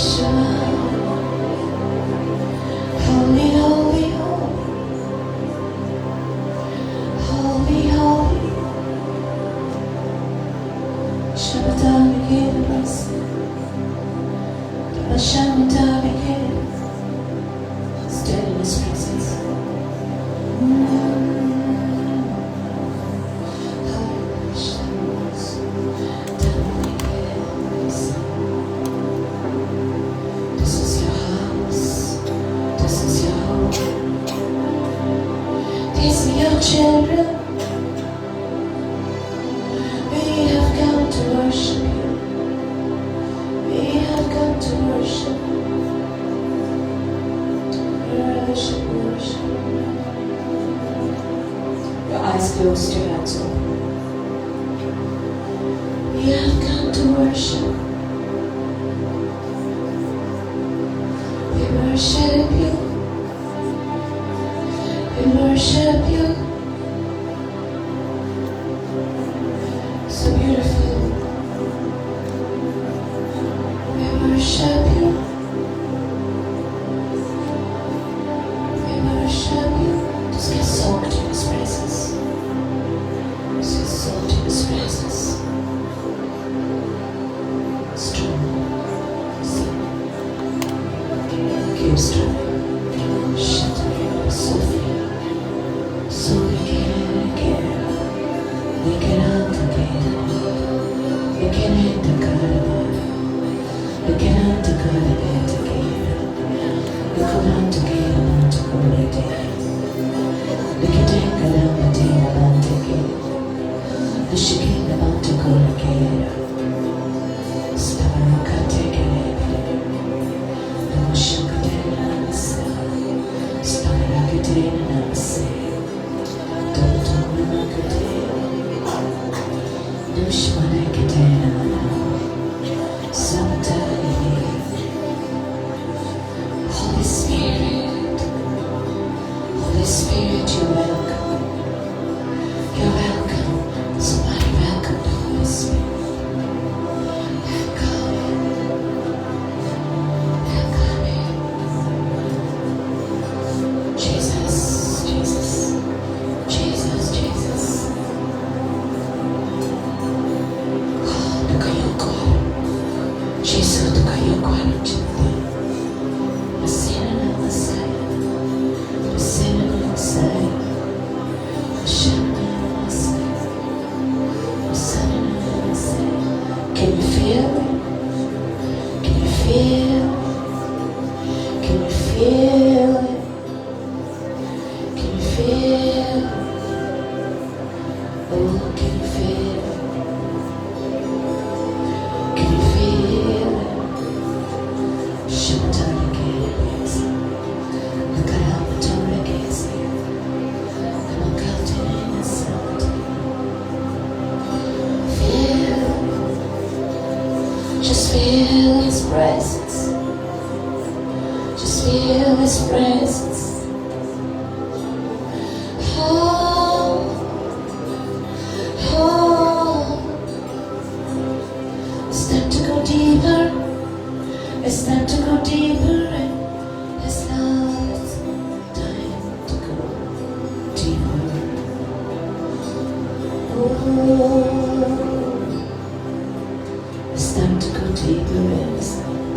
Yeshua. Holy, holy, holy. Holy, holy. Stand in His presence. This is your house. This is your home. These are your children. We have come to worship you. We have come to worship. Worship, worship. Your eyes closed, your hands open. We have come to worship. We worship you. We worship you. So beautiful. We worship you. We worship you. Just get soaked in His presence. Just get soaked in His presence. Strong. Keep strong. Holy Spirit, Holy Spirit, you're welcome. You're welcome. Somebody welcome the Holy Spirit. Welcome Him. Welcome Him. Jesus, Jesus, Jesus, Jesus. Jesus, Can you feel it? Can you feel it? Can you feel it? Can you feel it? Oh, can you feel it? Can you feel it? Feel, just feel His presence. Just feel His presence. Oh, oh. It's time to go deeper. It's time to go deeper in His love. It's time to go deeper. Oh, it's time to go deeper in His love.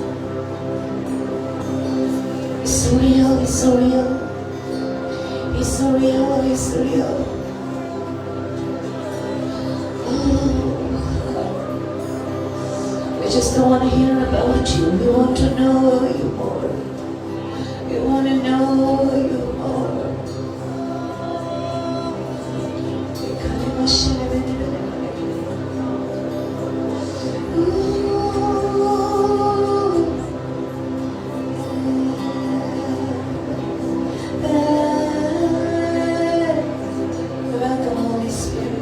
It's so real, it's so real. It's so real, it's so real. Oh, we just don't want to hear about you. We want to know you more. We want to know you more. Welcome, Holy Spirit.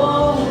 Oh,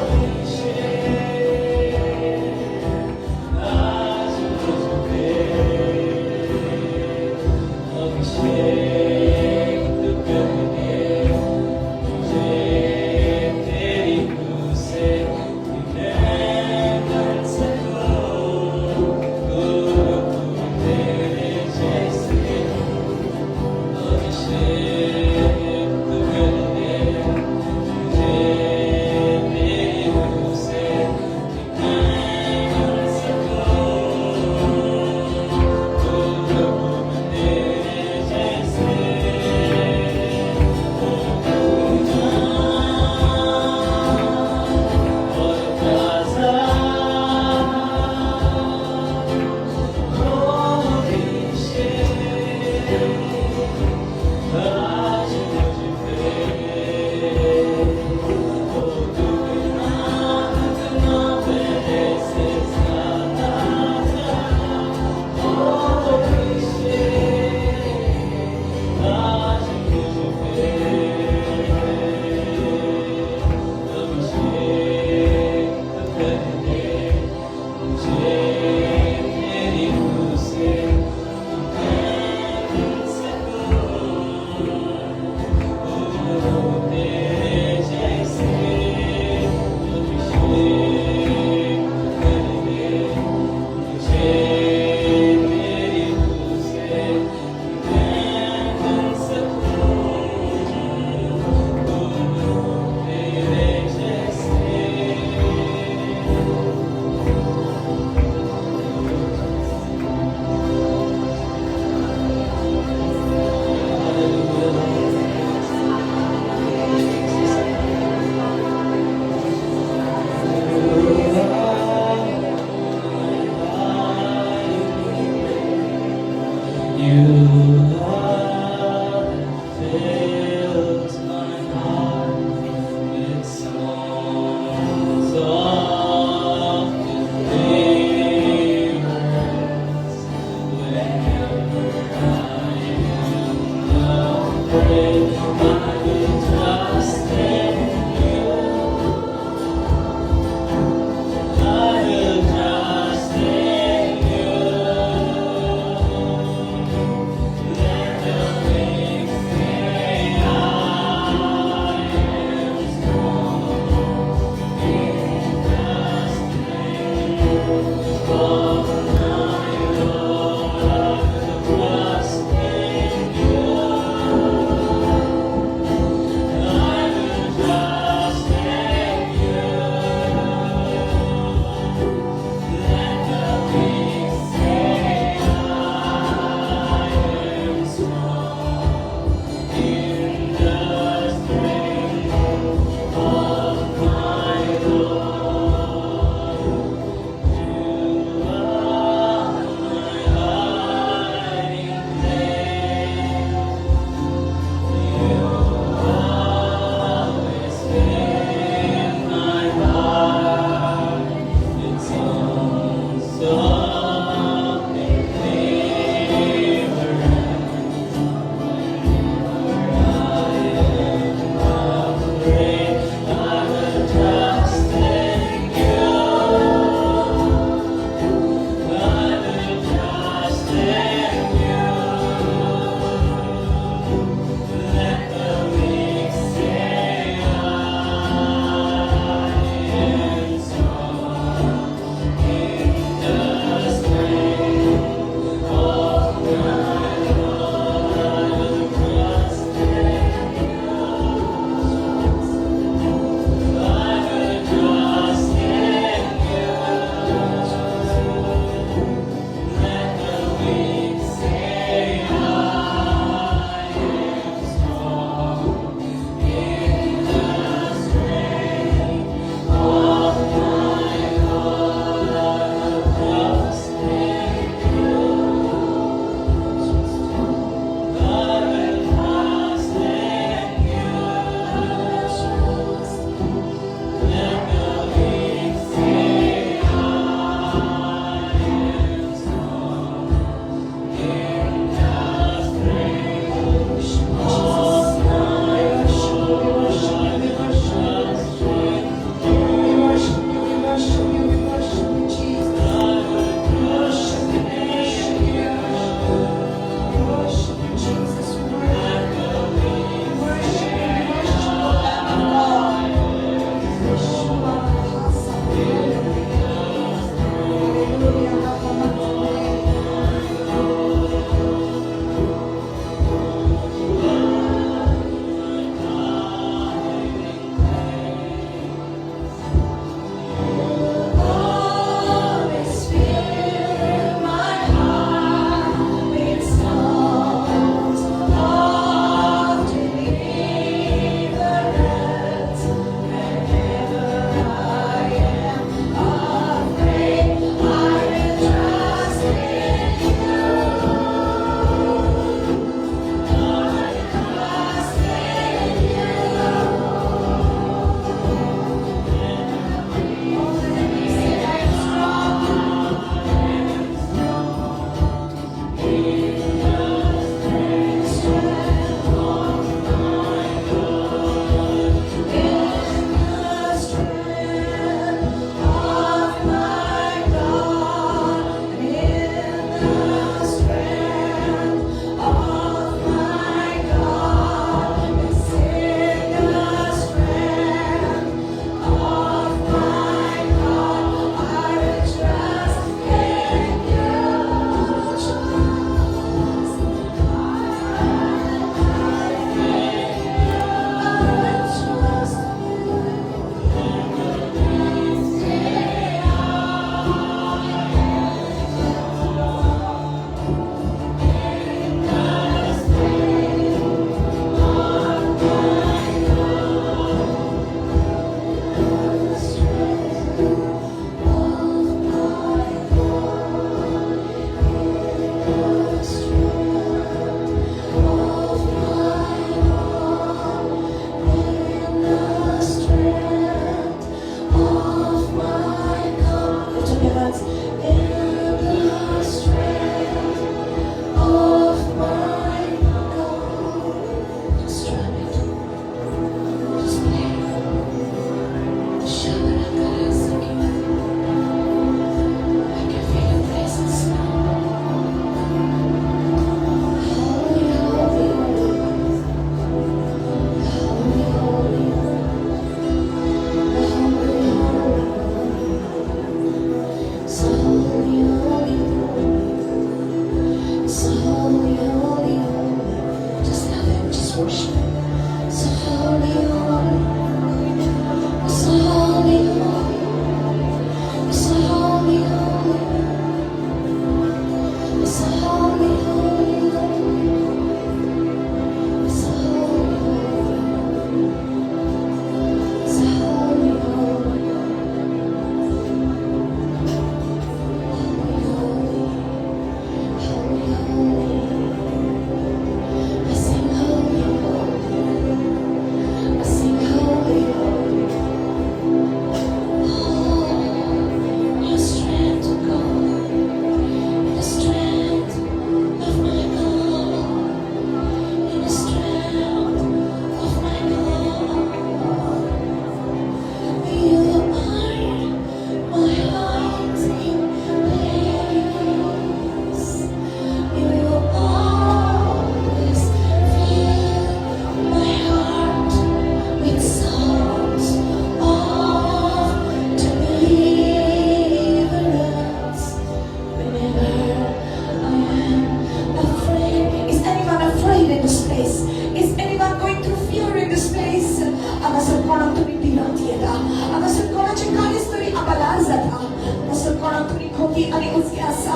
मोगी आनी हुस्के आसा,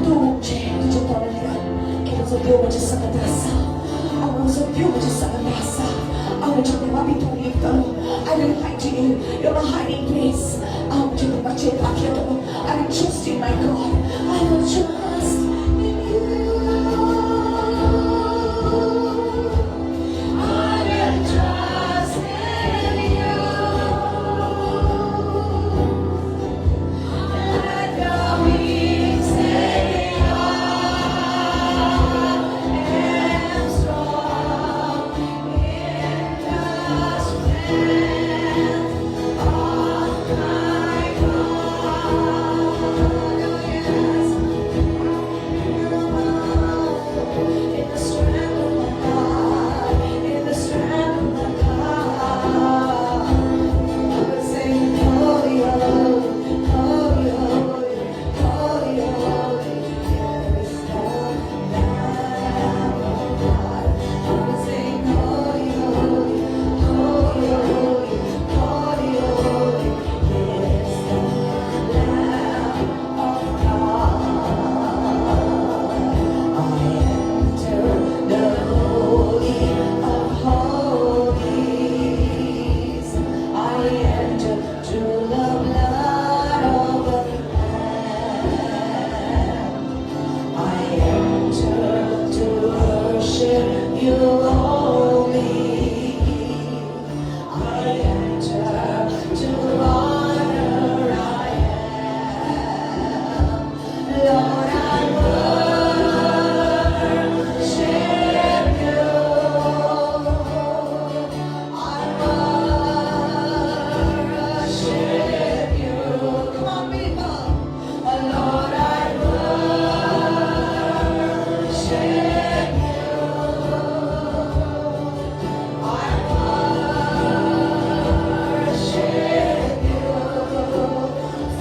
तूं तुज्या तोंडांतल्यान की म्हजो देव म्हज्या संगत आसा, हांव म्हजो देव म्हज्या संगत आसा, हांव म्हज्या देवा भितर लिपतलो. I will hide in you. You're my hiding place. हांव म्हज्या देवाचेर पातयेतलो. I will trust in my God. I will trust in you. I will trust in you. Let the weak say I am strong in the strength of my God. Yes. In the strength of my God, in the strength of my God. I will sing, "Holy, holy, holy, holy, holy, holy is the Lamb of God." I will sing, "Holy, holy, holy, holy, holy, holy is the Lamb of God." I enter the Holy of Holies. I enter through the blood of the Lamb. I enter to worship you only. I enter to honor I am. Lord, I worship you. I worship you. Come on, people. Lord, I worship you. I worship you.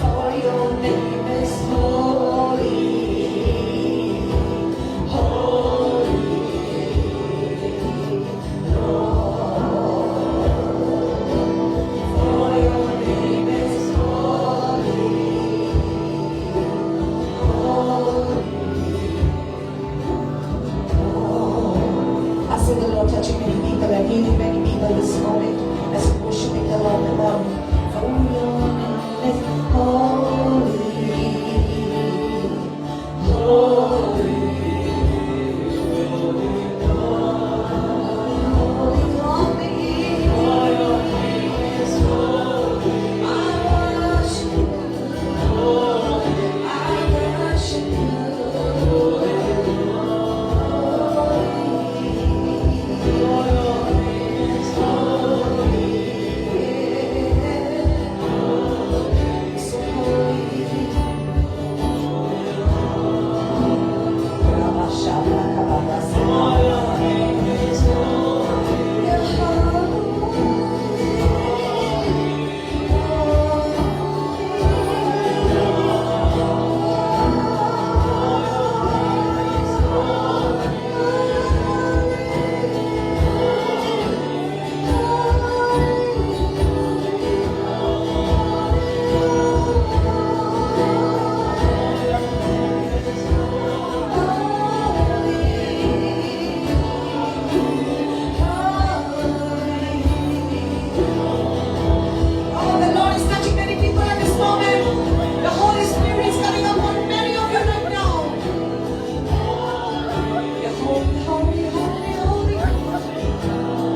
For your name is holy, holy, Lord. For your name is holy, holy, Lord. I see the Lord touching many people and healing many people this moment as we worshiping the Lord. Come on. For your name is holy, holy, holy, holy. I worship you. I worship you. Holy, so holy. You're Oh, the Lord is touching many people at this moment. The Holy Spirit is coming upon many of you right now. You're holy, holy, holy, holy.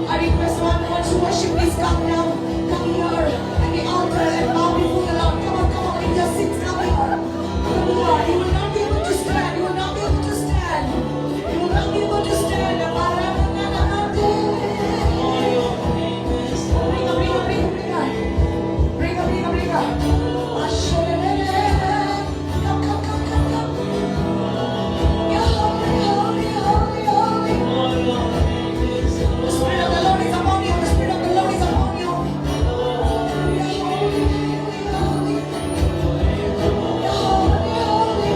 I request one who wants to worship, please come now. Come here at the altar and bow before the Lord. Come on, come on, leave your seats. Come here. Come here. You will not be able to stand. You will not be able to stand. You will not be able to stand. Bring her, bring her, bring her, bring her. Bring her, bring her, bring her. Come, come, come, come, come. You're holy, holy, holy, holy. The Spirit of the Lord is upon you. The Spirit of the Lord is upon you. You're holy, holy, holy. You're holy, holy,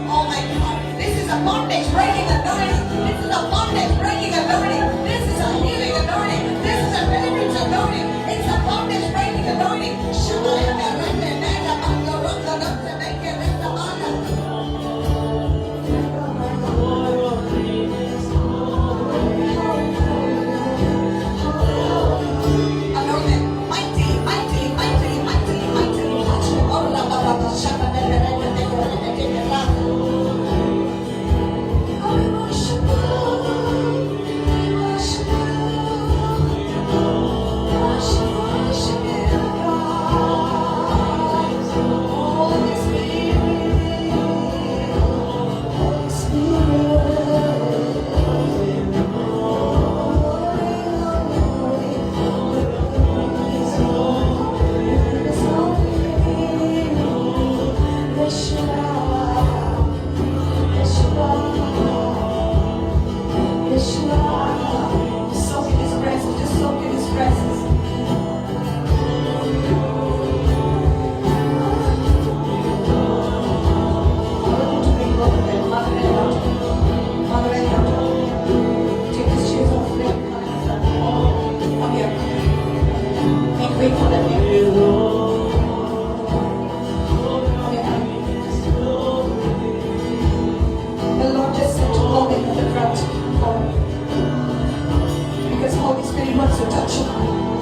Oh my God. This is a bondage breaking anointing. This is a bondage breaking anointing. This is a healing anointing. This is a deliverance anointing. It's a bondage breaking anointing. Anointed. Mighty, mighty, mighty, mighty, mighty. I worship you. Worship you. Worship, worship you, God. Holy Spirit, Holy Spirit. Yeshua. Just soak in his presence. Just soak in his presence. I want you to bring both of them, mother and daughter. Mother and daughter. Take these chairs off. Let them come in front. Come here. Make way for them here. Come here. The Lord just said to call them at the front. Come. Because Holy Spirit wants to touch you.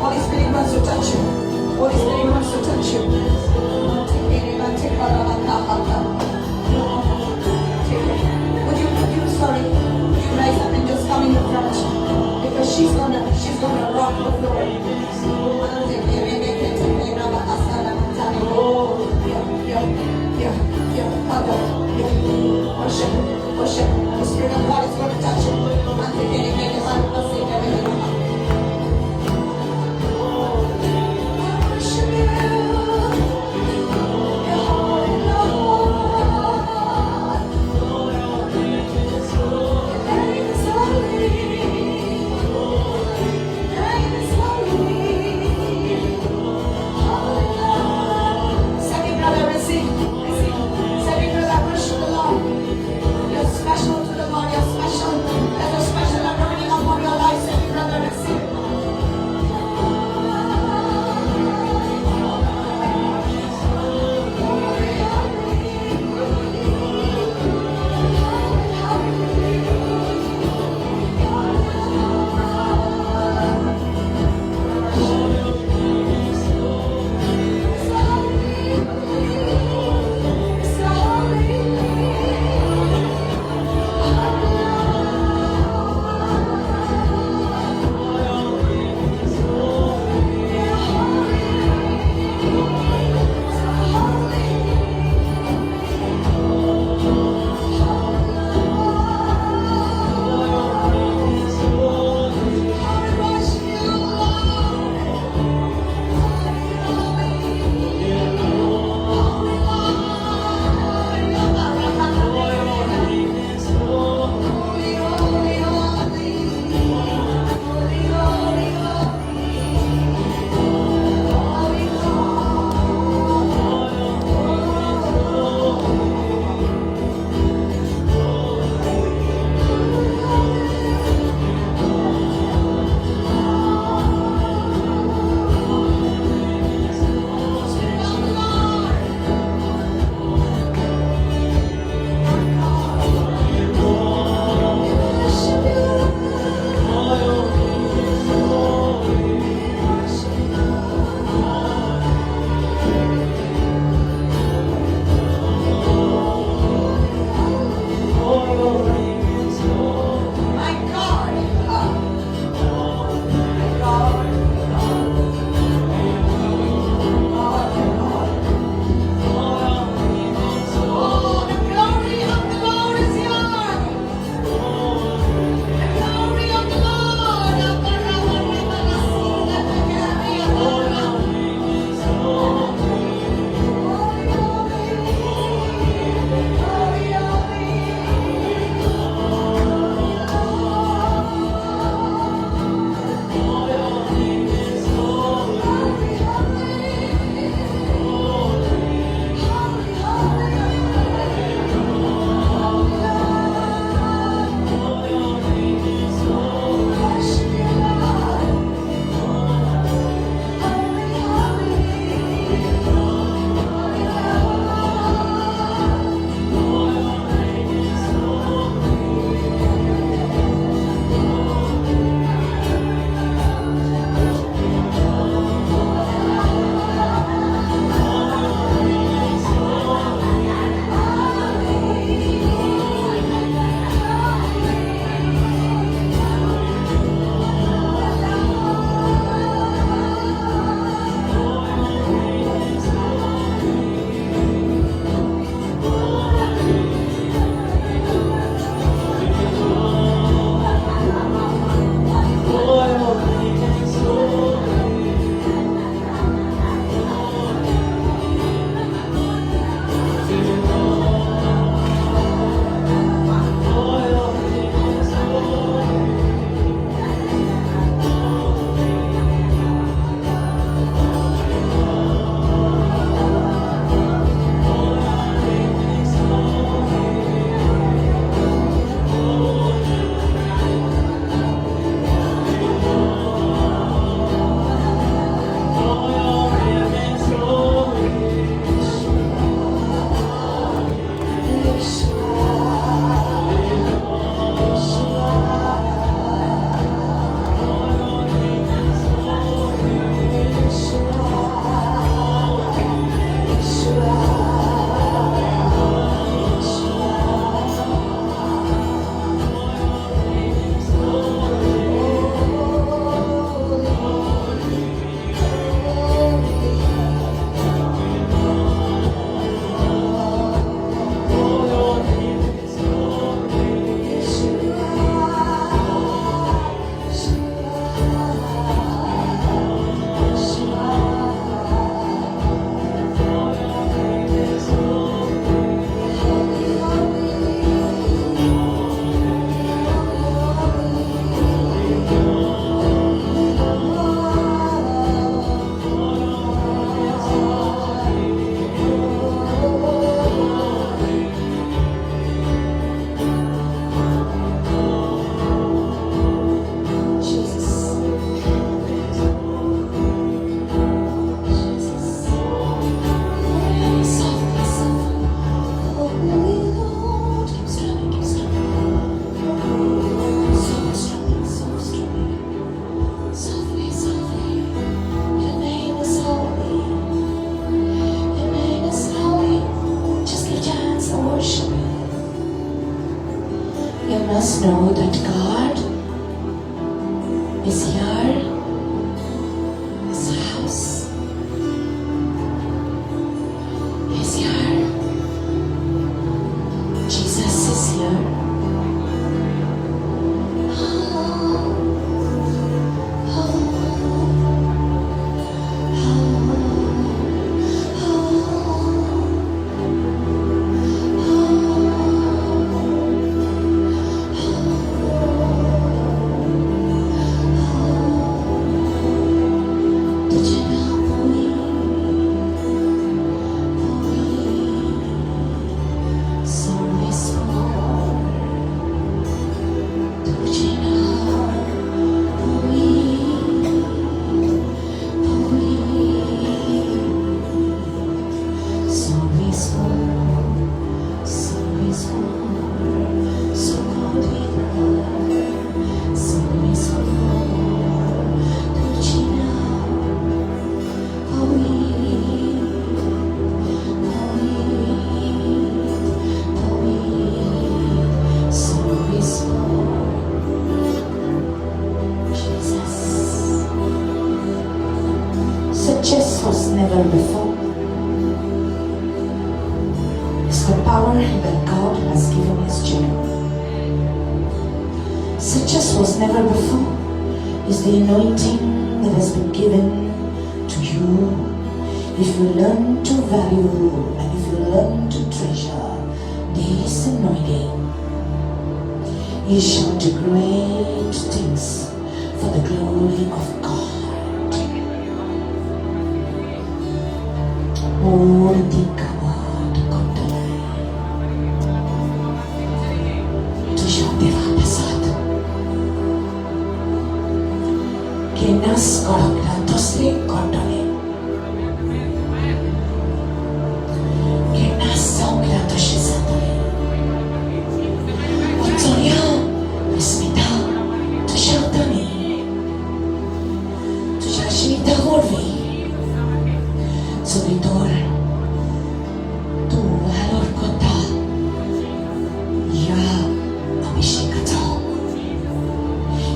Holy Spirit wants to touch you. Holy Spirit wants to touch you. Take it. Would you rise up and just come in the front? Because she's gonna rock the floor. Yeah, Father, yeah. Worship, worship. The Spirit of God is gonna touch you. I worship you, your holy Lord. never before. It's the power that God has given His children. Such as was never before is the anointing that has been given to you. If you learn to value and if you learn to treasure this anointing, you shall do great things for the glory of God. मोर कोट्टले तुज्या देवा पासत केन्नाच कळक ना तसलें कळटलें, केन्नाच जावंक ना तशें जातलें. चलया स्मिता, तुज्या हातांनी, तुज्या जिविता वरवीं चली तर तूं वालोर करता ह्या अभिषेकाचो.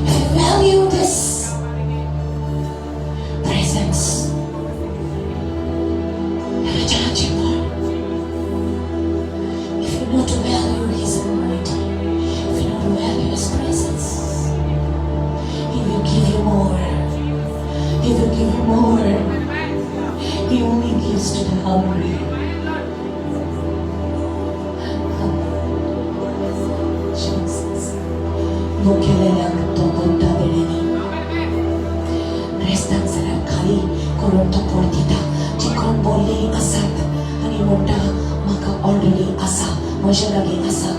If you value this presence, राजाचे पण, if you know to value His anointing, if you know to value His presence, He will give you more. He will give you more. He only gives to the hungry. Jesus. मुखेलेल्यांक तो कोत्ता वेळेनी रेस्तांक जाल्यार खाली करून तो परतिता. जे कोण बोल्ले आसात आनी म्हणटा म्हाका ऑलरेडी आसा, म्हज्या लागीं आसा,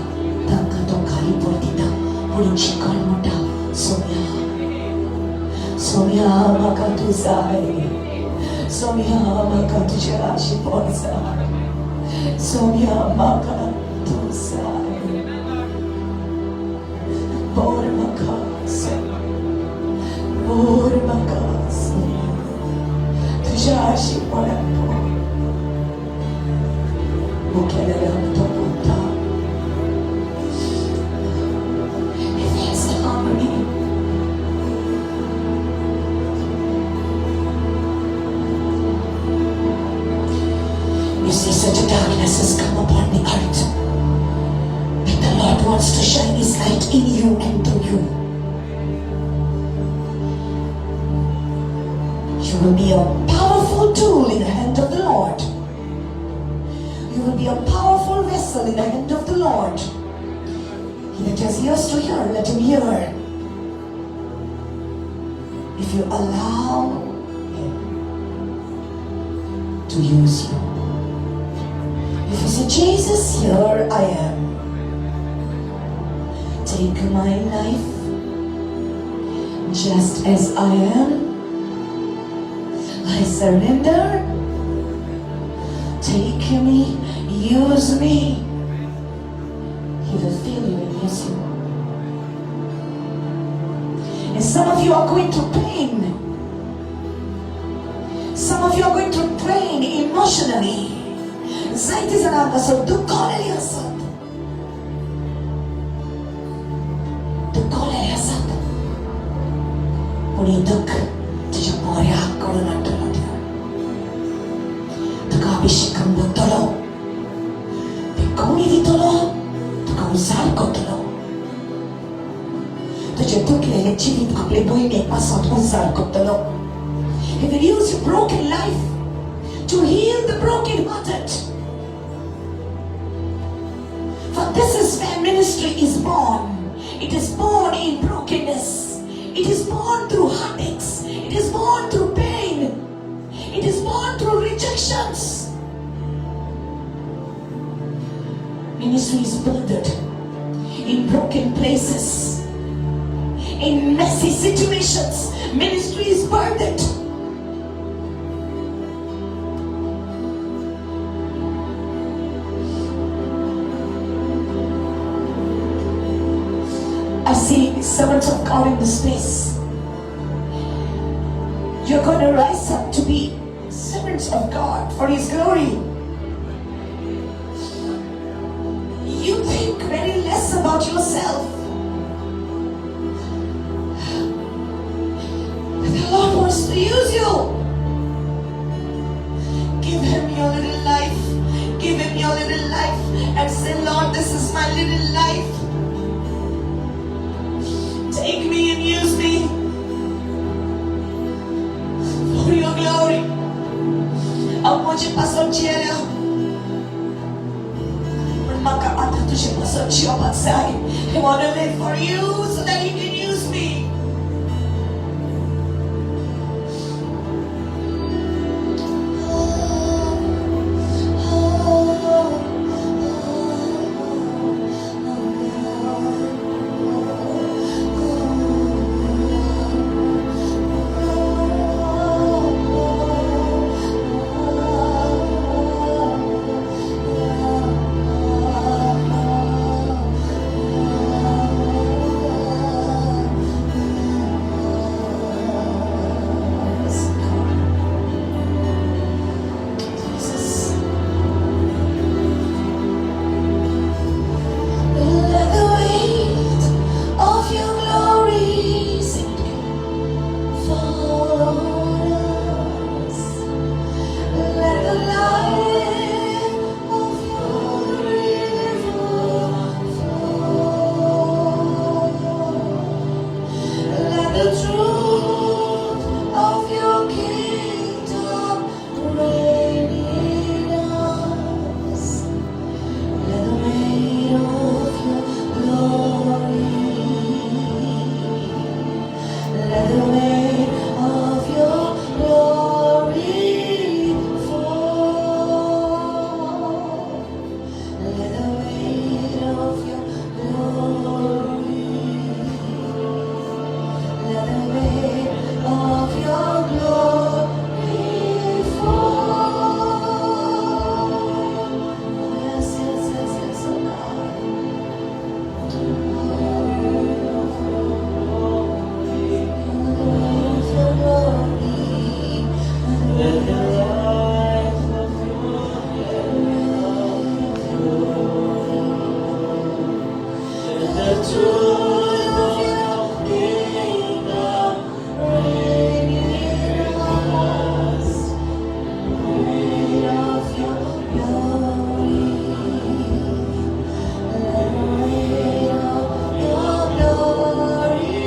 तांकां तो खाली परतिता. पूण जे कोण म्हणटा, सोम्या, सोम्या, म्हाका तूं जाय, सोम्या, म्हाका तुजें आशिपण जाय, सोम्या, म्हाका तूं जाय, बोर म्हाका, बोर म्हाका तुज्या आशिपणान पोर. मुखेलेल्यांक तो कोत्ता. If there's the harmony, you see, such a darkness has come upon the earth. But the Lord wants to shine His light in you and through you. You will be a powerful tool in the hand of the Lord. You will be a powerful vessel in the hand of the Lord. He that has ears to hear, let him hear. If you allow Him to use you. If you say, "Jesus, here I am. Take my life just as I am. I surrender. Take me, use me." He will fill you and use you. And some of you are going through pain. Some of you are going through pain emotionally. जायते जाणां हांगासर दुखवलेली आसात, दुखवलेले आसात. पूण ही दुःख तुज्या बऱ्याक करून हाडटलो देव. तुका अभिषेकान भरतलो, कोणी दितलो, तुका उजार करतलो. तुजें दुखलेलें जिवीत आपले भयणीक पासत उजार करतलो. He will use your broken life to heal the broken-hearted. For this is where ministry is born. It is born in brokenness. It is born through heartaches. It is born through pain. It is born through rejections. Ministry is birthed in broken places, in messy situations. Ministry is birthed. I see servants of God in this place. You're going to rise up to be servants of God for His glory. You think very less about yourself. But the Lord wants to use you. And say, Lord, this is my little life. Take me and use me for your glory. हांव म्हजे पासत जियेल्या, पूण म्हाका आतां तुजे पासत जियोपाक जाय. I want to live for you so that you can use me. Yes, God. Jesus. Let the weight of your glory, sing it again, fall on us. Let the life of your river flow. Let the truth of your kingdom reign in us. Let the weight of your glory, let the weight of your glory fall. Let the weight of your glory, let the weight of your glory fall. Oh, yes, yes, yes, yes, oh God. The weight of your glory, Let the life of your Let the truth of your kingdom reign in us. Weight of your glory, let the weight of your glory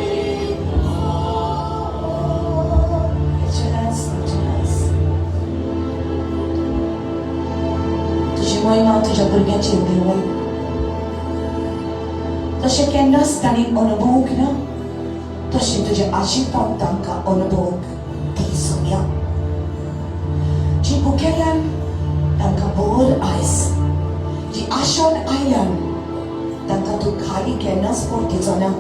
fall. Lift your hands, lift your hands. तुजी महिमा तुज्या भुरग्याचेर देवय, तशें केन्नाच तांणी अनुभवूंक ना, तशें तुजें आशिर्वाद तांकां अनुभवूंक दी सोम्या. जी भुकेल्यान तांकां भर आयज, जी आशोन आयल्यान तांकां तूं खाली केन्नाच परतिचो ना.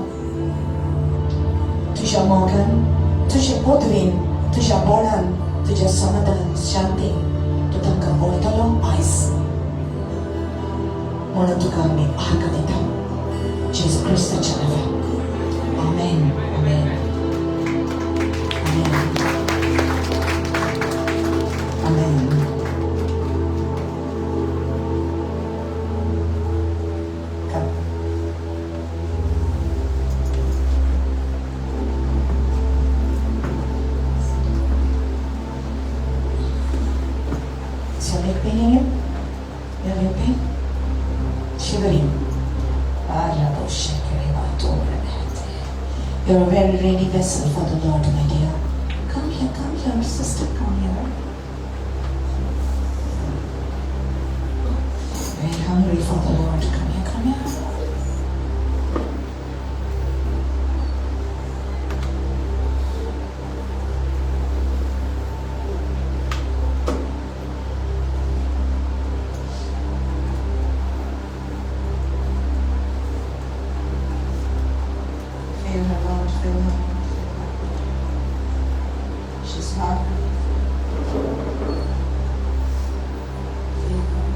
तुज्या मोगान, तुज्या पदवेन, तुज्या बळान, तुज्या समाधान शांतीन तूं तांकां व्हरतलो आयज, म्हणून तुका आमी आर्गां दिता जेजू क्रिस्ताच्या नांवान. आमेन, आमेन, आमेन, आमेन. Come. Is your leg paining you? You have your pain? Shivering. You're a very ready vessel for the Lord, my dear. Come here, sister, come here. Very hungry for the Lord. Come here, come here. Fill her, Lord, fill her. She's hungry. Fill her.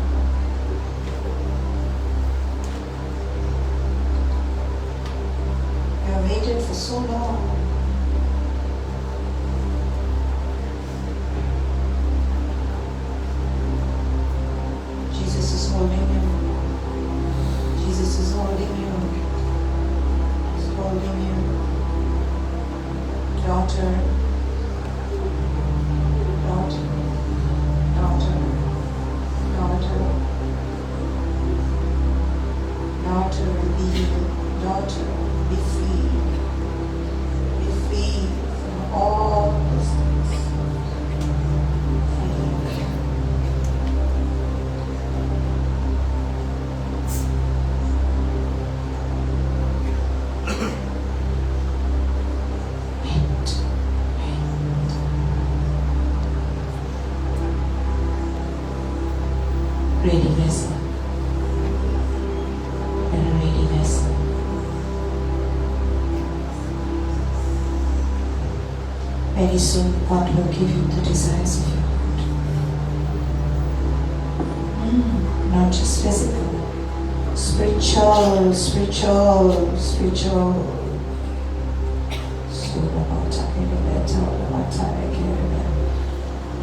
Ready vessel. And a ready vessel. Very soon God will give you the desires of your heart. Not just physical, spiritual, spiritual, spiritual.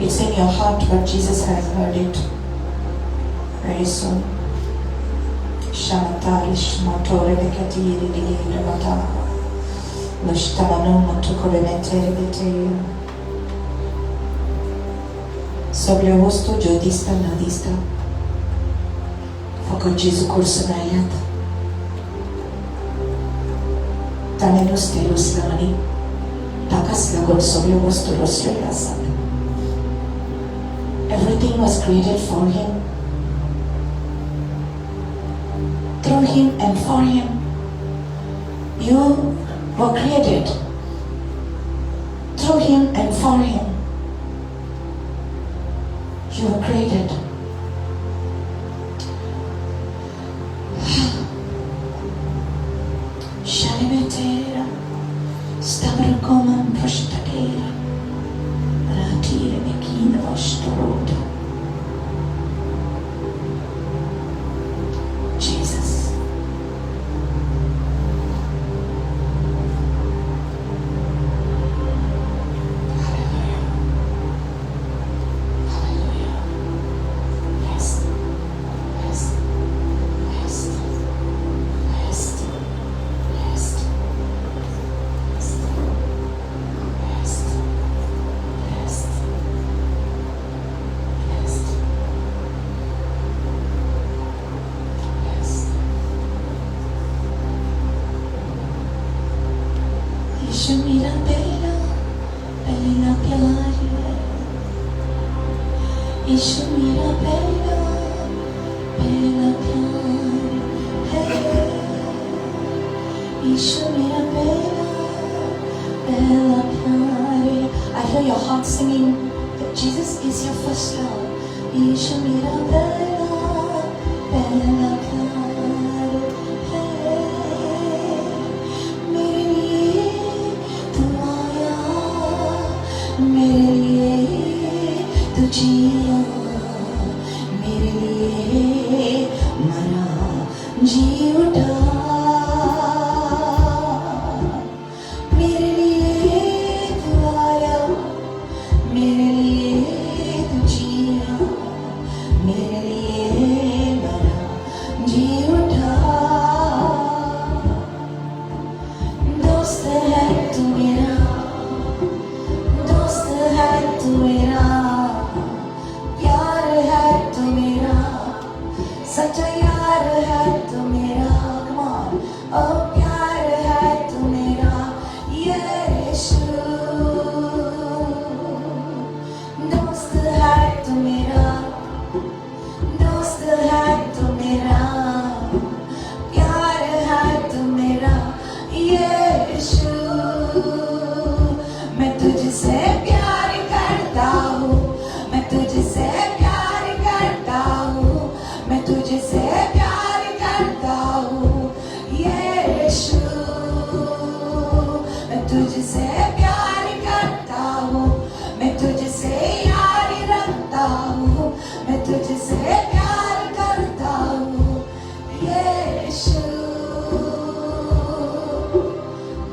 It's in your heart, but Jesus has heard it. Very soon. Shamatarish motore bekatiri mata. Lushtamanu motokoremetere bete. सगळ्यो वस्तू ज्यो दिसता ना दिसता फकत जेजू कडसून आयल्यात. ताणें नुस्तें रोसलां आनी ताकाच लागून सगळ्यो वस्तू रचलेल्यो आसात. Everything was created for him, through him and for him. You were created through him and for him. You were created. Shalimetera, Stavrakoman Prashtatera, Ratire Mekina Vashtoroda. Jesus. Hallelujah. Hallelujah. Rest. Rest. Rest. Rest. Rest. Rest. Rest. Rest. Rest. Rest. यीशु मेरा पहला पहला प्यार है. यीशु मेरा पहला पहला प्यार है. यीशु मेरा पहला पहला प्यार है. I hear your heart singing that Jesus is your first love. यीशु मेरा पहला पहला प्यार है. मेरे लिए तू आया, मेरे लिए तू जिया, मेरे लिए मरा, जी उठा. मेरे लिए तू आया, मेरे लिए तू जिया, मेरे लिए मरा, जी उठा. दोस्त है तू मेरा, दोस्त है तू मेरा, प्यार है तू मेरा, सच्चा यार है तू मेरा. Come on. Oh, प्यार है तू मेरा यीशु. दोस्त है तू मेरा, दोस्त है तू मेरा, प्यार है तू मेरा यीशु. मैं तुझसे प्यार करता हूँ, मैं तुझसे प्यार करता हूँ, मैं तुझसे प्यार करता हूँ यीशु. मैं तुझसे प्यार करता हूँ, मैं तुझसे यारी रखता हूँ, मैं तुझसे प्यार करता हूँ यीशु.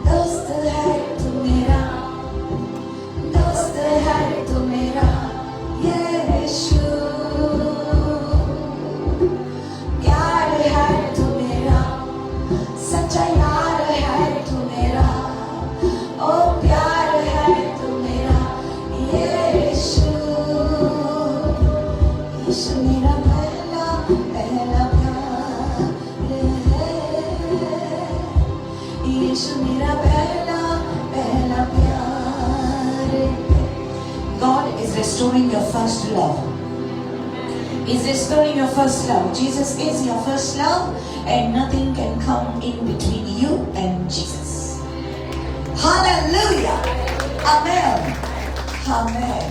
दोस्त है तू मेरा, दोस्त है तू मेरा यीशु. प्यार है तू मेरा, सच्चा यार है तू मेरा. ओ प्यार है तू मेरा यीशु. यीशु मेरा पहला पहला प्यार है. यीशु मेरा पहला पहला प्यार है. God is restoring your first love. Is restoring your first love. Jesus is your first love, and nothing can come in between you and Jesus. Hallelujah. Amen. Amen.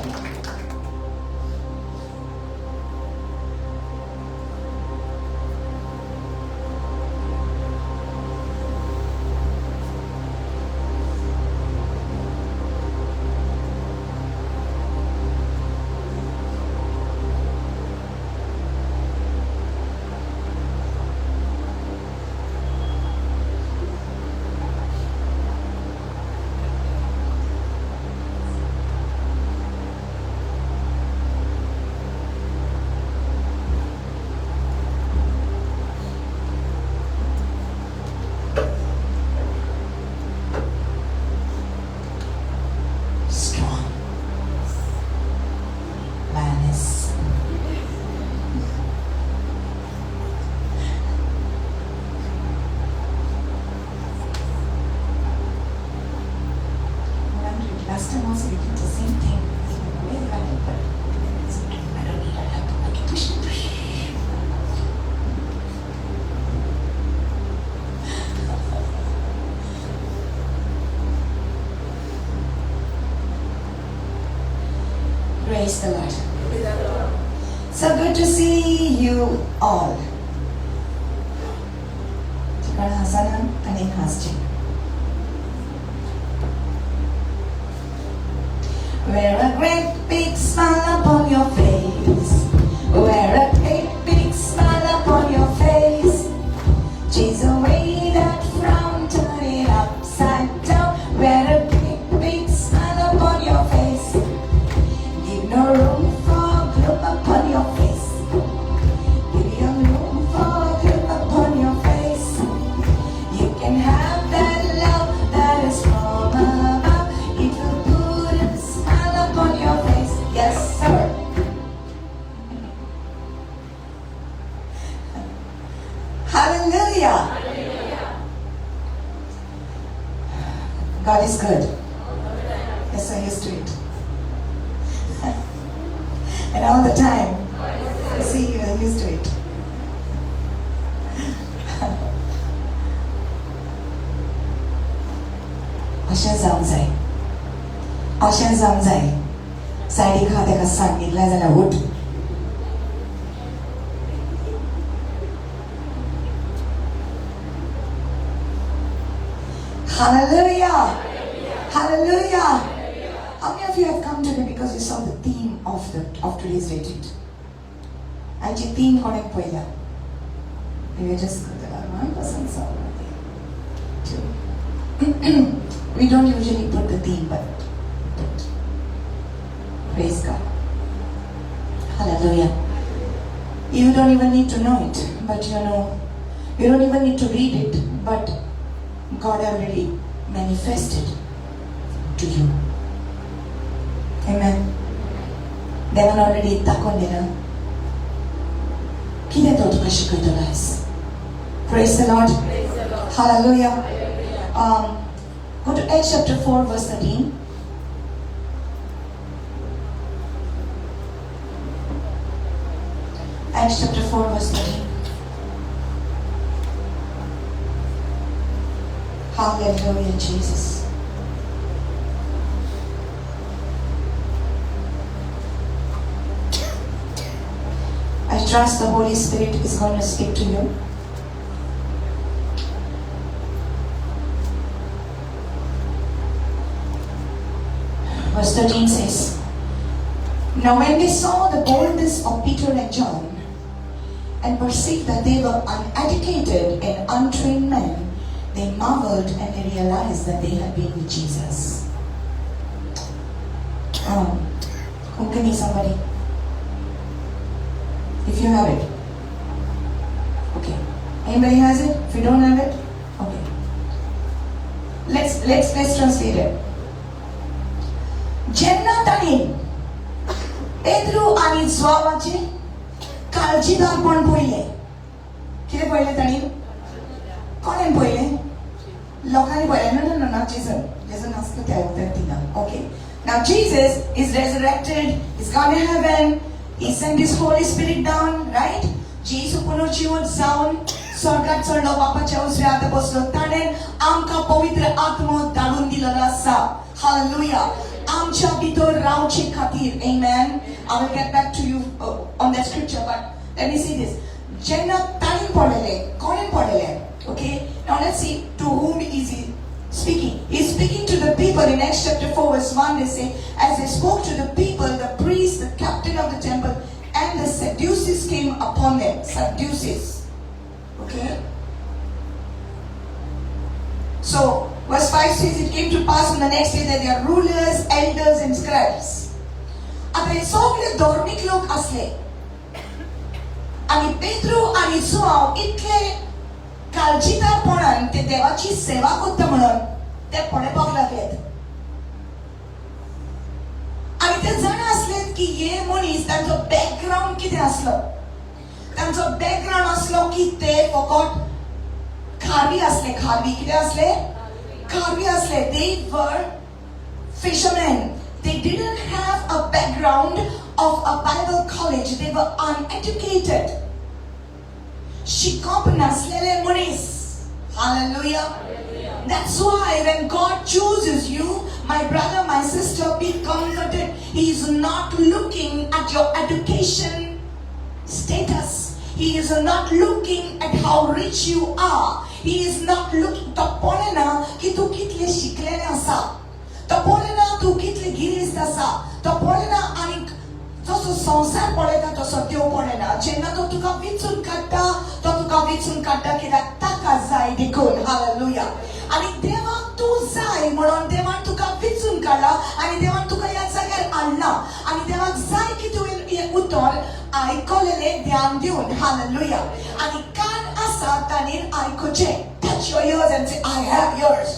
So good to see you all. ठिकाण हासाना आणि हासचे. Wear a great big smile upon your face. Wear a great big smile upon your face. Chase away that frown, turn it upside down. Wear a big, big smile upon your face. Give no room for gloom upon your face. Give no room for gloom upon your face. You can have that love that is from above. It will put a smile upon your face. Yes, sir. Hallelujah. God is good. Yes, I used to it. And all the time. See, you are used to it. अशें जावंक जाय, अशें जावंक जाय. सायडीक आहा तेका सांग, न्हिदला जाल्यार उठ. Hallelujah! Hallelujah! How many of you have come today because you saw the theme of today's retreat? आयची theme कोणेक पळयल्या? You just go there. One person saw two. We don't usually put the theme, but praise God. Hallelujah. You don't even need to know it, but you know, you don't even need to read it, but God already manifested to you. Amen. देवान already दाखोवन दिला कितें तो तुका शिकयतलो आयज. Praise the Lord. Hallelujah. Go to Acts chapter 4 verse 13. Acts chapter 4 verse 13. Hallelujah, Jesus. I trust the Holy Spirit is going to speak to you. Verse 13 says, "Now when they saw the boldness of Peter and John, and perceived that they were uneducated and untrained men, they marveled and they realized that they had been with Jesus." Konkani, somebody? If you have it. Okay. Anybody has it? If you don't have it, okay. Let's translate it. जेन्ना तांणी पेद्रू आनी जुवांवाचे काळजीदारपण पळयलें, कितें पळयलें तांणी? कोणें पळयलें? लोकांनी पळयलें. No, no, no, not Jason. Jason आसलो त्या त्या थिंगा. Okay. Now Jesus is resurrected. He's gone to heaven. He sent His Holy Spirit down, right? जेजू पुनर्जीवन जावन स्वर्गात चडलो, बापाच्या उजव्या हाता बसलो. ताणें आमकां पवित्र आत्मो धाडून दिलेलो आसा. Hallelujah. आमच्या भितर रावचे खातीर. Amen. I will get back to you on that scripture, but let me say this. जेन्ना ताणें पळयलें, कोणें पळयलें? Okay. Now let's see to whom is he speaking. He's speaking to the people in Acts chapter 4 verse 1. They say, as they spoke to the people, the priests, the captain of the temple, and the Sadducees came upon them. Sadducees. Okay? So, verse 5 says, it came to pass on the next day that their rulers, elders, and scribes. आता हे सगळे धर्मीक लोक असले आणि पेत्रू आणि जुआव इतले काळजीदारपणान ते देवाची सेवा करता म्हणून ते पळोवपाक लागलेत आणि ते जाणा आसले की हे मनीस, तांचो बॅकग्रावंड कितें आसलो. तांचो बॅकग्रावंड आसलो की ते फकत खारवी असले. खारवी कितें असले? खारवी असले. They were fishermen. They didn't have a background of a Bible college. They were uneducated. शिकप नासलेले मनीस. Hallelujah. That's why when God chooses you, my brother, my sister, be comforted. He is not looking at your education. status. He is not looking at how rich you are. He is not looking. तो पळयना की तूं कितलें शिकलेलें आसा, तो पळयना तूं कितलें गिरेस्त आसा, तो पळयना. आनी जसो संवसार पळयता तसो देव पळयना. जेन्ना तो तुका विचून काडटा, तो तुका विचून काडटा कित्याक ताका जाय देखून. हालेलुया. आनी देवाक तूं जाय म्हणून देवान तुका विचून काडला आनी देवान तुका ह्या जाग्यार हाडला आनी देवाक जाय की तुवें हें उतर आयकलेलें ध्यान दिवन. हालेलुया. आनी कान आसा ताणें आयकुचें. Touch your ears and say, "I have ears."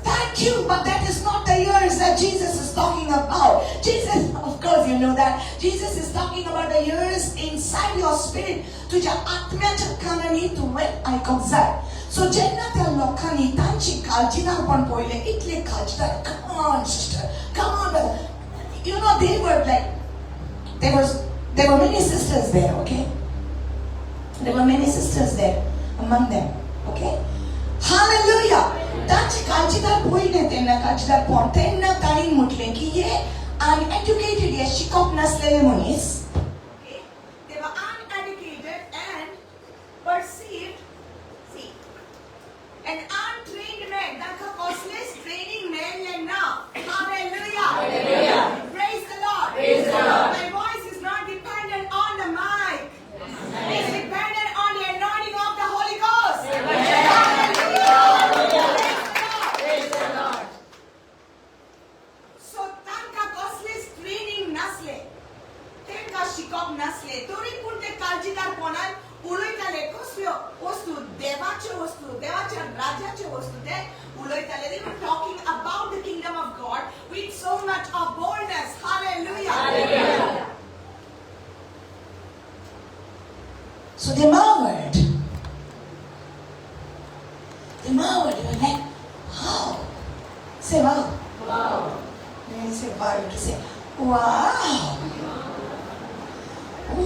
Thank you, but that is not the ears that Jesus is talking about. Jesus, of course, you know that. Jesus is talking about the ears inside your spirit. तुझ्या आत्म्याच्या कानांनी तुवें आयकूंक जाय. So जेन्ना त्या लोकांनी तांची काळजीदारपण पळयलें, इतले काळजीदार, come on, sister, come on, brother. They were like, there were many sisters there, okay? There were many sisters there among them, okay? Hallelujah. तांचे काळजीदार पळयलें तेन्ना, काळजीदारपण तेन्ना तांणी म्हटलें की हे अनएड्युकेटेड, हे शिकप नासलेले मनीस. Okay? They were uneducated and perceived, see, an untrained man. तांकां कसलेच ट्रेनिंग मेळ्ळें ना. Hallelujah. Hallelujah. Praise the Lord. Praise the Lord. My voice is not dependent on the mic. It's dependent on the anointing of the Holy Ghost. Hallelujah. Praise the Lord. So तांकां कसलेच training नासले, तांकां शिकप नासले, तरी पूण ते काळजीदारपणान उलयताले. कसल्यो वस्तू? देवाच्यो वस्तू, देवाच्या राज्याच्यो वस्तू ते उलयताले. They were talking about the kingdom of God with so much of boldness. Hallelujah. Hallelujah. So they marveled. They marveled. They were like, "Wow." Say "wow." Wow. They say "wow." You have to say, "Wow.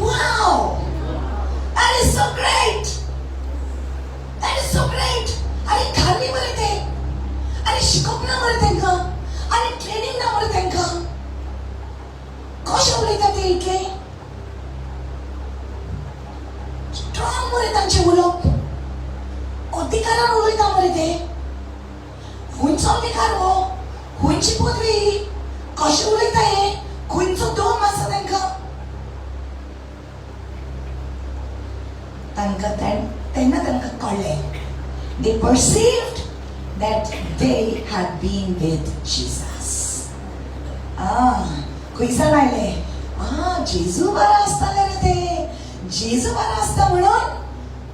Wow. That is so great. That is so great." अरे खाली मरे ते, अरे शिकप ना मरे तांकां, अरे ट्रेनिंग ना मरे तांकां, कशें उलयता ते? इतले स्ट्रॉंग मरे तांचें उलोवप, अधिकारान उलयता मरे ते. खंयचो अधिकार हो? खंयची पदवी? कशें उलयता हे? खंयचो दम आसा तांकां? तांकां तेन्ना तांकां कळ्ळें. They perceived that they had been with Jesus. Ah, खंयसान आयले? आ, जेजू बरो आसताले रे ते. जेजू बरो आसता म्हणून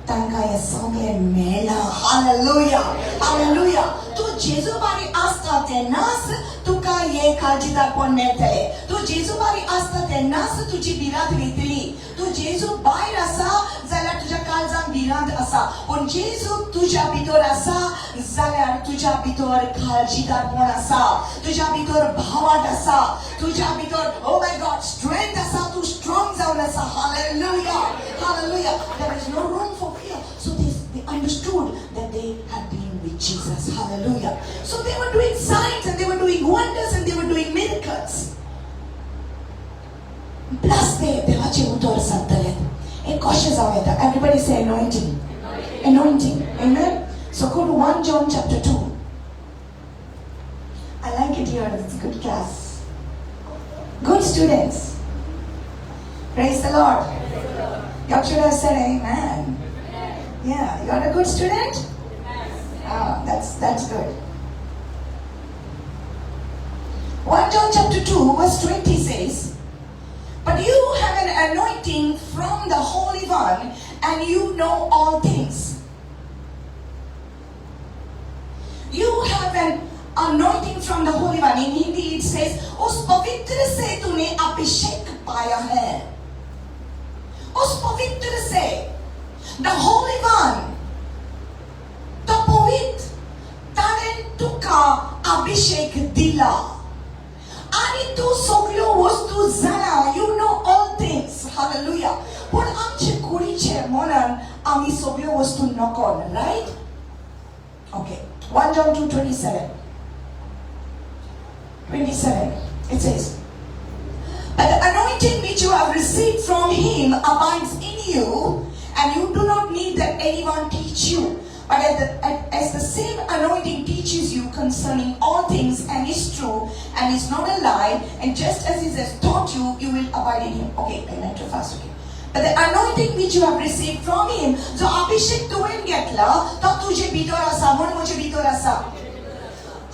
तांकां हें सगळें मेळ्ळां. Hallelujah, hallelujah. तूं जेजू बारी आसता तेन्नाच तुका हें काळजीदारपण मेळटलें. तूं जेजू बारी आसता तेन्नाच तुजी भिरांत वयतली. तूं जेजू भायर आसा जाल्यार तुज्या काळजान भिरांत आसा, पूण जेजू तुज्या भितर आसा जाल्यार तुज्या भितर काळजीदारपण आसा, तुज्या भितर भावाट आसा, तुज्या भितर, ओ my God, strength आसा. तूं स्ट्रॉंग जावन आसा. Hallelujah, hallelujah. There is no room for fear. So they understood that they had been with Jesus. Hallelujah. So they were doing signs and they were doing wonders and they were doing miracles. Plus ते देवाचें उतर सांगताले. हें कशें जावं येता? Everybody say, "Anointing." Anointing. Amen. So go to 1 John chapter 2. I like it here. It's a good class. Good students. Praise the Lord. Y'all should have said amen. Yeah, you're a good student? Ah, that's good. 1 John chapter 2, verse 20 says, "But you have an anointing from the Holy One, and you know all things." You have an anointing from the Holy One. In Hindi it says, उस पवित्र से तूने अभिषेक पाया है. उस पवित्र से, the Holy One, तो पवित्र ताणें तुका अभिषेक दिला आनी तूं सगल्यो वस्तू जाणा. You know all things. Hallelujah. पूण आमचे कुडीचे मनान आमी सगल्यो वस्तू नकळ, right? Okay, 1 John 2:27. 27. It says, "But the anointing anointing which you have received from him abides in you, and you do not need that anyone teach you. But as the same anointing teaches you concerning all things, and is true, and is not a lie, and just as he has taught you, you will abide in him. Okay, I went too fast. Okay. But the anointing which you have received from him, जो अभिषेक तुवें घेतला तो तुजे भितर आसा, म्हूण म्हजे भितर आसा.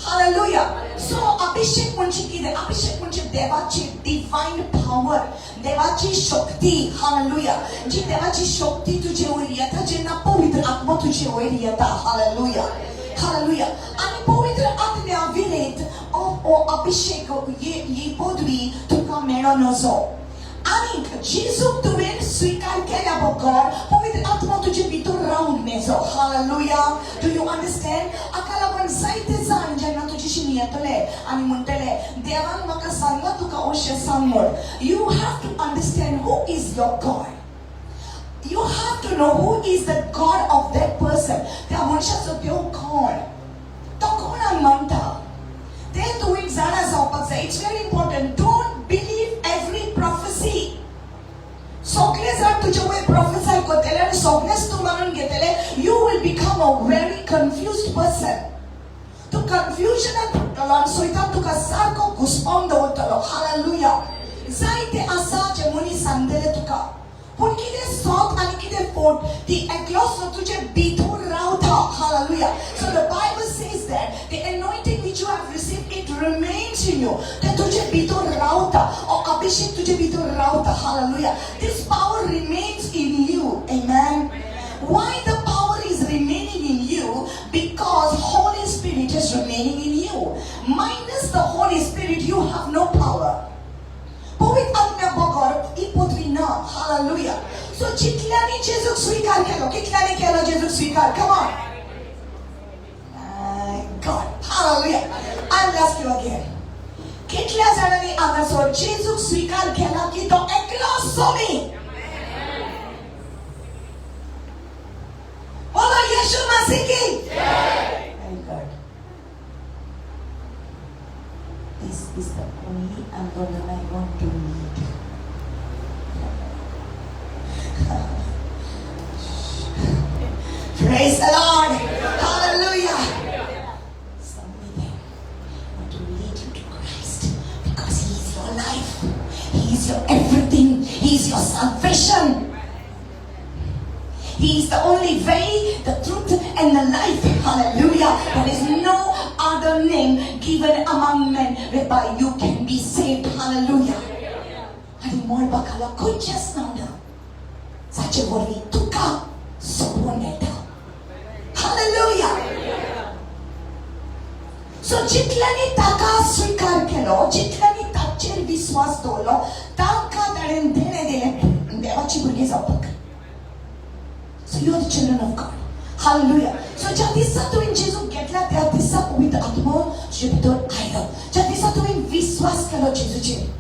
Hallelujah. So अभिषेक म्हणजे कितें? अभिषेक म्हणजे देवाची डिवाइन पावर, देवाची शक्ती. हालेलुया. जी देवाची शक्ती तुजे वयर येता जेन्ना पवित्र आत्मो तुजे वयर येता. हालेलुया. हालेलुया. आनी पवित्र आत्म्या विरेत हो अभिषेक, ही पदवी तुका मेळो नजो. आनीक जेजूक तुवें स्विकार केल्या बगर पवित्र आत्मो तुजे भितर रावंक मेजो. Hallelujah. Do you understand? हाका लागून जायते जाण जेन्ना तुजेशी येतले आनी म्हणटले देवान म्हाका सांगला तुका अशें सांग म्हूण, you have to understand who is your God. You have to know who is the God of that person. त्या मनशाचो देव कोण, तो कोणाक मानता तें तुवें जाणा जावपाक जाय. It's very important. Don't believe every prophecy. सगळे जाण तुजे वयर प्रोफेसाय करतले आनी सगळेच तूं मानून घेतले, you will become a very confused person. तूं कन्फ्युजनात पडटलो आनी सैतान तुका सारको घुसपावन दवरतलो. हालेलुया. जायते आसा जे मनीस सांगतले तुका, पूण कितें सत आनी कितें फट ती एकलोच तुजे भितर रावता. Hallelujah. So the Bible says that the anointing which you have received, it remains in you. ते तुजे भितर रावता, ओ अभिषेक तुजे भितर रावता. Hallelujah. This power remains in you. Amen. Why the power is remaining in you? Because Holy Spirit is remaining in you. Minus the Holy Spirit, you have no power. पवित्र आत्म्या बगर ही पदवी ना. हालेलुया. सो जितल्यांनी जेजूक स्वीकार केलो, कितल्यांनी केलो जेजूक स्वीकार? Come on. My God. Hallelujah. I will ask you again. कितल्या जाणांनी हांगासर जेजूक स्वीकार केला की तो एकलो सोमी? बोलो यीशु मसीह की. Very good. This is the only andolan I want to lead. Praise the Lord. Hallelujah. It's the only thing. I want to lead you to Christ because He is your life. He is your everything. He is your salvation. He is the only way, the truth, and the life. Hallelujah. There is no other name given among men whereby you can be saved. Hallelujah. आनी मळबा खाला खंयचेंच नांव ना जाचे वरवीं तुका सोडोवन मेळटा. हालेलुया. सो जितल्यांनी ताका स्विकार केलो, जितल्यांनी ताचेर विस्वास दवरलो, तांकां ताणें देणें दिलें देवाची भुरगीं जावपाक. So you are the children of God. Hallelujah. So ज्या दिसा तुवें जेजूक घेतला त्या दिसा पवित्र आत्मो तुजे भितर आयलो. ज्या दिसा तुवें विस्वास केलो जेजूचेर.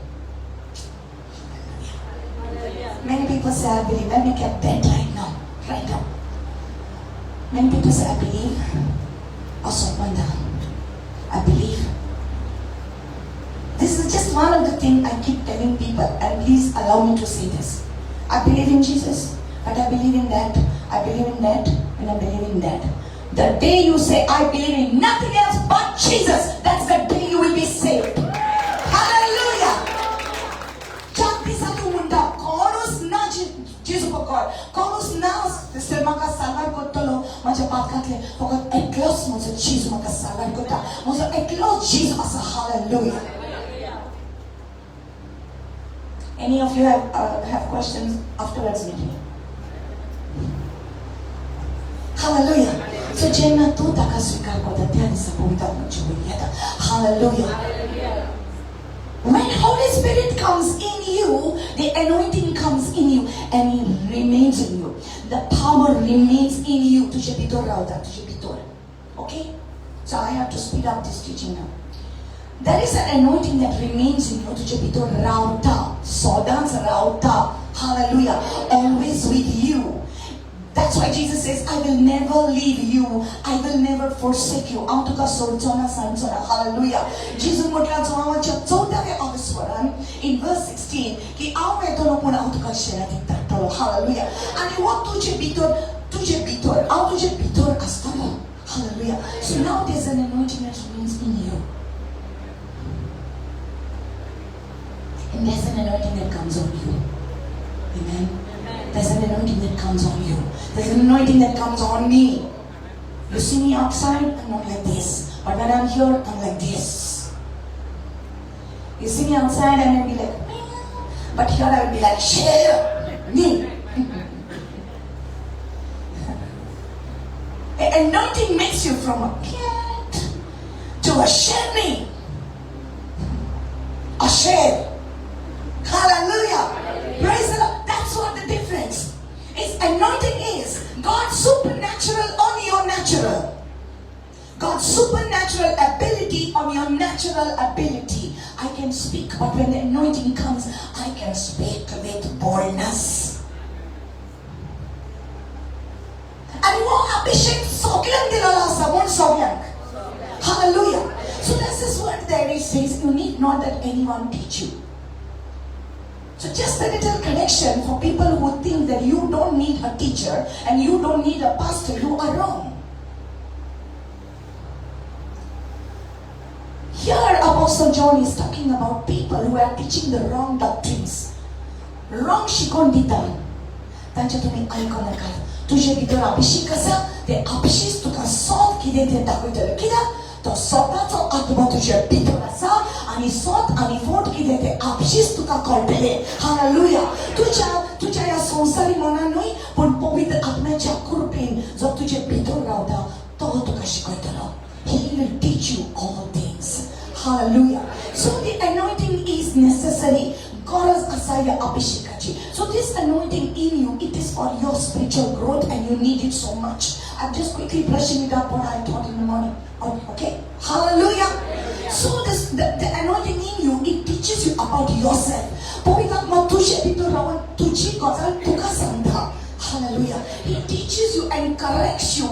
Many people say I believe. Let me get that right now. Right now. Many people say I believe. Also, I believe. This is just one of the things I keep telling people, and please allow me to say this. I believe in Jesus, but I believe in that, I believe in that, and I believe in that. The day you say, I believe in nothing else but Jesus, that's the day you will be saved. Hallelujah. ज्या दिसा तूं म्हणटा कोणूच ना जेजू बगर, कोणूच ना थंयसर म्हाका साल्वार करतलो म्हाज्या पातकांतले, फकत एकलोच म्हजो जेजू म्हाका साल्वार करता, म्हजो एकलोच जेजू आसा. Hallelujah. Any of you have questions afterwards meet me. Hallelujah. So जेन्ना तूं ताका स्विकार करता त्या दिसा पवित्र आत्म्याची वयर येता. Hallelujah. When Holy Spirit comes in you, the anointing comes in you and it remains in you. The power remains in you. तुझे भितर रावता, तुझे भितर. Okay? So I have to speed up this teaching now. There is an anointing that remains in you. तुझे भितर रावता, सदांच रावता. Hallelujah. Always with you. That's why Jesus says, I will never leave you. I will never forsake you. हांव तुका सोडचो ना, सांगचो ना. Hallelujah. जेजू म्हटला जोवाच्या 14व्या अवस्वरान in verse 16 की हांव येतलो पूण हांव तुका शेरातीक धाडटलो. Hallelujah. आनी हो तुजे भितर, तुजे भितर, हांव तुजे भितर आसतलो. Hallelujah. So now there's an anointing that remains in you. And there's an anointing that comes on you. Amen. There's an anointing that comes on you. There's an anointing that comes on me. You see me outside, I'm not like this. But when I'm here, I'm like this. You see me outside and I'll be like, meow. But here I will be like, share me. The anointing makes you from a cat to a sherni. A sher. Hallelujah. Praise the Lord. That's what the difference is. Anointing is God's supernatural on your natural. God's supernatural ability on your natural ability. I can speak, but when the anointing comes, I can speak with boldness. And हो अभिषेक सगळ्यांक दिलेलो आसा म्हूण सगळ्यांक. Hallelujah. So there's this word there, it says, you need not that anyone teach you. So just a little correction for people who think that you don't need a teacher and you don't need a pastor, you are wrong. Here Apostle John is talking about people who are teaching the wrong doctrines. Wrong शिकोवन दिता, तांचे तुमी आयको नाका. तुजे भितर अभिषेक आसा, ते अभिषेक तुका सोत कितें तें दाखयतले, कित्याक तो स्वताचो आत्मो तुजे भितर आसा आनी सोत आनी फोट कितें तें अभिषेक तुका कळटलें. हालेलुया. तुज्या ह्या संवसारी मनान न्हय, पूण पवित्र आत्म्याच्या कृपेन जो तुजे भितर रावता तो तुका शिकयतलो. He will teach you all things. Hallelujah. So the anointing is necessary. गरज आसा ह्या अभिषेकाची. So this anointing in you, it is for your spiritual growth and you need it so much. I'm just quickly brushing it up what I taught in the morning. Okay? Hallelujah. So the anointing in you, it teaches you about yourself. पवित्र आत्मा तुजे भितर रावन तुजी गजाल तुका सांगता. Hallelujah. He teaches you and corrects you.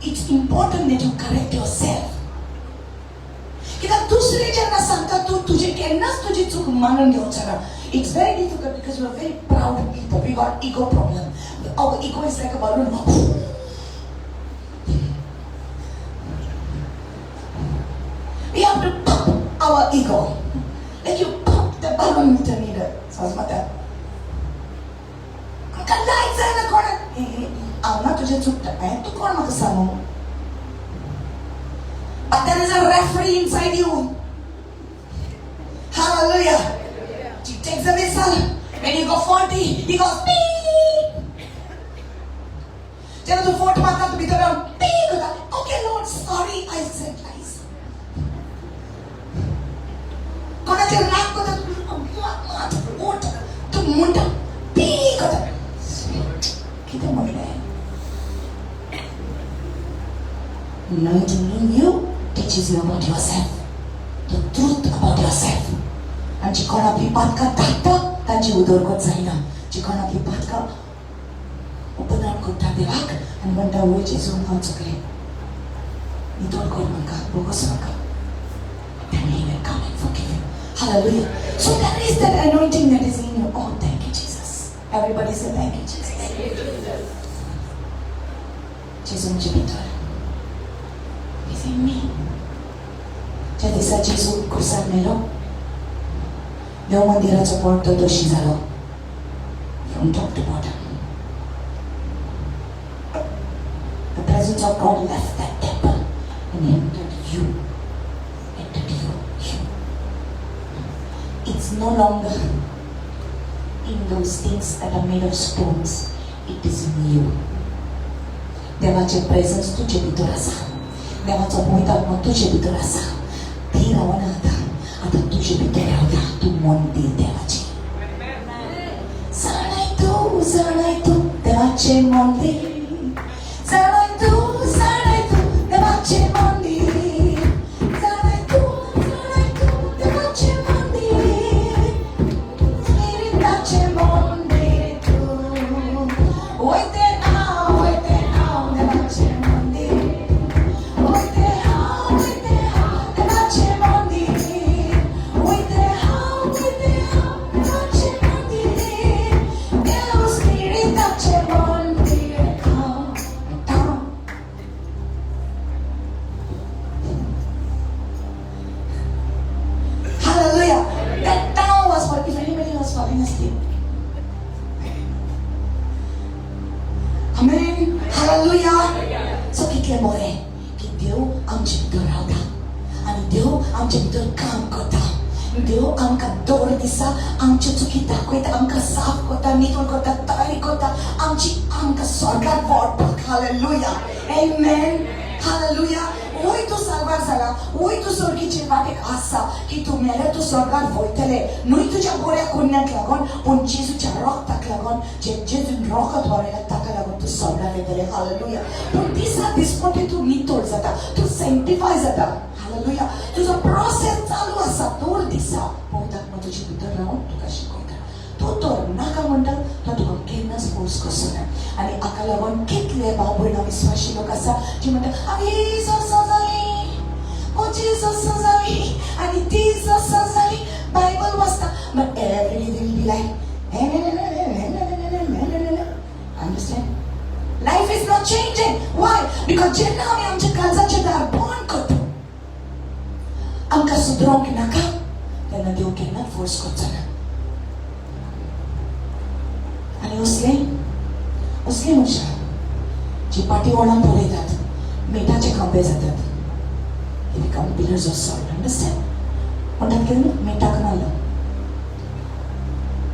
It's important that you correct yourself. कित्याक दुसरे जेन्ना सांगता तूं तुजे केन्नाच तुजी चूक मानून घेवचो ना. It's very difficult because we are very proud people. We got ego problem. Our ego is like a balloon. We have to pop our ego. Like you pop the balloon with a needle. समजता? आमकां लायक जायना कोणाक. हांव ना तुजें चुकता. तूं कोण म्हाका सांगू? But there is a referee inside you. Hallelujah. He takes the whistle. When you go 40, he goes beep. जेन्ना तूं फोट मारता तूं भितर रावन beep करता. Okay Lord, sorry, I said lies. कोणाचेर राग करता, मात तूं म्हणटा beep करता. कितें म्हणलें? Anointing in you teaches you about yourself, the truth about yourself. आनी जी कोण आपली पातकां धाडटा तांची उदरगत जायना. जी कोण आपली पातकां उपदान करता देवाक आनी म्हणटा, वय जेजू, हांव चुकलें, नितळ कर म्हाका, बोगस म्हाका, then he will come and forgive you. Hallelujah. So there is that anointing that is in you. Oh, thank you, Jesus. Everybody say thank you, Jesus. जेजू म्हजे भितर. He's in me. ज्या दिसा जेजू खुर्सार मेलो, देव मंदिराचो पडदो दोशी जालो from top to bottom. The presence of God left that temple and entered you. Entered you. You. It's no longer in those things that are made of stones. It is in you. देवाचें presence तुजे भितर आसा. देवाचो पवित्र आत्मा तुजे भितर आसा. ती रावना आतां, आतां तुजे भितर रावता. तूं मंदीर देवाचें. जाणाय तूं, जाणाय तूं देवाचें मंदीर. जाणाय तूं, जाणाय तूं देवाचें मंदीर. जाणाय तूं, जाणाय तूं देवाचें मंदीर. स्पिरिताचें मंदीर तूं. वयते हालेलुया. सो कितलें बरें की देव आमचे भितर रावता आनी देव आमचे भितर काम करता. देव आमकां दर दिसा आमच्यो चुकी दाखयता, आमकां साफ करता, नितळ करता, तयारी करता आमची आमकां स्वर्गार व्हरपाक. हालेलुया. आमेन. हालेलुया. वय तूं साल्वार जाला, वय तूं सर्गीचे वाटेक आसा की तूं मेल्यार तूं स्वर्गार वयतले, न्हय तुज्या बऱ्या पुण्याक लागून, पूण जेजूच्या रक्ताक लागून, जे जेजून रगत व्हांवयला ताका लागून तूं स्वर्गार वयतले. हालेलुया. पूण दिसा दिसपट्टी तूं नितळ जाता, तूं सँक्टिफाय जाता. हालेलुया. तुजो प्रोसेस चालू आसा दर दिसा. पवित्र आत्मा तुजे भितर रावन तुका शिकयता. तूं तर नाका म्हणटा, तो तुका केन्नाच फोर्स करचो ना. आनी हाका लागून कितले भाव भयणां विस्वाशी लोक आसा जी म्हणटा, हांव वीस वर्सां जालीं, 25 वर्सां जालीं आनी 30 वर्सां जालीं बायबल वाचता, but every day will be like, understand? Life is not changing. Why? Because जेन्ना आमी आमच्या काळजाचें दार बंद करता, आमकां सुदरोंक नाका, तेन्ना देव केन्नाच फोर्स करचो ना. आनी असले असले मनशां जी पाटी ओणाक पळयतात, मिठाचे खांबे जातात. They become pillars of salt. Understand? म्हणटात कितें न्हू, मिठाक मारलो,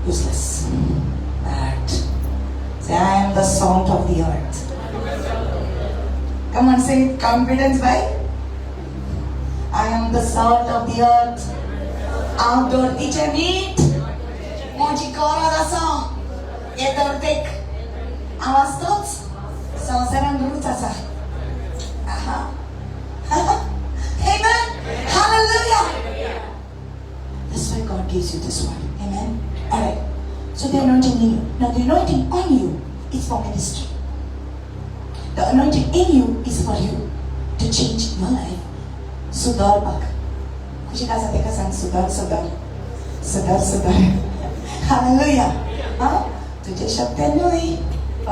useless. But say, I am the salt of the earth. Come on, say it, confidence, bhai. I am the salt of the earth. हांव धरतीचें मीठ. म्हजी गरज आसा हे धरतेक. हांव आसतोच संवसारान रूच आसा. आहा. Amen. Hallelujah. That's why God gives you this word. Amen. All right. So the anointing in you. Now the anointing on you is for ministry. The anointing in you is for you to change your life. सुदारपाक. खुशी आसा तेका सांग, सुदार, सुदार, सुदार, सुदार. Hallelujah. हा, तुझे शब्द न्हय.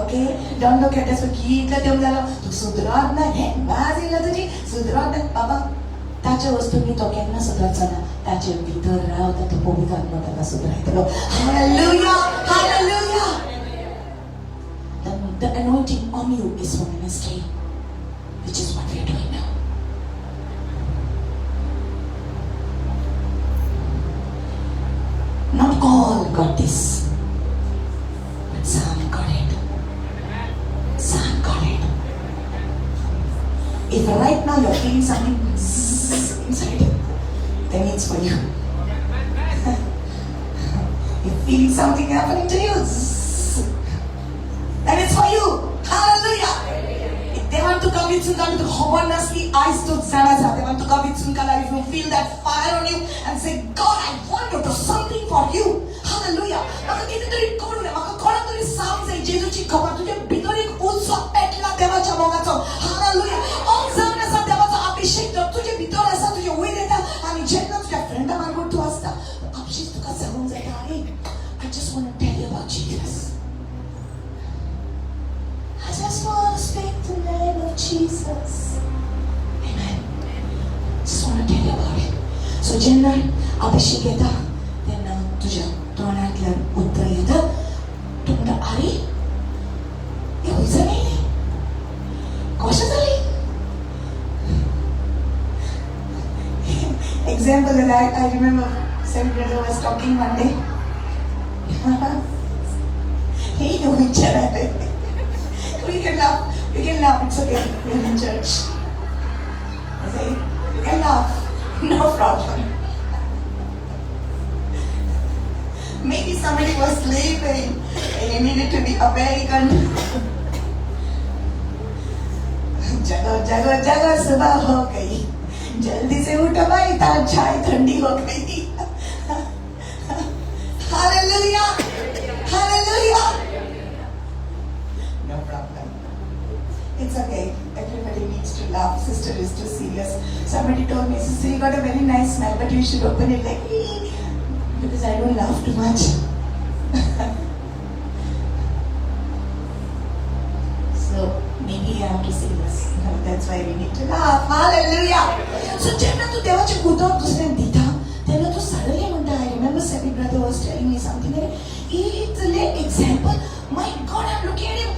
Okay, don't look at this. कितलो तेम जालो, तूं सुदरात ना, हे वाज येयला तुजी, सुदरात ना. बाबा, ताचे वस्तूंनी तो केन्ना सुदरचो ना. ताचे भितर रावता तो पवित्र आत्मा ताका सुदरायतलो. Hallelujah. Hallelujah. The anointing on you is for ministry, which is what we are doing now. Not all got this, but some got it. Some got it. If right now you're feeling something zzz inside, then it's for you. You're feeling something happening to you, zzz, then it's for you. Hallelujah. देवान तुका विचून काडून, तुका खबर नासली, आयज तूं जाणा जा. देवान तुका विचून काडला. If you feel that fire on you and say, God, I want to do something for you. Hallelujah. म्हाका कितें तरी करूं जाय, म्हाका कोणा तरी सांग जाय जेजूची खबर. तुजे भितर एक उत्सव पेटला देवाच्या मोगाचो. हालेलुया. अंग जावन आसा देवाचो अभिषेक जर तुजे भितर आसा, तुजे वयर येता आनी जेन्ना तुज्या फ्रेंडा बरोबर तूं आसता, आपशीच तुका सांगूंक जाता, अरे, I just want to tell you about Jesus. I just want to speak the name of Jesus. Amen. Just want to tell you about it. So जेन्ना अभिषेक येता तेन्ना तुज्या तोंडांतल्यान उतर येता. तूं म्हणटा, अरे, हे खंयच्यान येयलें, कशें जालें? Example that I remember, same brother was talking one day. He knew each other. We can laugh. We can laugh. It's okay. We're in church. I say, you can laugh. No problem. Maybe somebody was sleeping and he needed to be awakened. जागो जागो जागो, सुबह हो गई, जल्दी से उठो भाई, तार चाय ठंडी हो गई. Hallelujah. Hallelujah. No problem. It's okay. Everybody needs to laugh. Sister is too serious. Somebody told me, Sister, you got a very nice smile, but you should open it like, because I don't laugh too much. So maybe I have to say this. That's why we need to laugh. Hallelujah. So जेन्ना तूं देवाचें उदक दुसऱ्यांक दिता, तेन्ना तूं suddenly म्हणटा. I remember Sebi brother was telling me something. इतले example, my God, I'm looking at him.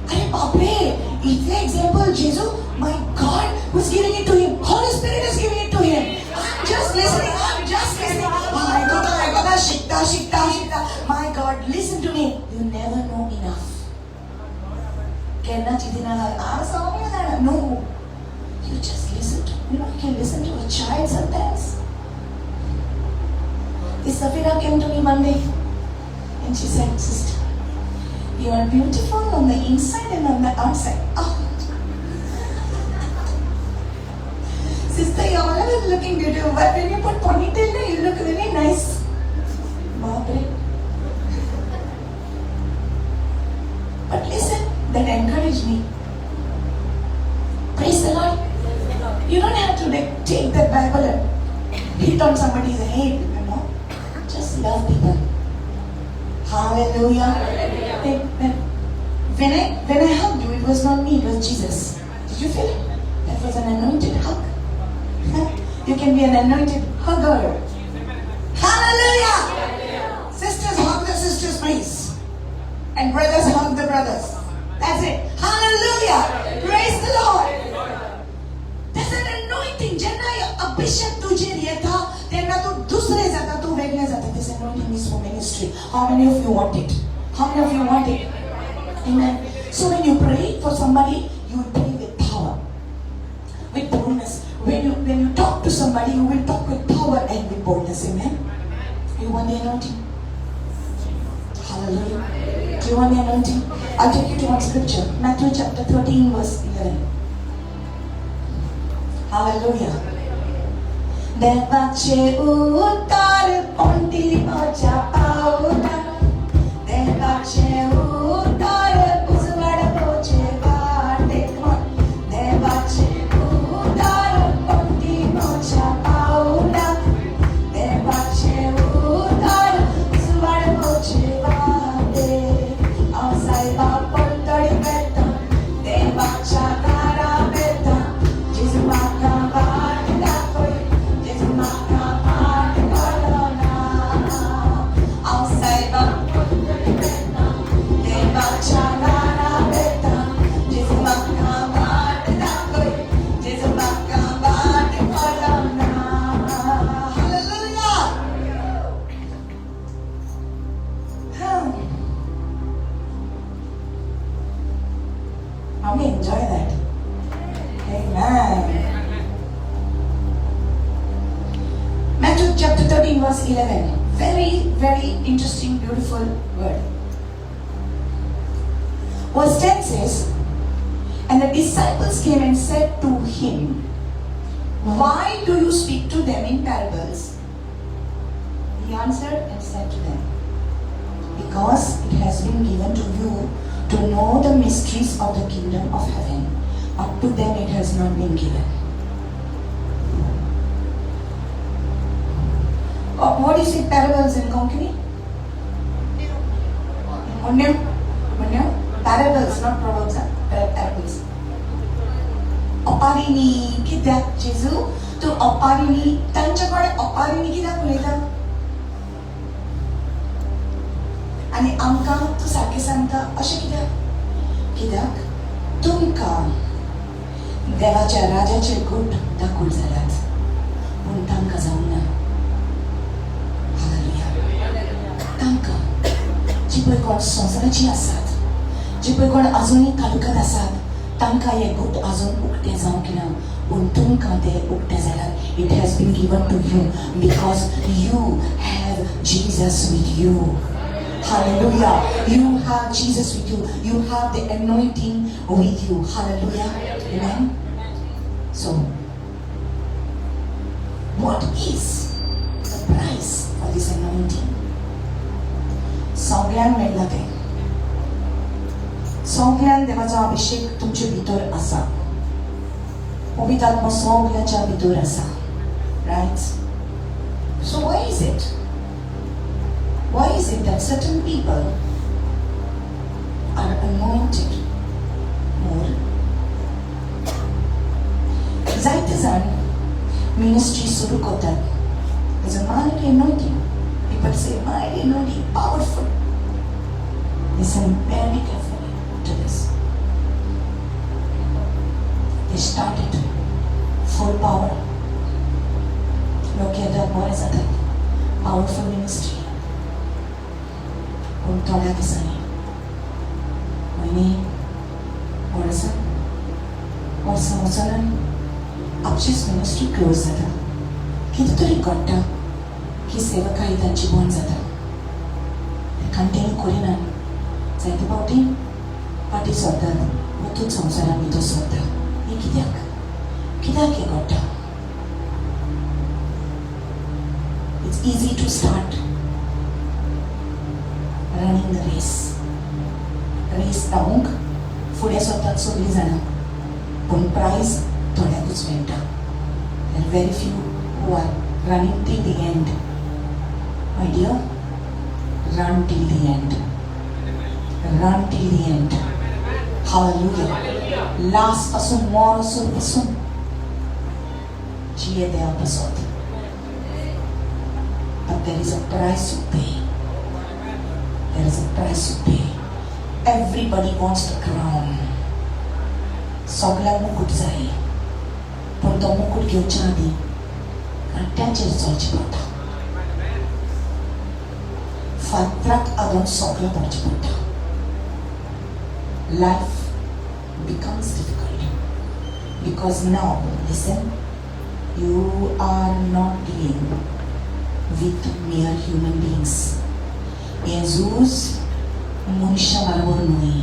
अरे बापरे, इतले You never know enough. केन्ना चिंतना हांव सगळें जाणा. No, you just listen to, you can listen to a child sometimes. This Safira came to me one day and she said, "Sister, you are beautiful on the inside and on the outside." Oh. "Sister, you're always looking beautiful, but when you put ponytail, you look really nice." बाप रे. But listen, that encouraged me. Praise the Lord. You don't have to, like, take that Bible and hit on somebody's head. Just love people. Hallelujah. When I hugged you, it was not me, it was Jesus. Did you feel it? That was an anointed hug. You can be an anointed hugger. Hallelujah! Sisters, hug the sisters, please. And brothers, hug the brothers. That's it. Hallelujah! Praise the Lord. There's an anointing. जेन्ना अभिषेक तुजेर येता तेन्ना तूं दुसरे जाता, तूं वेगळे जाता. This anointing is for ministry. How many of you want it? How many of you want it? Amen. So when you pray for somebody, you will pray with power, with boldness. When you talk to somebody, you will talk with power and with boldness. Amen. You want the anointing? Hallelujah. Do you want the anointing? I'll take you to one scripture. Matthew chapter 13, verse 11. Hallelujah. देवाचे उतार पणटी म्हज्या पावला, देवाचे उतार उजवाड म्हजे वाटे. देवाचे उतार पणटी म्हज्या पावला, देवाचे उतार उजवाड म्हजे वाटे. हांव सायबा पलतडी पेता, देवाच्या दारा पेता, जेजू म्हाका वाट दाखय, जेजू म्हाका वाट कळना. हांव सायबा पलतडी पेता, देवाच्या दारा पेता, जेजू म्हाका वाट दाखय, जेजू म्हाका वाट कळना. Hallelujah! Huh. How many enjoy that? Amen. Matthew chapter 13, verse 11. Very, very interesting, beautiful word. Verse 10 says, "And the disciples came and said to him, 'Why do you speak to them in parables?' He answered and said to them, 'Because it has been given to you to know the mysteries of the kingdom of heaven, but to them it has not been given.'" What is it, parables in Konkani? Munyo? Munyo? Parables, not proverbs, huh? Parables. ओपारीनी कित्याक जेजू तूं ओपारीनी तांच्या कडेन ओपारीनी कित्याक उलयता आनी आमकां तूं सारकें सांगता अशें कित्याक? कित्याक तुमकां देवाच्या राजाचे गूट दाखोवन जाल्यात पूण तांकां जावंक ना. हालेलुया. तांकां जी पळय कोण संवसाराची आसात, जी पळय कोण अजुनूय कालुकात आसात, तांकां हे गूट अजून उक्ते जावंक ना पूण तुमकां ते उक्ते जाल्यात. It has been given to you because you have Jesus with you. Hallelujah. You have Jesus with you. You have the anointing with you. Hallelujah. Amen. So, what is the price for this anointing? सगळ्यांक मेळ्ळा तें. सगळ्यांक देवाचो अभिषेक तुमचे भितर आसा. पवित्र आत्मा सगळ्याच्या भितर आसा. Right? So why is it? Why is it that certain people are anointed more? जायते जाण मिनिस्ट्री सुरू करतात. There's a mighty anointing. People say, "Mighty anointing, powerful." Listen very carefully to this. They started full power. लोक येतात, बरें जातात. Powerful ministry. पूण थोड्या दिसांनी, म्हयने, वर्सां वर्सां वचोन आपशीच मिनिस्ट्री क्लोज जाता. कितें तरी घडटा की सेवकाई तांची बंद जाता. ते कंटिन्यू करिनात. जायते फावटी फाटीं सरतात, परतून संवसारान भितर सरता. हें कित्याक? कित्याक हें घडटा? It's easy to start running the race. Race धांवूंक फुडें सरतात सगळीं जाणां, पूण प्रायज थोड्याकूच मेळटा. There are very few who are running till the end. My dear, run till the end. Run till the end. Hallelujah. Last पासून मरसर पासून जिये देवा पासत. But there is a price to pay. There is a price to pay. Everybody wants the crown. सगळ्यांक मुकुट जाय, पूण तो मुकुट घेवच्या आदीं कांट्याचेर चलचें पडटा, फातराक आदोन सगळें पडचें पडटा. Life becomes difficult because now, listen, you are not dealing with mere human beings. हें झूज मनशां बरोबर न्हय.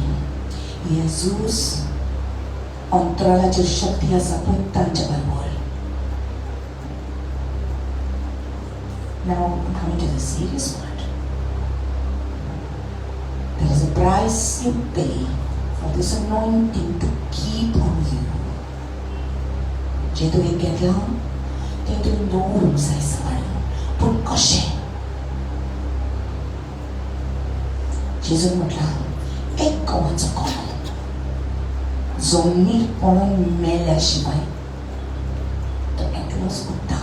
हें झूज अंतराळाचेर शक्ती आसा पळय तांच्या बरोबर. Now I'm coming to the serious part. There is a price you pay for this anointing to keep on you. जें तुवें घेतलां तें तुवें दवरूंक जाय सांबाळून. पूण कशें? जेजून म्हटलां, एक गंवाचो कोलो जमनीर पडून मेल्या शिवाय तो एकलोच उरता,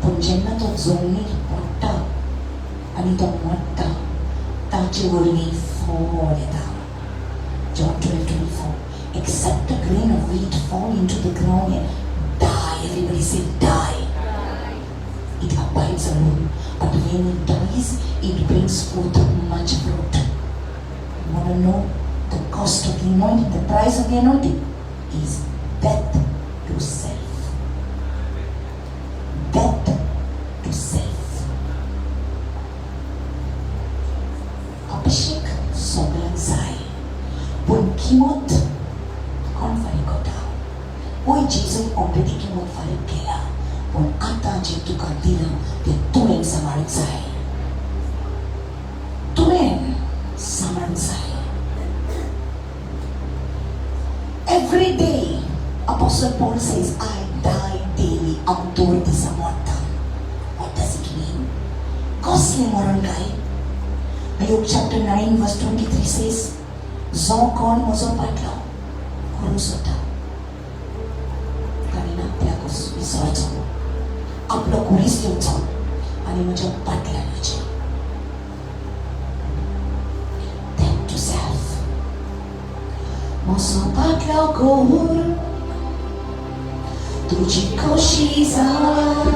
पूण जेन्ना तो जमनीर पडटा आनी तो मरता, ताचे वरवीं फळ येता. John 12:24. Except a grain of wheat fall into the ground and die. Everybody say die. It abides alone, but when it dies, it brings forth much fruit. You want to know the cost of the anointing? The price of the anointing is death to self. Death to self. अभिषेक सगळ्यांक जाय, पूण किंमत कोण फारीक करता? वय, जेजून already किंमत फारीक केला, पूण आतां जें तुका दिलां तें तुवें सांबाळूंक जाय. तुवें सांबाळूंक जाय. Every day, Apostle Paul says, I die daily. हांव दर दिसा मरता. What does it mean? कसलें मरण काय? Luke chapter 9 verse 23 says, जो कोण म्हजो पाटलो करूंक सोदता ताणें आपल्याक विसरचो, आपलो कुरीस घेवचो आनी म्हज्या पाटल्यान वचचें. Death to self. म्हजो पाटलो कर, तुजी खोशी जाय,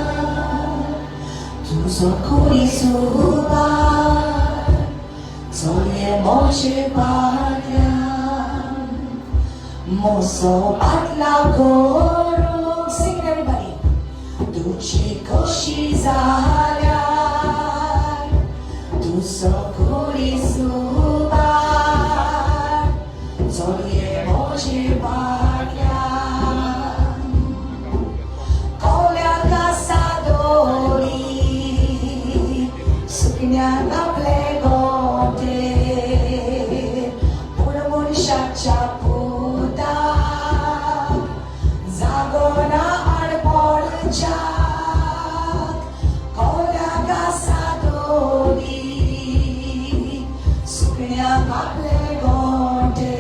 तुजो कुरीस उबार, चलये म्हजे पाटल्यान, म्हजो पाटला करूंक. Sing it, everybody. तुजी खोशी जाल्यार, तुजो कुरीस उबार, चलये म्हजे पाटल्यान. कोल्याक आसा दोरी, सुकण्याक आपले गोटे, पूण मनशाच्या पुताक जागो ना आडपडच्याक. कोल्याक आसा दोरी, सुकण्याक आपले गोटे,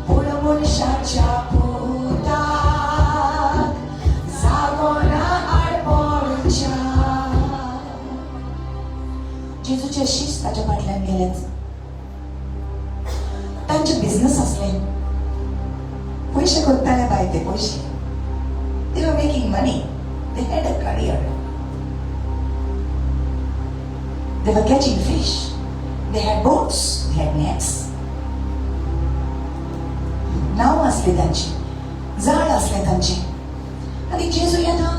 पूण मनशाच्या पुताक जागो ना आडपडच्याक. जेजूचे शीस ताच्या फाटल्यान गेलेच. तांचे बिझनस आसले, पयशे करताले बाय ते पयशे. They were making money. They had a career. They were catching fish. They had boats, they had nets, नांव आसलें तांचें, जाळ आसलें तांचें. आनी जेजू येता,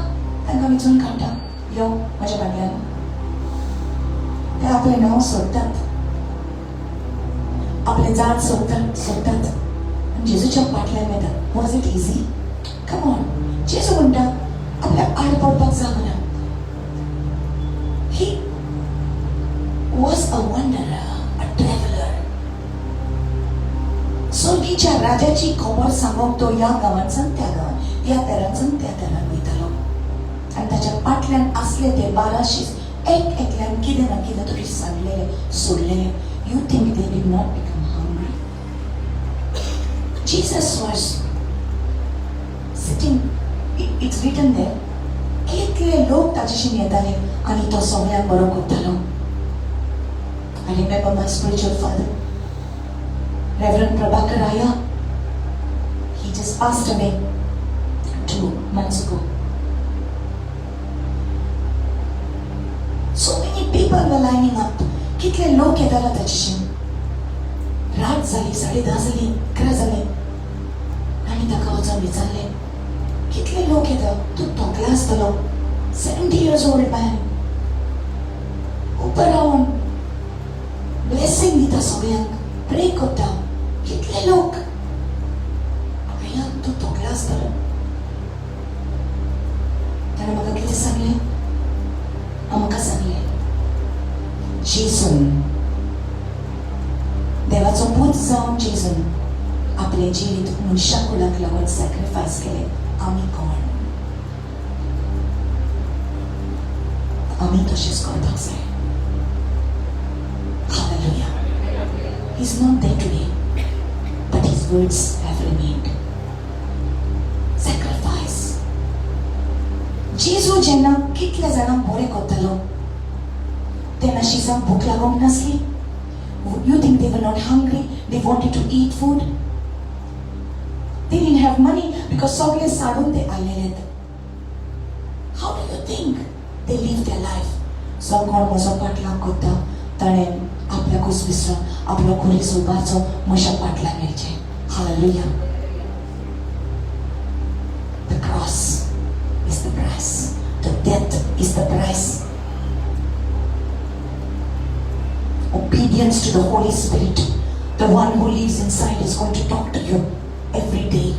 तांकां विचून काडटा, यो म्हज्या फाटल्यान. ते आपलें नांव सोदतात, आपलें जाळ सोदतात सोदतात आनी जेजूच्या फाटल्यान वतात. Was it easy? Come on. जेजू म्हणटा, आपल्या आड पडपाक जावना. He was a wanderer, a traveller. स्वर्गीच्या राजाची खबर सांगोंक तो ह्या गांवांतसून त्या गांवांत, ह्या तरांसून त्या तरान वयतालो. आनी ताच्या फाटल्यान आसले ते 12 शीस, एक एकल्यान कितें ना कितें तरी सांगलेलें, सोडलेलें. You think they did not become hungry? Jesus was sitting, it's written there, कितले लोक ताच्याशीन येताले आनी तो सगळ्यांक बरो करतालो. I remember my spiritual father, Reverend Prabhakar Raya. He just passed away 2 months ago. So many people were lining up. कितले लोक येताले ताच्याशीन. रात जाली, 10:30 जाली, 11 जाली आनी ताका वचोन विचारलें, कितले लोक येता, तूं थकला आसतलो, 70 years old man, उबो रावन ब्लेसिंग दिता सगळ्यांक, प्रे करता, कितले लोक आया, तूं थकला आसतलो. ताणें म्हाका कितें सांगलें? आमकां सांगलें, जेजून, देवाचो पूत जावन जेजून आपलें जिवीत मनशा कुळाक लागून सॅक्रिफायस केलें, आमी कोण? आमी तशेंच करपाक जाय. Hallelujah. He's not there today, but his words have remained. Sacrifice. जेजू जेन्ना कितल्या जाणांक बरें करतालो तेन्ना शिसांक भूक लागूंक नासली? You think they were not hungry? They wanted to eat food. They didn't have money because सगळे साडून ते आयलेले. How do you think they live their life? जो कोण म्हजो पाटलाग करता ताणें आपल्याकूच विसरून आपलो खुरीस उबारचो, म्हज्या पाटल्यान येवचें. Hallelujah. The cross is the price. The death is the price. Obedience to the Holy Spirit, the one who lives inside, is going to talk to you every day.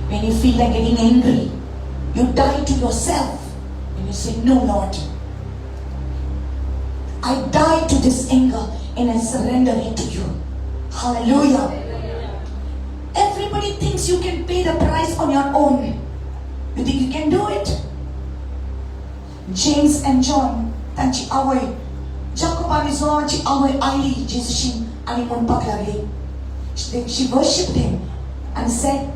When you feel like getting angry, you die to yourself and you say, "No, Lord, I die to this anger and I surrender it to you." Hallelujah. Everybody thinks you can pay the price on your own. You think you can do it? James and John, तांची आवय, जाकोब आनी जोवाची आवय आयली जेजूशी आनी म्हणपाक लागली. She worshipped him and said,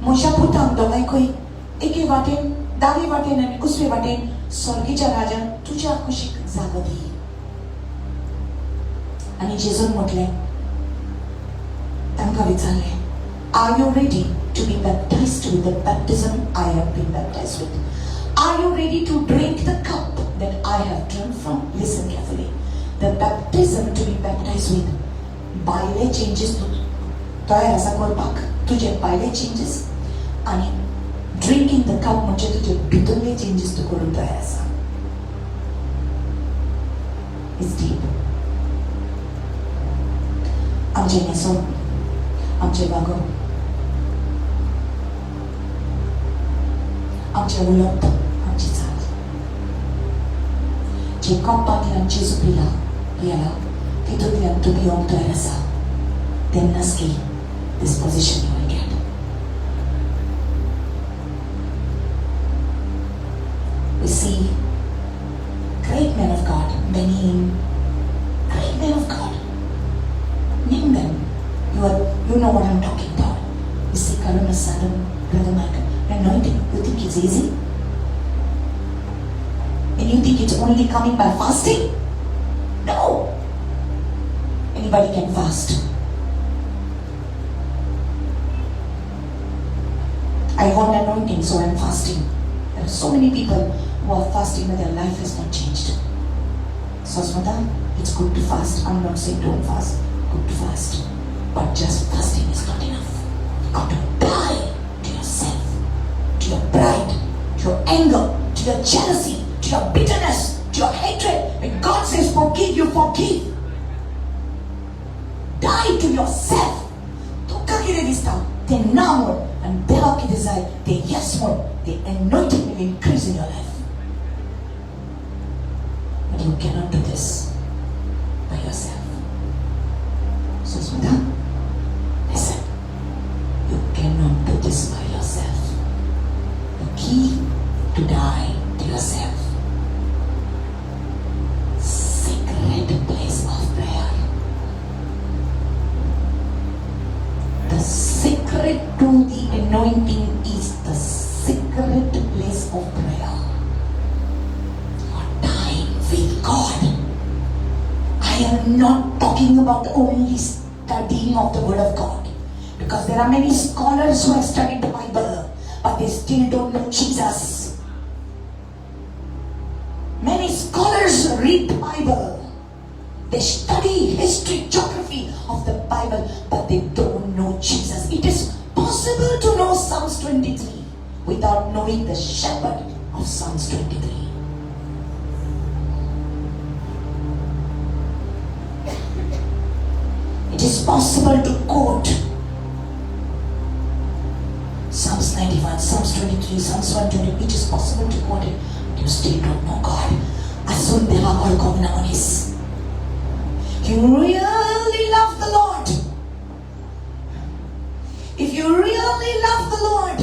म्हज्या पुतांक दोगांयकूय एके वाटेन, दावे वाटेन आनी उजवे वाटेन स्वर्गीच्या राजान तुज्या कुशीक जागो दी. आनी जेजून म्हटलें, तांकां विचारलें, "Are you ready to be baptized with the baptism I have been baptized with? Are you ready to drink the cup that I have drunk from?" Listen carefully. The baptism to be baptized with, भायले changes तूं तयार आसा करपाक, तुजे भायले changes, आनी drinking the cup म्हणजे तुजे भितरले चेंजीस तूं करूंक तयार आसा. It's deep. आमचें न्हेसप, आमचें वागप, आमचें उलोवप, आमची चाल, जे कपांतल्यान जेजू पिला पियेला तितूंतल्यान तूं पिवंक तयार आसा, तेन्नाच की this position you will get. We see great men of God, many great men of God. Name them. You know what I'm talking about. You see Karuna Sadam, Brother Michael, anointing. You think it's easy? And you think it's only coming by fasting? No. Anybody can fast. I want anointing, so I'm fasting. There are so many people who are fasting, but their life has not changed. Sosmata, It's good to fast. I'm not saying don't fast. Good to fast. But just fasting is not enough. You got to die to yourself, to your pride, to your anger, to your jealousy, to your bitterness, to your hatred. When God says forgive, you forgive. Die to yourself. तुका कितें दिसता तें ना म्हण आनी देवाक कितें जाय तें yes म्हण. The anointing will increase in your life. But you cannot do this by yourself. So Smita, listen, you cannot do this by yourself. The key to die to yourself. Secret place of prayer. The secret to the anointing is the secret place of prayer. Your time with God. I am not talking about only studying of the Word of God, because there are many scholars who have studied the Bible, but they still don't know Jesus. Many scholars read the Bible. They study history, geography of the Bible, but they don't know Jesus. It is possible to know Psalms 23 without knowing the shepherd of Psalms 23. It is possible to quote Psalms 91, Psalms 23, Psalms 120. It is possible to quote it, but you still don't know God. अजून देवाक वळखूंक ना मनीस. You really love the Lord. If you really love the Lord,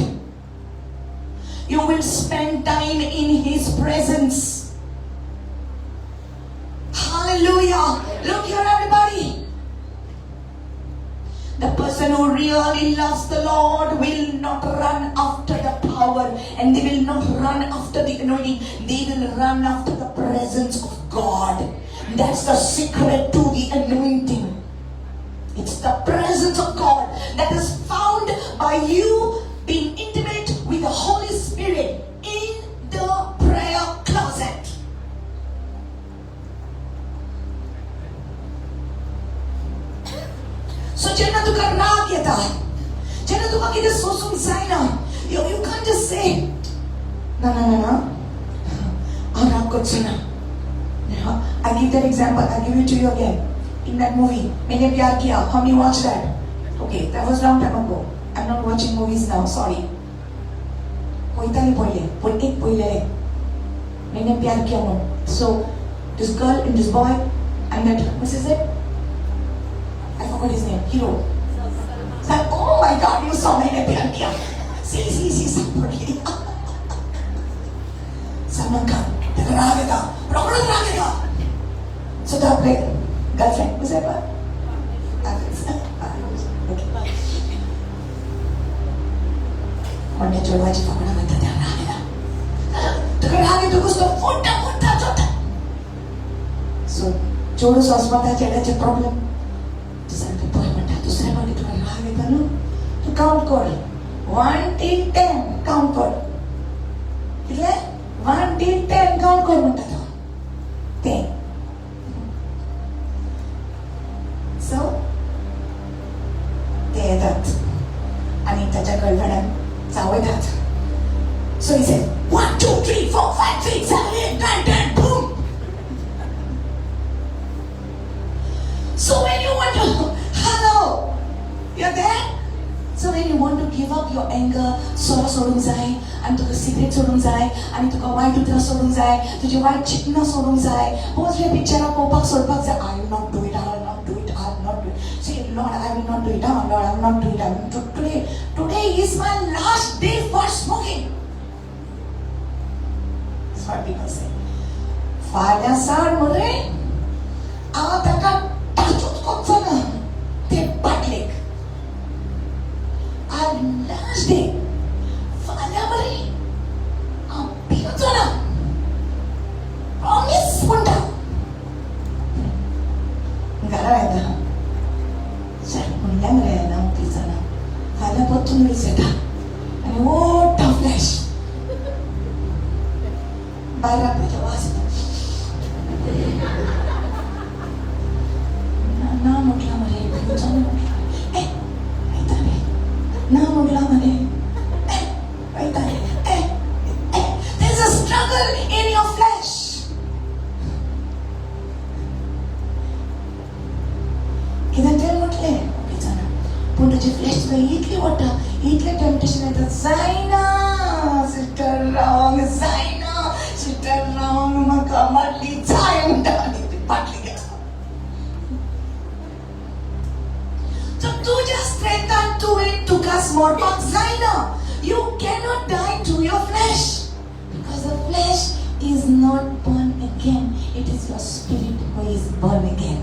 you will spend time in His presence. Hallelujah. Look here, everybody. The person who really loves the Lord will not run after the power, and they will not run after the anointing. They will run after the presence of God. That's the secret to the anointing. It's the presence of God that is found by you being intimate with the Holy Spirit in the prayer closet. So जेन्ना तुका राग येता, जेन्ना तुका कितें सोसूंक जायना, you can't just say, ना ना ना ना, हांव राग करचो ना. I give that example, I give it to you again. In that movie, Maine Pyar Kiya, how many watched that? Okay, that was long time ago. I'm not watching movies now, sorry. पळयताली पयले, पूण एक पयलें Maine Pyar Kiya म्हणून. So, this girl and this boy, and that, what is it? I forgot his name, hero. Like, oh my God, you saw Maine Pyar Kiya. See, see, see, somebody. Salman Khan, ताका राग येता, रोकडोच राग येता. So तो आपले girlfriend, who's that one? Okay. म्हणटा चेडवाची फकणां घालता, त्या राग येता. तुका राग येतकूच तो फोडटा फोडटा चोडटा. सो चेडूं सोंसपाक चेड्याचे प्रॉब्लम. सारकें पळय म्हणटा, दुसऱ्या फावटी तुका राग येता न्हू, तूं कावंट कर, 1 till 10 count कर. कितले? 1 till 10 count कर म्हणटा तो. तें सो ते येतात आनी ताच्या गर्लफ्रेंडाक चावयतात. So he said, 1, 2, 3, 4, 5, 6, 7, 8, 9, 10, boom. So when you want to, hello, you're there? So when you want to give up your anger, सोरो सोडूंक जाय आनी तुका सिगरेट सोडूंक जाय आनी तुका वायट उतरां सोडूंक जाय, तुजी वायट चिंतनां सोडूंक जाय, पोजरे पिक्चरां पळोवपाक सोडपाक जाय. I will not do it, I will not do it, I will not do it. Say, Lord, I will not do it, ah, Lord, I will not do it. I will not do it. Today, today is my last day for smoking. That's what people say. फाल्यां सावन मरे हांव ताका टाचूच करचो ना ते बाटलेक. Last day. फाल्यां मरे हांव पिवचो ना. प्रॉमीस म्हणटा. घरा येता. सर म्हणल्या मरे ना हांव पिवचो ना. फाल्यां परतून वीस येता आनी मोठो फ्लॅश. भायर राखपाचो वास येता. तुजी फ्लॅश तुका इतली वाडटा, इतलें टेम्पटेशन येता, जायना सिस्टर रावंक जायना, सिस्टर रावंक म्हाका बाटली जाय म्हणटा आनी ती बाटली घेता. सो तुज्या स्ट्रेंथान तुवें तुकाच मरपाक जायना. You cannot die to your flesh because the flesh is not born again. It is your spirit who is born again.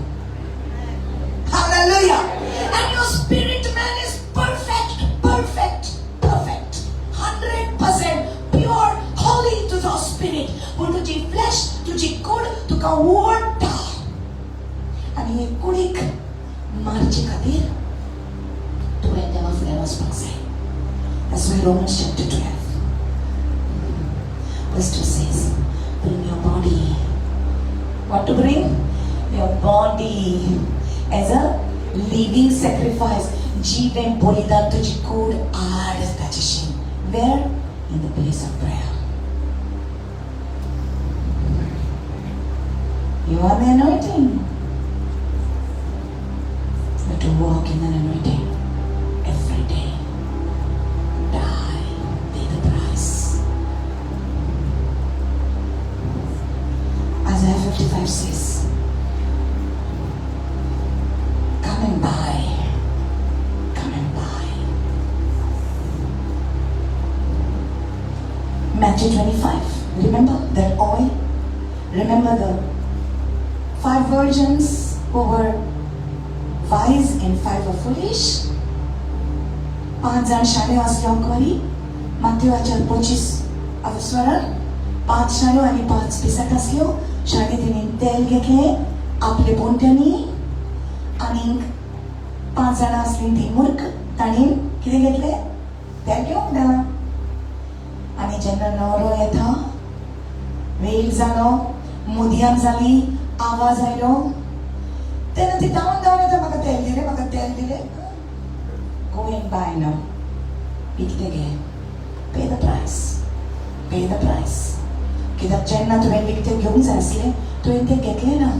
Hallelujah. And your spirit man is perfect, perfect, perfect. 100% pure, holy तुजो spirit. पूण तुजी flesh, तुजी कूड तुका ओडटा आनी हे कुडीक मारचे खातीर तुवें देवा फुडें वचपाक जाय. That's why Romans chapter 12 verse 2 says, bring your body. What to bring? Your body as a living sacrifice. जीवन बलिदान, तुझी कूड आड ताचेशी. Where? In the place of prayer. You are the anointing. You have to walk in that anointing every day. Die. Pay the price. Isaiah 55 says, come and buy. Come and buy. Matthew 25. Remember that oil? Remember the five virgins who were wise and five were foolish? पांच जाण शाण्यो आसल्यो खरी. माथ्युआचेर 25 स्मरण, पांच शाण्यो आनी पांच पिसाट आसल्यो. शाणे तेणी तेल घेतलें आपले पोंट्यांनी आनी पांच जाणां आसलीं ती मूर्ख, तांणी कितें घेतलें? तेल घेवंक ना. आनी जेन्ना न्हवरो येता, वेळ जालो, मुदयान जाली, आवाज आयलो, तेन्ना ती धांवन धांवन येता, म्हाका तेल दिलें, म्हाका तेल दिलें. Go and buy now. विकतें घे. Pay the price, pay the price. कित्याक जेन्ना तुवें विकतें घेवंक जाय आसलें, तुवें तें घेतलें ना.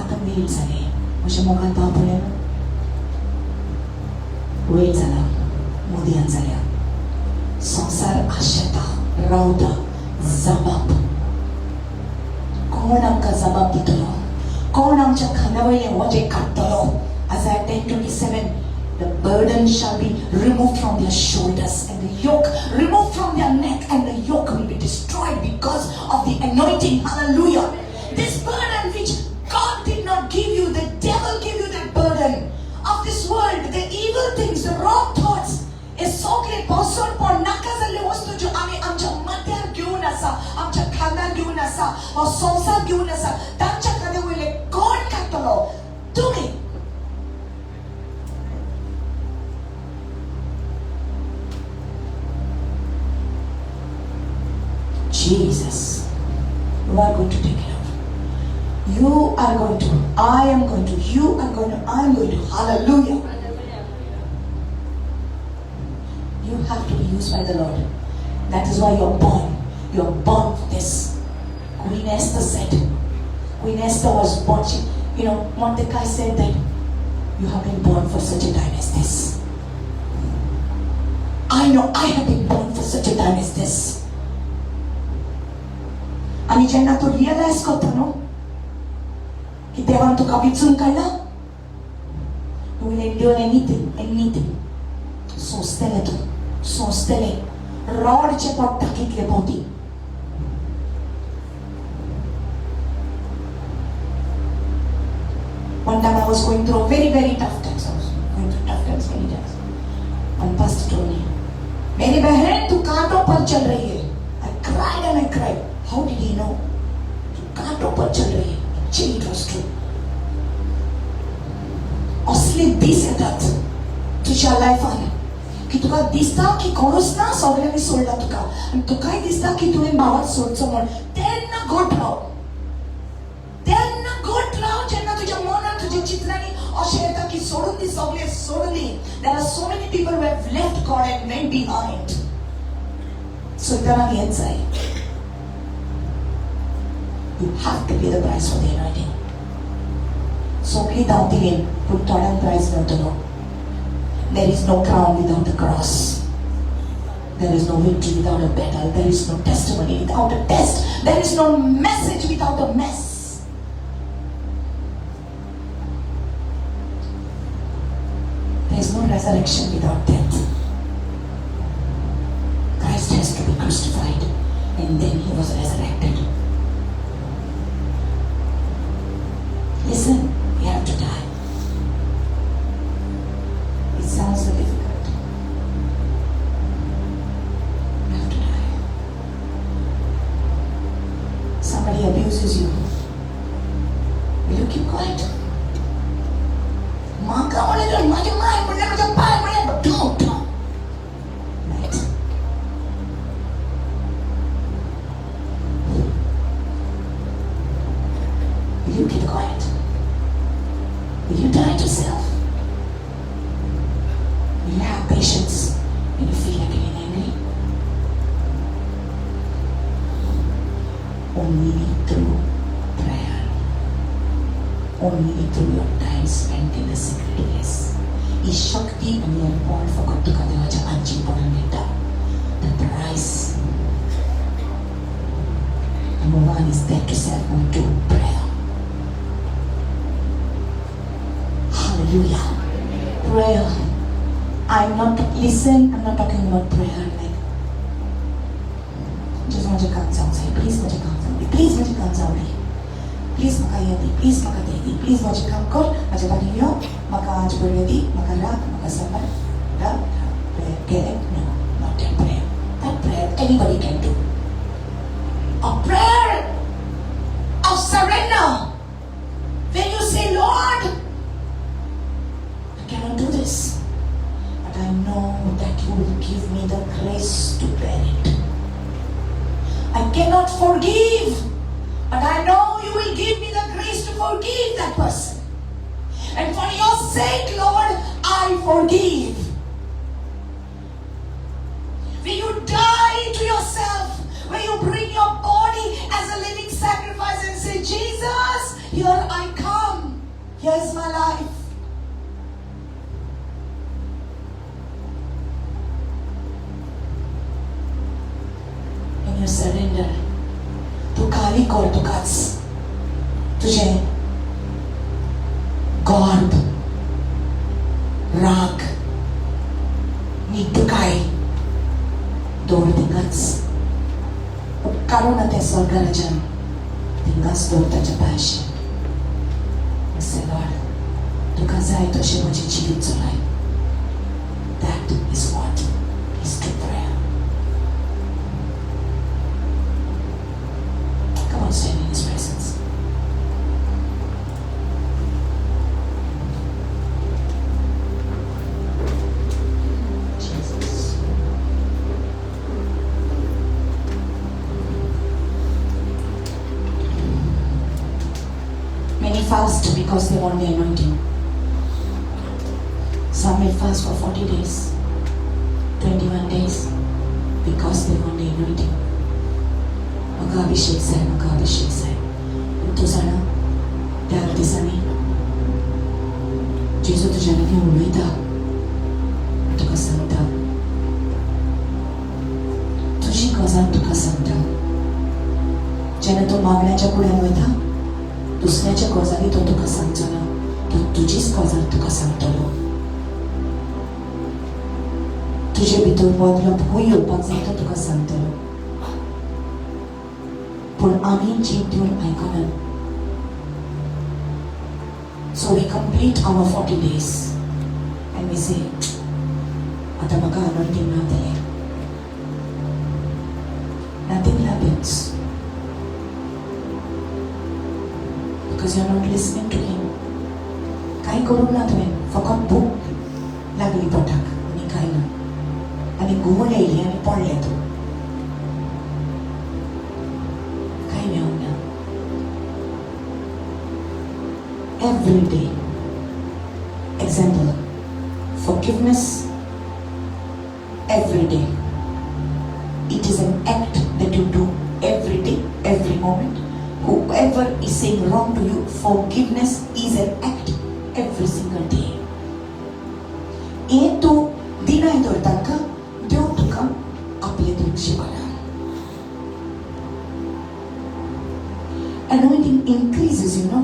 आतां वेळ जालें. म्हज्या मोगान भाव पळय, वेळ जाला, मुदयान जाल्या. संवसार आशेता रावता जबाब. कोण आमकां जबाब दितलो? कोण आमच्या खांद्या वयलें वजें काडटलो? Isaiah 10:27, the burden shall be removed from their shoulders and the yoke removed from their neck, and the yoke will be destroyed because of the anointing. Hallelujah. This burden which God did not give you, the devil gave you that burden of this world, the evil things, the wrong thoughts. हे सगळे बसोनपण, नाका जाल्ल्यो वस्तू ज्यो आमी आमच्या माथ्यार घेवन आसा, आमच्या खांदार घेवन आसा, हो संवसार घेवन आसा, तांच्या खांद्या वयले कोण काडटलो? तुमी. Jesus, you are going to take it off. You are going to, I am going to, you are going to, I am going to. Hallelujah. You have to be used by the Lord. That is why you're born. You're born for this. Queen Esther said, Queen Esther was born. She, Mordecai said that you have been born for such a time as this. I know I have been born for such a time as this. आनी जेन्ना तूं realise करता न्हू की देवान तुका विचून काडला, you will endure anything, anything. सोंसतले तूं, सोंसतले. रडचें पडटा कितले भोवती. One time I was going through a very, very tough times. I was going through tough times many times. One pastor told me, मेरी बहन, तू कांटों पर चल रही है. I cried and I cried. How did he know? तू कांटों पर चल रही है. Actually, it was true. असले दीस येतात तुझ्या लायफान की तुका दिसता की कोणूच ना, सगळ्यांनी सोडला तुका आनी तुकाय दिसता की तुवें भावाक सोडचो म्हण. तेन्ना घट राव, तेन्ना घट राव. जेन्ना तुज्या मनान, तुज्या चित्रांनी अशें येता की सोडून दी, सगळें सोडून दी. There are so many people who have left God and went behind. सैतानाक हेच जाय. You have to pay the price for the anointing. सगळीं धांवतलीं पूण थोड्यांक प्रायस मेळटलो. There is no crown without the cross. There is no victory without a battle. There is no testimony without a test. There is no message without a mess. There is no resurrection without death. Christ has to be crucified and then he was resurrected. Listen, you have to die. It sounds so difficult. You have to die. Somebody abuses you. Will you keep quiet? म्हाका म्हणलें, म्हाजे my म्हणलें, म्हज्या पाय म्हणलें, don't. Right? Will you keep quiet? Will you die to self? Will you have patience when you feel like getting angry? Only through prayer. Only through your time spent in the secret place. ही शक्ती आनी हें बळ फकत तुका देवाच्या आंजीपणान मेळटा. The price. Number one is death to self. Number two, prayer. Hallelujah. Prayer. I'm not, listen, I'm not talking about prayer like just म्हजें काम जावंक जाय, प्लीज म्हजें काम जावं दी, प्लीज म्हजें काम जावं दी, प्लीज म्हाका हें दी, प्लीज म्हाका तें दी, प्लीज म्हजें काम कर, म्हाज्या लागीं यो, म्हाका आज बरें दी, म्हाका राख, म्हाका सांबाळ. Get it? No, not that prayer. That prayer anybody can do. A prayer of surrender. When you say, Lord, I cannot do this, but I know that you will give me the grace to bear it. I cannot forgive, but I know you will give me the grace to forgive that person. And for your sake, Lord, I forgive. Will you die to yourself? Will you bring your body as a living sacrifice and say, Jesus, here I come. Here's my life. And you surrender. तूं खाली कर तुकाच, तुजें गर्व, राग, निटुकाय दवर थिंगाच. उपकारून तें स्वर्गराजान थिंगाच दवर ताच्या पांयशी. Say, Lord, तुका जाय तशें म्हजें जिवीत चलय. That is what is true prayer. Come on, stand in His presence. Jesus. Many fast because they want the anointing. Some may fast for 40 days, 21 days, because they want the anointing. म्हाका अभिषेक जाय, म्हाका अभिषेक जाय. पूण तूं जाणा, त्या दिसांनी जेजू तुज्या लागीं उलयता, तुका सांगता, तुजी गजाल तुका सांगता. जेन्ना तूं मागण्याच्या कुड्यान वयता, दुसऱ्याच्या गजाली तो तुका सांगचो ना, तो तुजीच गजाल तुका सांगतलो. तुजे भितर बदलप खंय येवपाक जाय तो तुका सांगतलो. पूण आमी जीव दिवन आयकनात. So we complete our 40 days and we say, आतां म्हाका anointing ना जालें. Nothing happens because you are not listening to him. कांय करूंक ना तुवें, फकत भूक लागली पोटाक आनी कांय ना, आनी घुंवळ येयली आनी पडलें तूं, कांय मेळूंक ना. Every day. Example, forgiveness every day. It is an act that you do every day, every moment. Whoever is saying wrong to you, forgiveness is an act every single day. हें तूं दिनाय धर तांकां, देव तुका आपले दिवंक शकना. Anointing increases, you know.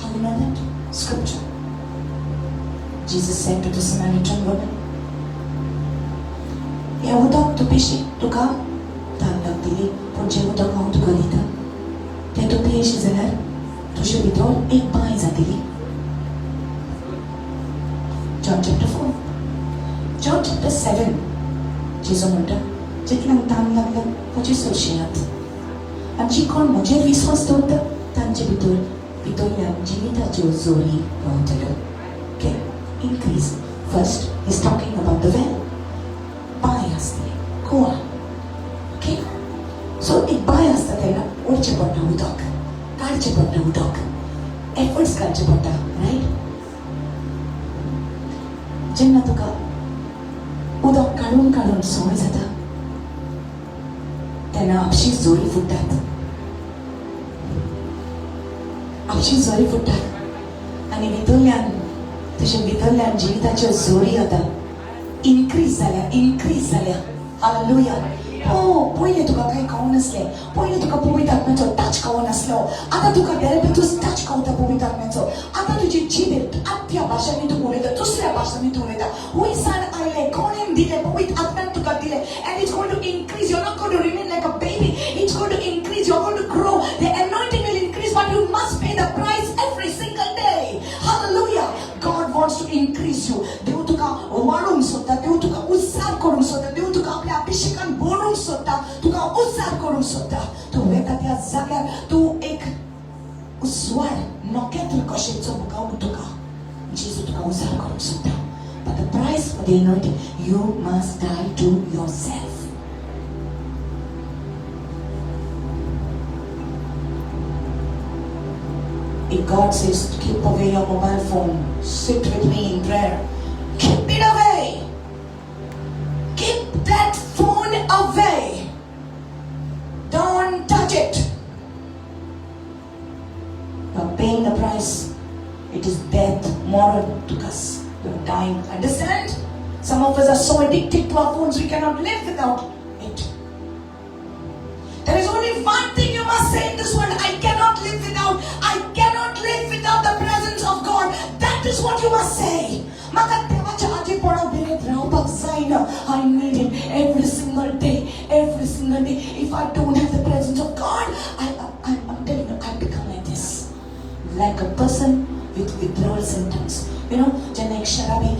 How you know that? Scripture. Jesus said to the Samaritan woman, हें उदक तूं पिशी, तुका तान लागतली, पूण जें उदक हांव तुका दिता तें तूं पियेशी जाल्यार तुजे भितर एक बांय जातली. John chapter 4, John chapter 7, जेजू म्हणटा, जितल्यांक तान लागल्या ताचे सोंशियात आनी जी कोण म्हजेर विस्वास दवरता तांचे भितर भितरल्यान जिविताच्यो जोरी व्हांवतल्यो. Okay, increase. First is talking about the well, बांय आसली, कुवा. ओके, सो एक बांय आसता तेन्ना ओडचें पडटा उदक, काडचें पडटा उदक, एफर्ट्स घालचे पडटा, रायट? जेन्ना तुका उदक काडून काडून संवय जाता तेन्ना आपशीच जोरी फुट्टात, आपशीच जोरी फुट्टात आनी भितरल्यान तुज्या भितरल्यान जिविताच्यो जोरी येता. इनक्रीज जाल्या, इनक्रीज जाल्या. हालेलुया. हो, पयलें तुका कांय कळनासलें. पयलें तुका पवित्र आत्म्याचो टच कळनासलो. आतां तुका देरेपेतूच टच कळटा पवित्र आत्म्याचो. आतां तुजी जिबेर आत्या भाशांनी तूं उलयता, दुसऱ्या भाशांनी तूं उलयता. हुंयसान आयलें? कोणेन दिलें? पवित्र आत्म्यान तुका दिलें. And it's going to increase. You're not going to remain like a baby. It's going to increase. You're going to grow. The anointing will increase, but you must pay the price every single day. Hallelujah. God wants to increase you. देव तुका वाडोवंक सोदता, देव तुका उजार करूंक सोदता, देव तुका आपल्या अभिषेकान भरूंक सोदता, तुका उजार करूंक सोदता. तूं वता त्या जाग्यार तूं एक उजवाड नखेत्र कशें चमकावंक तुका जेजू तुका उजार करूंक सोदता. But the price for the anointing, you must die to yourself. If God says, keep away your mobile phone, sit with me in prayer, keep it away. Keep that phone away. Don't touch it. You're paying the price. It is death, moral to us. You're dying. Understand? Some of us are so addicted to our phones, we cannot live without it. There is only one thing you must say in this world: I cannot live without. I cannot live without the presence of God. That is what you must say. म्हाका देवाच्या हाजीरपणा बेगीन रावपाक जायना. I need it every single day, every single day. If I don't have the presence of God, I'm telling you, I become like this. Like a person with withdrawal symptoms. जेन्ना एक शराबी,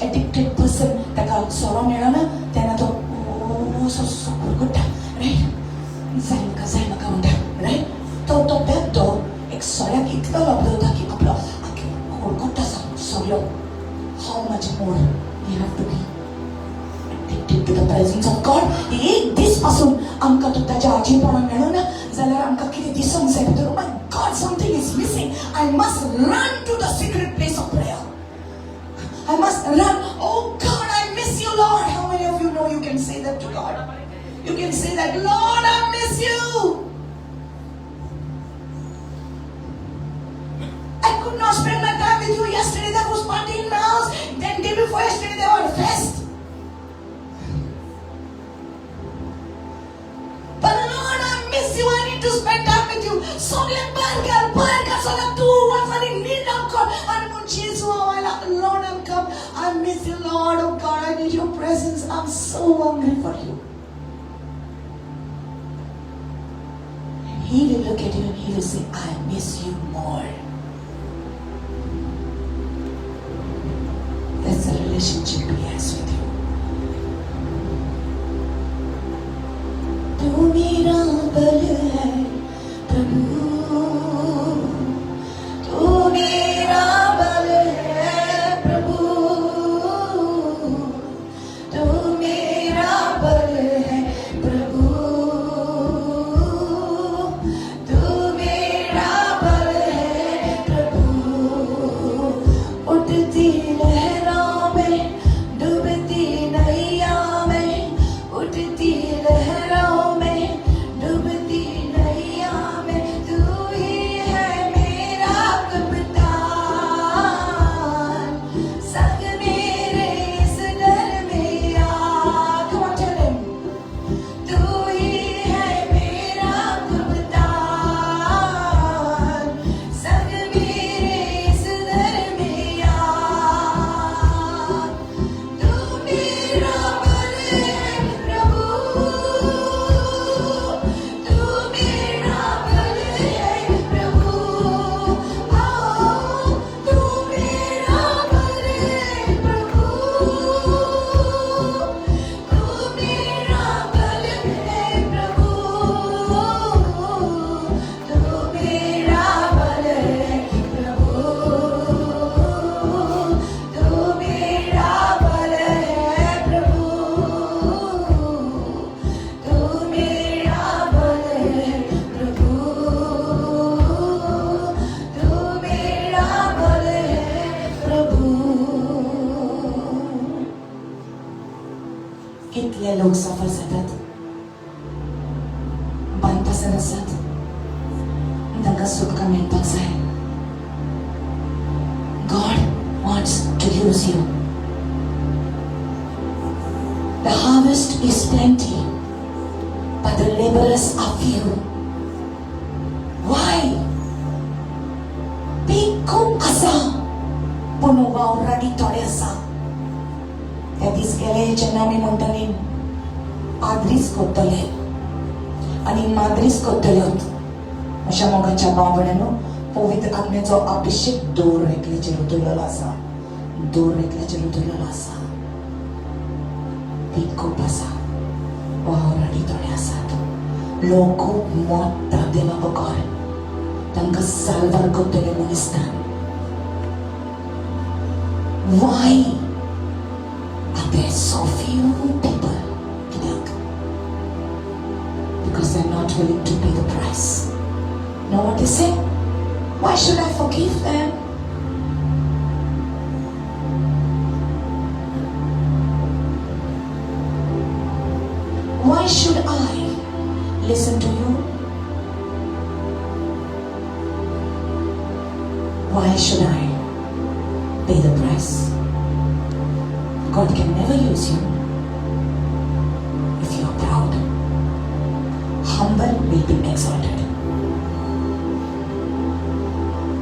addicted person, ताका सोरो मेळना तेन्ना तो असो कुरकुट्टा, right? जाय म्हाका, जाय म्हाका म्हणटा, रायट? तो तो बेबदो एक सोऱ्याक इतलो लबदवता की आपलो कुरकुट्टा सगळो. How much more we have to be addicted to the presence of God. एक दीस पासून आमकां तो ताच्या हाजीरपणा मेळना जाल्यार आमकां कितें दिसूंक जाय भितर, my God, something is missing. I must run to the secret place of prayer. I must run. Oh God, I miss you, Lord. How many of you know you can say that to God? You can say that, Lord, I miss you. I could not spend my time with you yesterday. There was party in my house. Then day before yesterday there was a fest. But Lord, I miss you. I need to spend time with you. सगळे भायर घाल, भायर घाल, सगळ्याक तूं वच आनी नीट कर. आनी म्हण जेजू हांव आयला. Lord, I'm come. I miss you, Lord. Oh God, I need your presence. I'm so hungry for you. And he will look at you and he will say, I miss you more. That's the relationship he has with you. तू मेरा बल है प्रभु, तू मेरा बल है प्रभु, तू मेरा बल है प्रभु, तू मेरा बल है प्रभु. उठती लहरों में डूबती कितले लोक सफर जातात, बांदपासन आसात, तांकां सुटका मेळपाक जाय. God wants to use you. The harvest is plenty, but the laborers are few. Why? पीक खूब आसा पूण वावराडी थोडे आसा. त्या दीस गेले जेन्ना आमी म्हणटाली पाद्रीस करतले आनी माद्रीस करतल्योत. अशा मोगाच्या भाव भयणांनो, पवित्र आत्म्याचो अभिषेक दर एकल्याचेर उतरलेलो आसा, दर एकल्याचेर उतरलेलो आसा. पीक खूब आसा, वावराडी थोडे आसात. लोक खूब मोडटा देवा बगर, तांकां साल्वार करतले मनीस ना. Why are there so few people? कित्याक? Because they're not willing to pay the price. Know what they say? Why should I forgive them? Why should I listen to you? Why should I pay the price? God can never use you if you are proud. Humble will be exalted.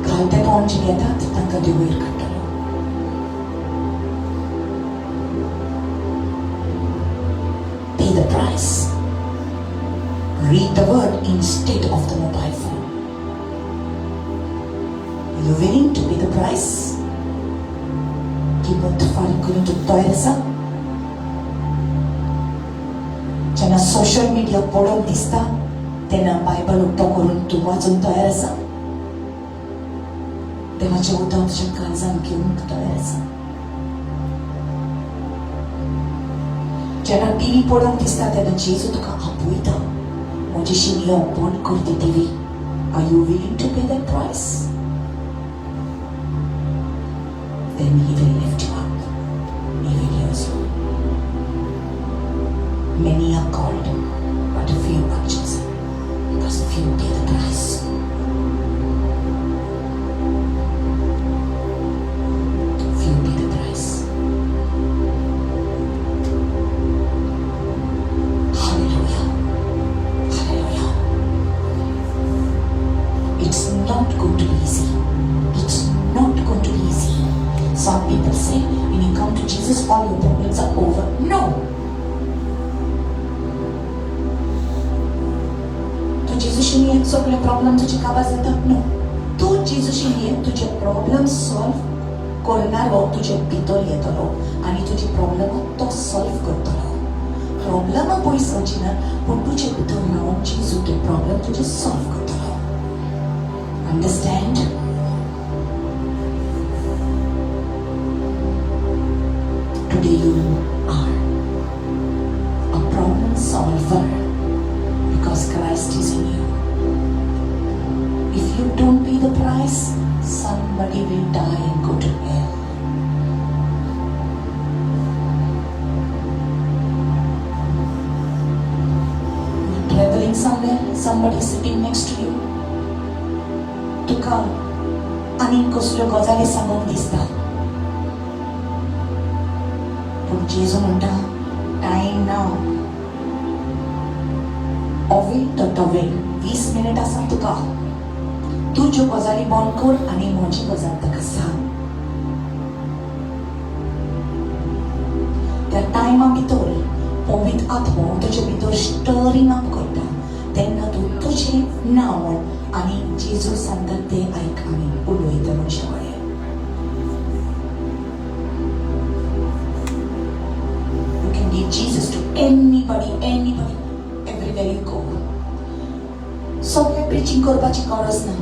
घालते कोण जे घेतात तांकां देव वयर काडटलो. Pay the price. Read the word instead of the mobile phone. Are you willing to pay the price? किंमत फारीक करून तूं तयार आसा? जेन्ना सोशल मिडिया पळोवंक दिसता तेन्ना बायबल उक्तो करून तूं वाचूंक तयार आसा? देवाचें उतर तुज्या काळजान घेवंक तयार आसा? जेन्ना टीव्ही पळोवंक दिसता तेन्ना जेजू तुका आपयता, म्हजेशी यो, बंद कर ती TV. Are you willing to pay that price? Then he will lift you up. He will use you. Many are called, but few are chosen, because few pay the price. Few pay the price. Hallelujah. Hallelujah. It's not going to be easy. It's not going to be easy. Some people say, when you come to Jesus, all your problems are over. No. तूं जेजूशी येत सगळे problem तुजे काबार जाता? No. तूं जेजूशी येत तुजे problem solve करणारो तुजे भितर येतलो आनी तुजी प्रॉब्लमां तो सॉल्व करतलो. प्रॉब्लमां पयस जावची ना, पूण तुजे भितर रावन जेजू ते प्रॉब्लम तुजे सॉल्व करतलो. Understand? Today you are a problem solver because Christ is in you. If you don't pay the price, somebody will die and go to hell. You're traveling somewhere, somebody is sitting next to you. तुका आनी कसल्यो गजाली सांगूंक दिसता, पूण जेजू म्हणटा, time ना, हो वेळ तो तो वेळ, 20 मिनट आसा तुका. तुज्यो गजाली बंद कर आनी म्हजी गजाल ताका सांग. त्या टायमा भितर पवित्र आत्मो तुजे भितर स्टरिंग अप करता, तेन्ना तूं तुजें ना म्हण आनी जेजू सांगता तें आयक आनी उलयता मनशा कडेन. You can give Jesus to anybody, anybody, everywhere you go. सगळें प्रिचींग करपाची गरज ना.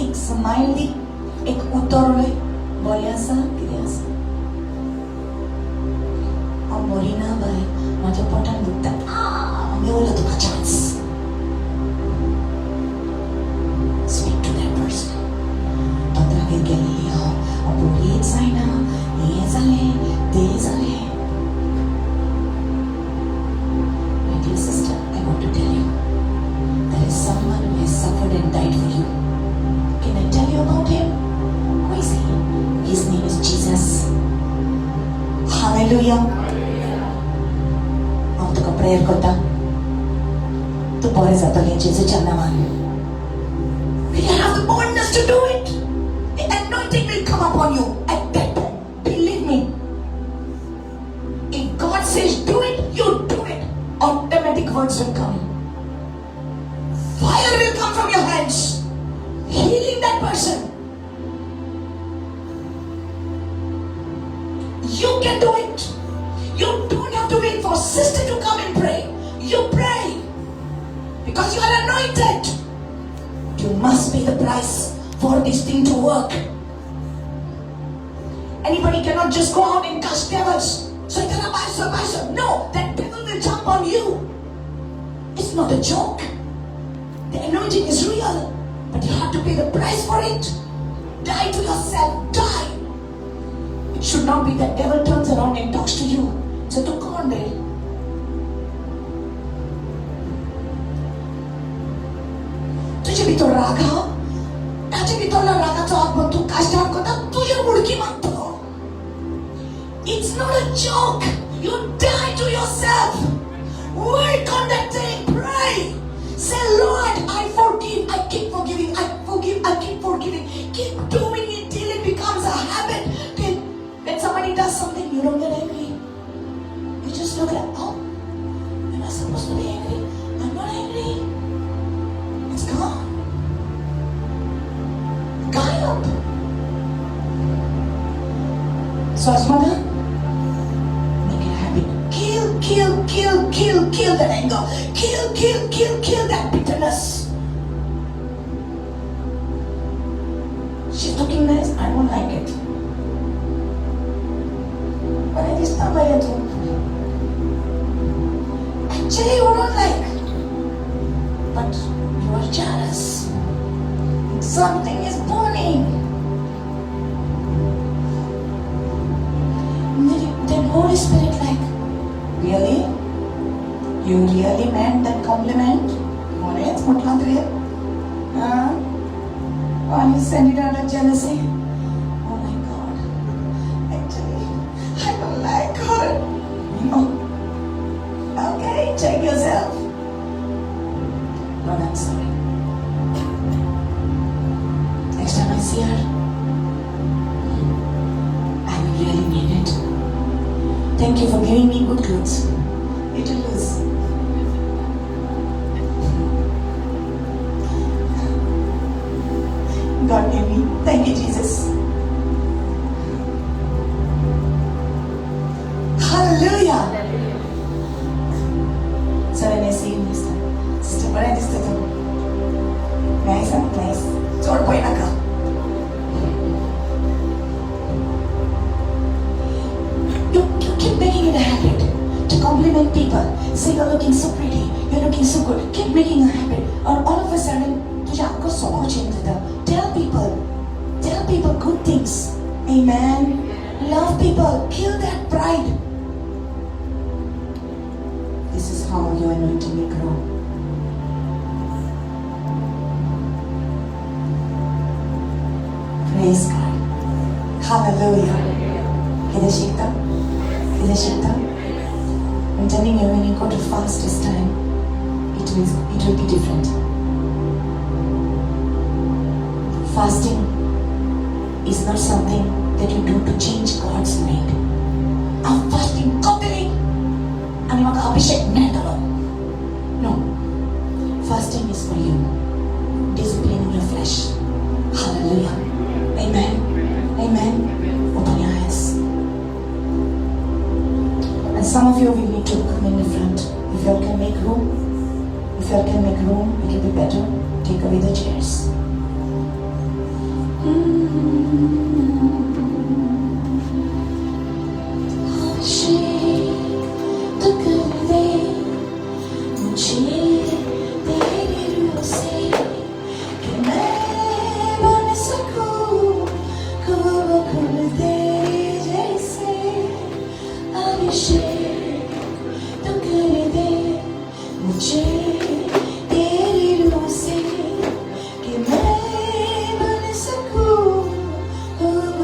एक स्मायल दी, एक उतर उलय, बरें आसा, कितें आसा, हांव बरी ना बाय, म्हाज्या पोटान दुखता, मेवलो तुका chance. Speak to that person. दोतोरागेर गेल्ली हांव, हांव बरीच जायना, हें जालें, तें जालें. Hallelujah. हांव तुका प्रेयर करता, तूं बरें जातलें जेजूच्या नांवान. You have the boldness to do it. The anointing will come upon you at that time. Believe me. If God says do it, you do it. Automatic words will come. Fire will come from your hands, healing that person. You can do it. You don't have to wait for sister to come and pray. You pray because you are anointed. You must pay the price for this thing to work. Anybody cannot just go out and cast devils. So no, that devil will jump on you. It's not a joke. The anointing is real, but you have to pay the price for it. Die to yourself. Die. It should not be that devil turns around and talks to you. So to कोण रे? तुजे भितर राग हा, ताचे भितरलो रागाचो आत्मो तूं कास्टार करता, तुजेर उडकी मारतलो. It's not a joke. You die to yourself. Work on that thing. Pray. Say, Lord, I forgive. I keep forgiving. I forgive. I keep forgiving. Keep doing it till it becomes a habit. Till when somebody does something, you don't get angry. You just look like, oh, am I supposed to be angry? I'm not angry. It's gone. गायब. So as mother, make it a habit. Kill, kill, kill, kill, kill that anger. Kill, kill, kill, kill that bitterness. She's looking nice. I don't like it. बरें दिसता बरें तूं. Actually, you don't like. But you are jealous. Something is burning. Then Holy Spirit like, really? You really meant that compliment? खरेंच म्हटलां तुवें? Huh? Why you send it out of jealousy? Oh my God. Actually, I don't like her. No. Okay, check yourself. Lord, I'm sorry. Next time I see her, I will really mean it. Thank you for giving me good clothes. Little loose. God gave me. Thank you, Jesus. Hallelujah. So when I see you next time, sister, बरें दिसता तूं. Nice, huh? Nice. चड पळय नाका. You keep making it a habit to compliment people. Say you're looking so pretty, you're looking so good. Keep making a habit. Or all of a sudden, तुझ्या आख्खो स्वभाव change जाता. Tell people good things. Amen. Love people. Kill that pride. This is how your anointing will grow. Praise God. Hallelujah. कितें शिकता? कितें शिकता? I'm telling you, when you go to fast this time, it will be different. Fasting is not something that you do to change God's mind. I'm fasting करतली आनी म्हाका अभिषेक मेळटलो. No. Fasting is for you. Disciplining your flesh. Hallelujah. Amen. Amen. Open your eyes. And some of you will need to come in the front. If you all can make room, if you all can make room, it will be better. Take away the chairs. अभिषेक तो कर दे मुझे तेरी रूह से कि मैं बन सकूं खूब तेरे जैसे. अभिषेक तो कर दे मुझे तेरी रूह से कि मैं बन सकूं खूब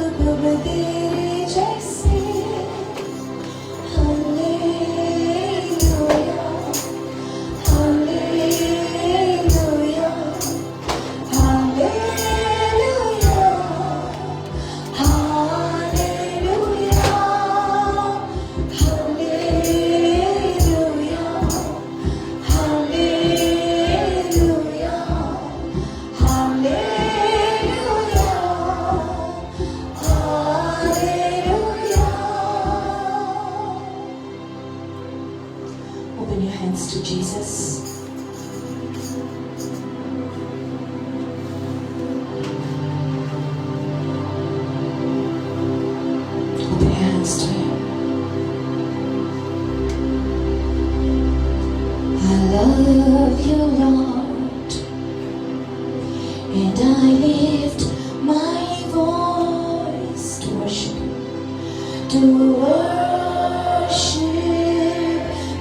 to worship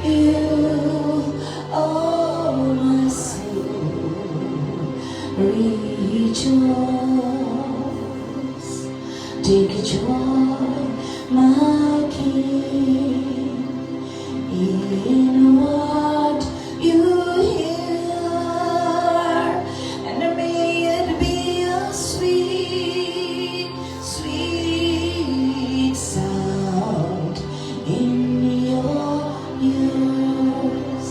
you, oh my soul, rejoice. Take joy, my King, in what you hear, and may it be a sweet, sweet sound in your ears.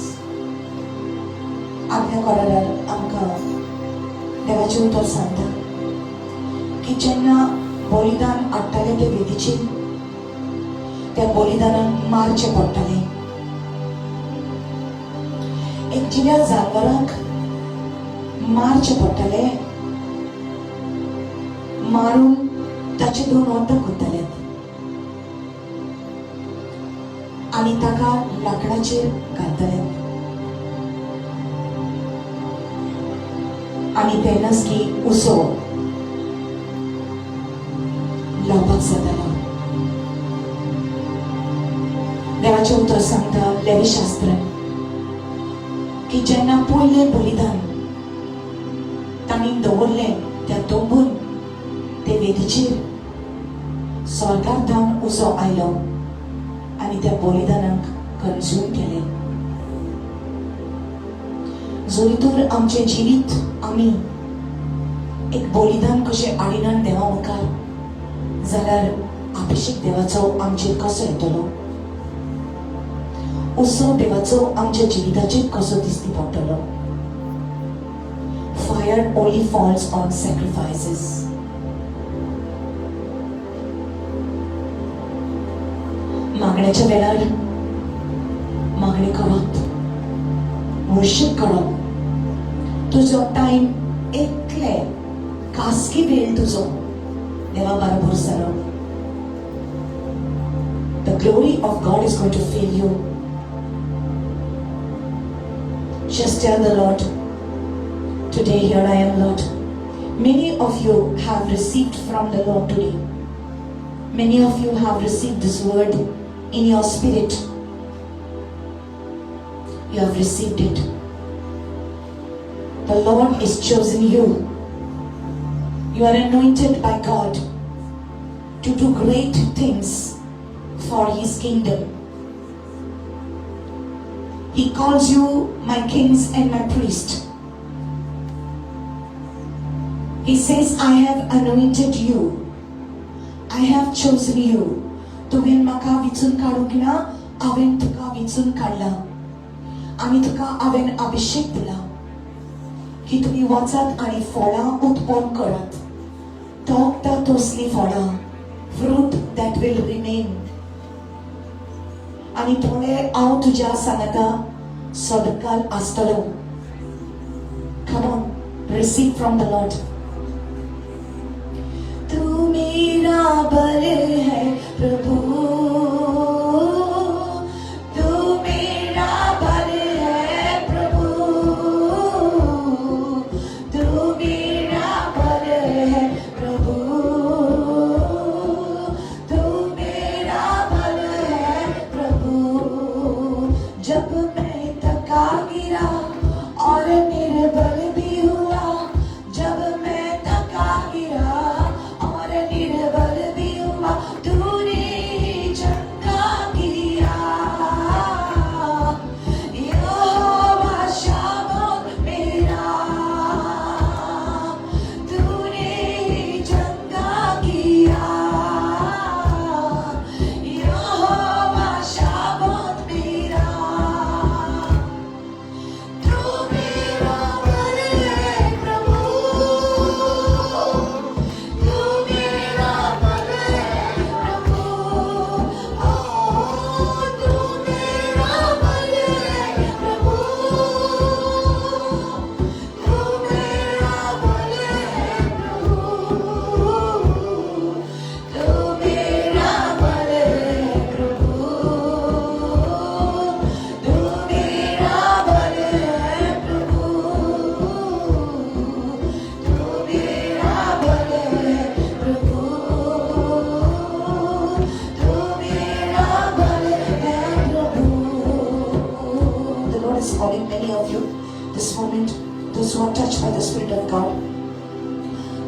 आमच्या कोरारार आमकां देवाचें उतर सांगता की जेन्ना बलिदान हाडटाले ते वेदीचेर, त्या बलिदानाक मारचें पडटालें. एक जिव्या जानवरांक मारचें पडटालें. मारून ताचे दोन ओतां करताले आनी ताका लाकडाचेर घालताले आनी तेन्नाच की उसो लावपाक जातालो. देवाचें उतर सांगता लेवीशास्त्र की जेन्ना पयलें बलिदान तांणी दवरलें त्या तंबून ते वेदीचेर, स्वर्गांत उजो आयलो आनी त्या बलिदानाक कन्ज्यूम केलें. जरी तर आमचें जिवीत आमी एक बलिदान कशें हाडिनात देवा मुखार, जाल्यार अभिशेक देवाचो आमचेर कसो येतलो? उत्सव देवाचो आमच्या जिविताचेर कसो दिसती पडटलो? Fire only falls on sacrifices. मागण्याच्या वेळार मागणी करप, वर्शीप करप, तुजो टायम एकले खासगी वेळ तुजो देवा बरोबर सारप. The glory of God is going to fill you. Just tell the Lord, today here I am, Lord. Many of you have received from the Lord today. Many of you have received this word in your spirit. You have received it. The Lord is chosen you. You are anointed by God to do great things for His kingdom. He calls you my kings and my priest. He says, I have anointed you. I have chosen you. तुवें म्हाका विचून काडूंक ना, हांवें तुका विचून काडला आनी तुका हांवें अभिशेक दिला की तुमी वचात आनी फळां उत्पन्न करात, तोखता तसलीं फळां, फ्रूट that will remain. आनी पळय, हांव तुज्या सांगाता सदांकाल आसतलो. Come on, receive from the Lord. तू मेरा बल है प्रभु, तू मेरा बल है प्रभु, तू मेरा बल है प्रभु, तू मेरा बल है प्रभु. जब मैं थका गिरा और निर्बल भी हुआ, जब मैं थका गिरा और निर्बल भी हुआ, तूने ही चंगा किया. यहोवा शाबोत मेरा, तूने ही चंगा किया. यहोवा शाबोत मेरा. तू मेरा बल है प्रभु, तू मेरा बल moment, those who are touched by the Spirit of God,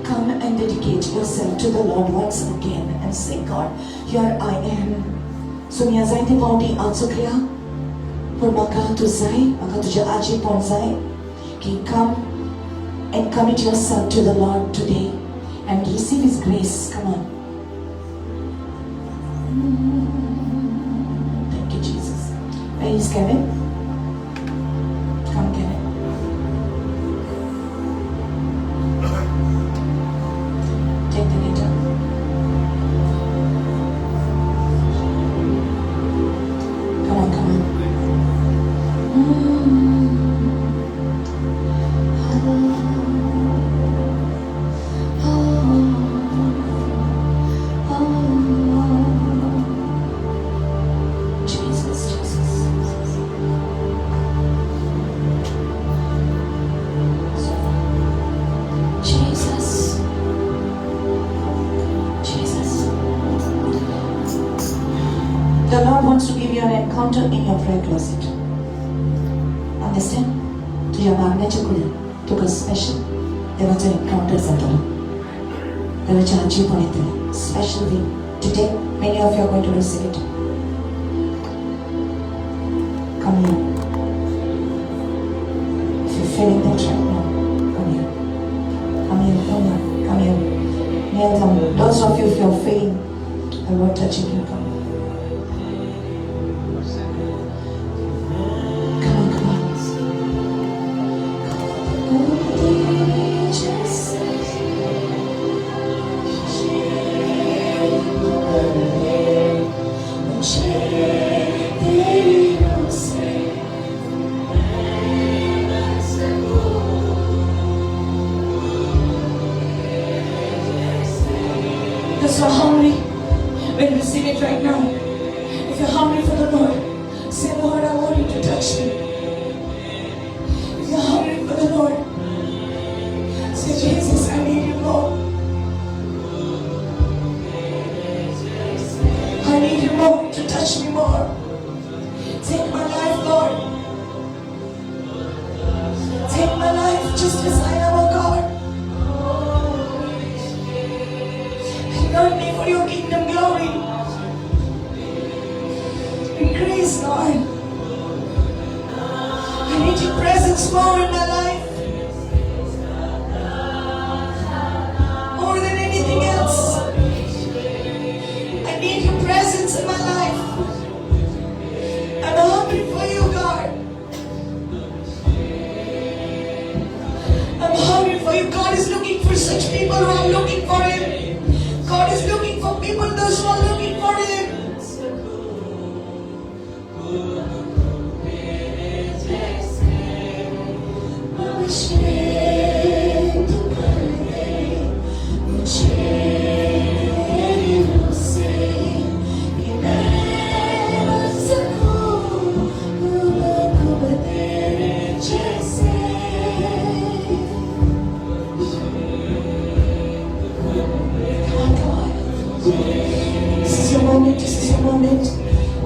come and dedicate yourself to the Lord once again and say, God, here I am. So मी जायते फावटी हांव चुकल्या, पूण म्हाका तूं जाय, म्हाका तुजें आजीपण जाय की come and commit yourself to the Lord today and receive His grace. Come on. Thank you, Jesus. Where is Kevin? Come, Kevin. Take the guitar. Come on, come on. Jesus, Jesus, Jesus. Jesus. Jesus. The Lord wants to give you an encounter in your prayer closet. Understand? तुझ्या मागण्याच्या कुडीत तुका special देवाचो encounter जातलो, देवाचें आजीपण येतलें. Special thing. Today, many of you are going to receive it. Come here. If you're feeling that right now, come here. Come here, come here, come here. Kneel down. Those of you, if you're feeling the Lord touching you, come. Come on, come on. Those who are hungry will receive it right now. If you're hungry for the Lord, say, Lord, I want you to touch me. If you're hungry for the Lord, say, Jesus, I need you more. I need you more to touch me more. Take my life, Lord. Take my life just as I am, oh God. Anoint me for your kingdom glory. Increase, Lord. I need your presence more in my life. More than anything else. I need your presence in my life. I'm hungry for you, God. I'm hungry for you. God is looking for such people who are looking for Him. God is looking for people, those who are looking for Him. अभिषेक कर दे मुझे तेरी रूह से कि मैं बन सकूं खूब तेरे जैसे. Come on, come on. This is your moment. This is your moment.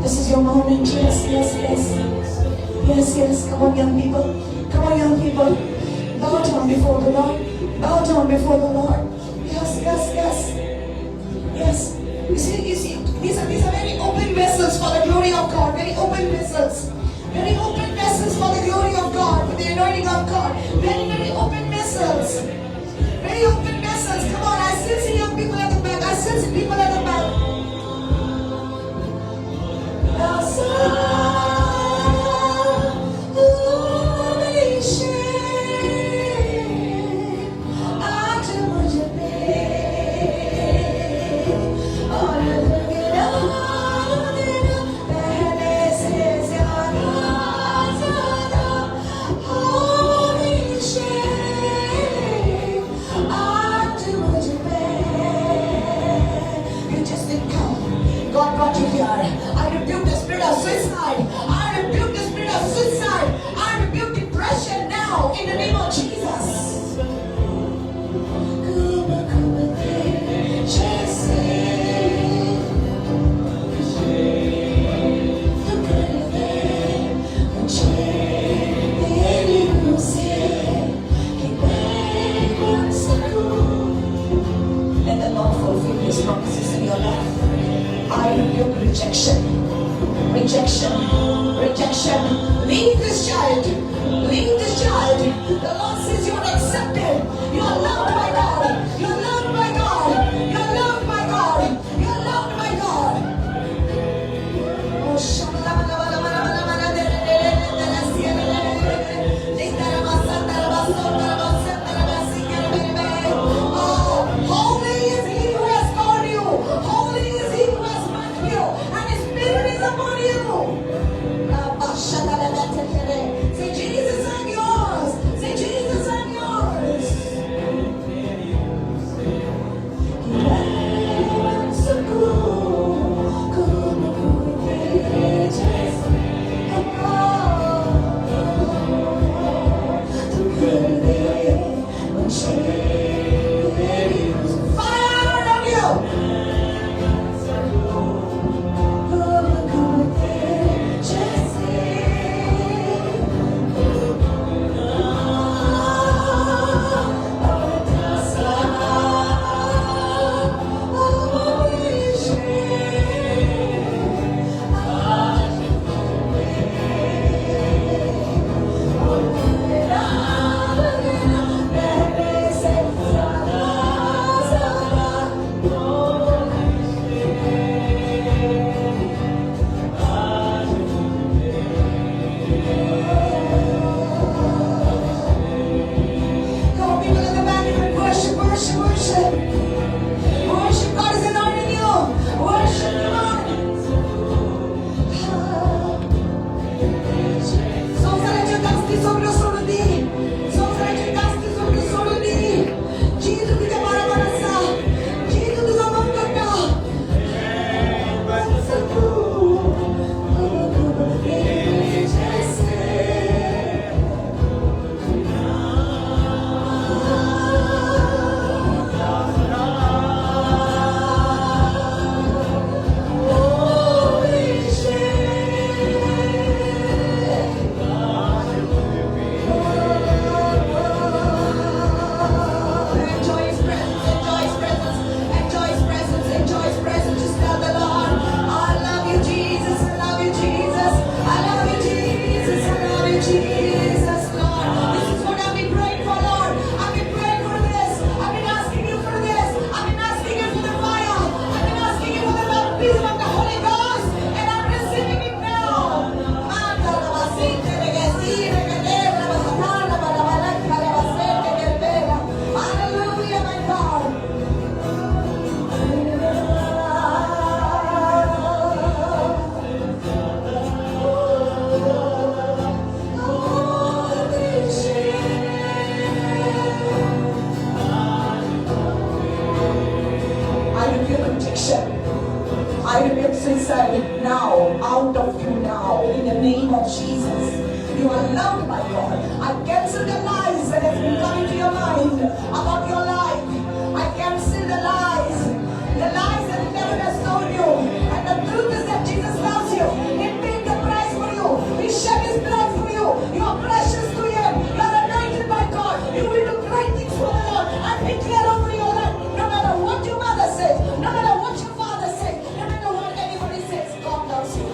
This is your moment. Yes. Yes. Come on, young people. Come on, young people. Bow down before the Lord. Bow down before the Lord. Yes. Yes. You see, these are very open vessels for the glory of God. Very open vessels. Very open vessels for the glory of God, for the anointing of God. Very, very open vessels. Very open vessels. Come on, I still see young people at the back. I still see people at the back. आज मुझ pay और पहले से ज्यादा ज्यादा अभिषेक आज मुझ pay. You just didn't come. God brought you here. I rebuke the spirit of suicide. Rejection, rejection, rejection. Leave this child. Leave this child. The Lord says you are accepted. You are loved by God. You are loved by God. You are loved by God. You are loved by God. Oh, holy is he who has called you. Holy is he who has marked you. And his spirit is upon you. Say, Jesus, I'm yours. Say, Jesus, I'm yours. Fire on you. Come on, people in the back, you can worship, worship, worship. Worship, God is anointing you. Worship the Lord. संवसाराच्यो धास्ती सगळ्यो सोडून दी. संवसाराच्यो धास्ती सगळ्यो सोडून दी. जेजू तुज्या बरोबर आसा. जेजू तुजो मोग करता. Enjoy His presence, enjoy His presence, enjoy His presence, enjoy His presence. Just tell the Lord, I love you, Jesus, I love you, Jesus, I love you, Jesus, I love you, Jesus, Lord. This is what I've been praying for, Lord. I've been praying for this. I've been asking you for this. I've been asking you for the fire. I've been asking you for the baptism of the Holy Ghost, and I'm receiving it now. Hallelujah, my God. I rebuke addiction. I rebuke suicide now, out of you now, in the name of Jesus. You are loved by God. I cancel the lies that has been coming to your mind about your life. I cancel the lies that the devil has told you. And the truth is that Jesus loves you. He paid the price for you. He shed his blood for you. You are precious to him. You are anointed by God. You will do great things for the Lord. I declare over your life, no matter what your mother says, no matter what your father says, no matter what anybody says, God loves you.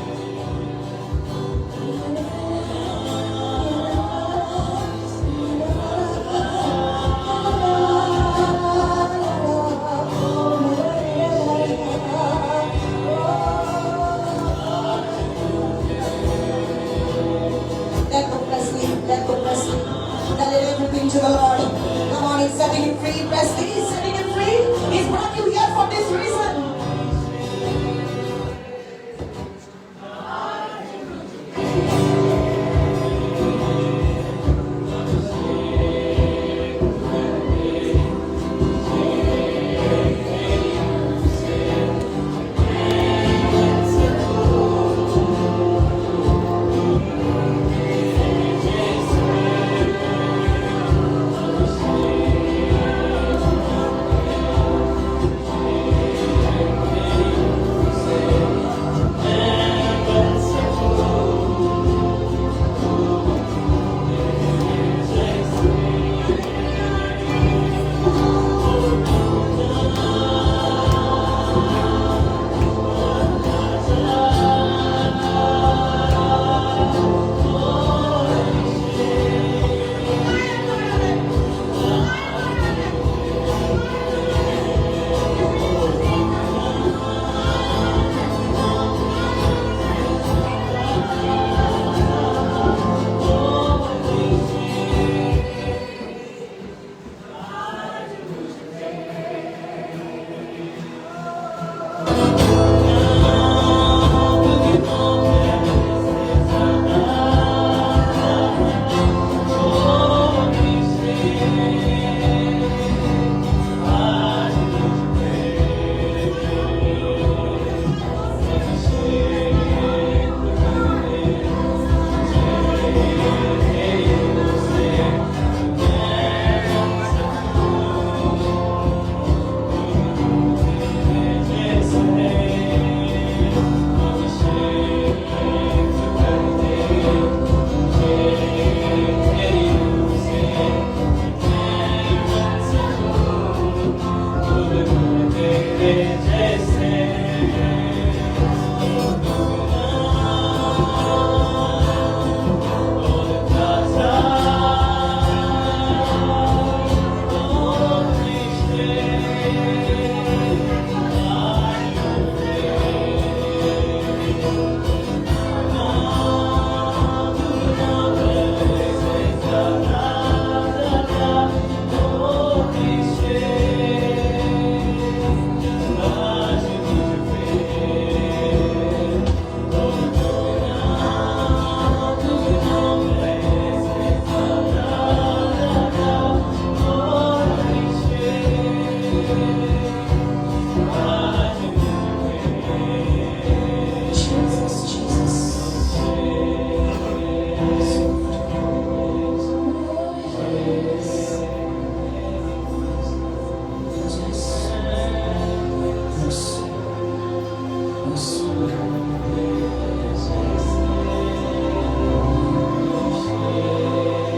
Jesus, Jesus.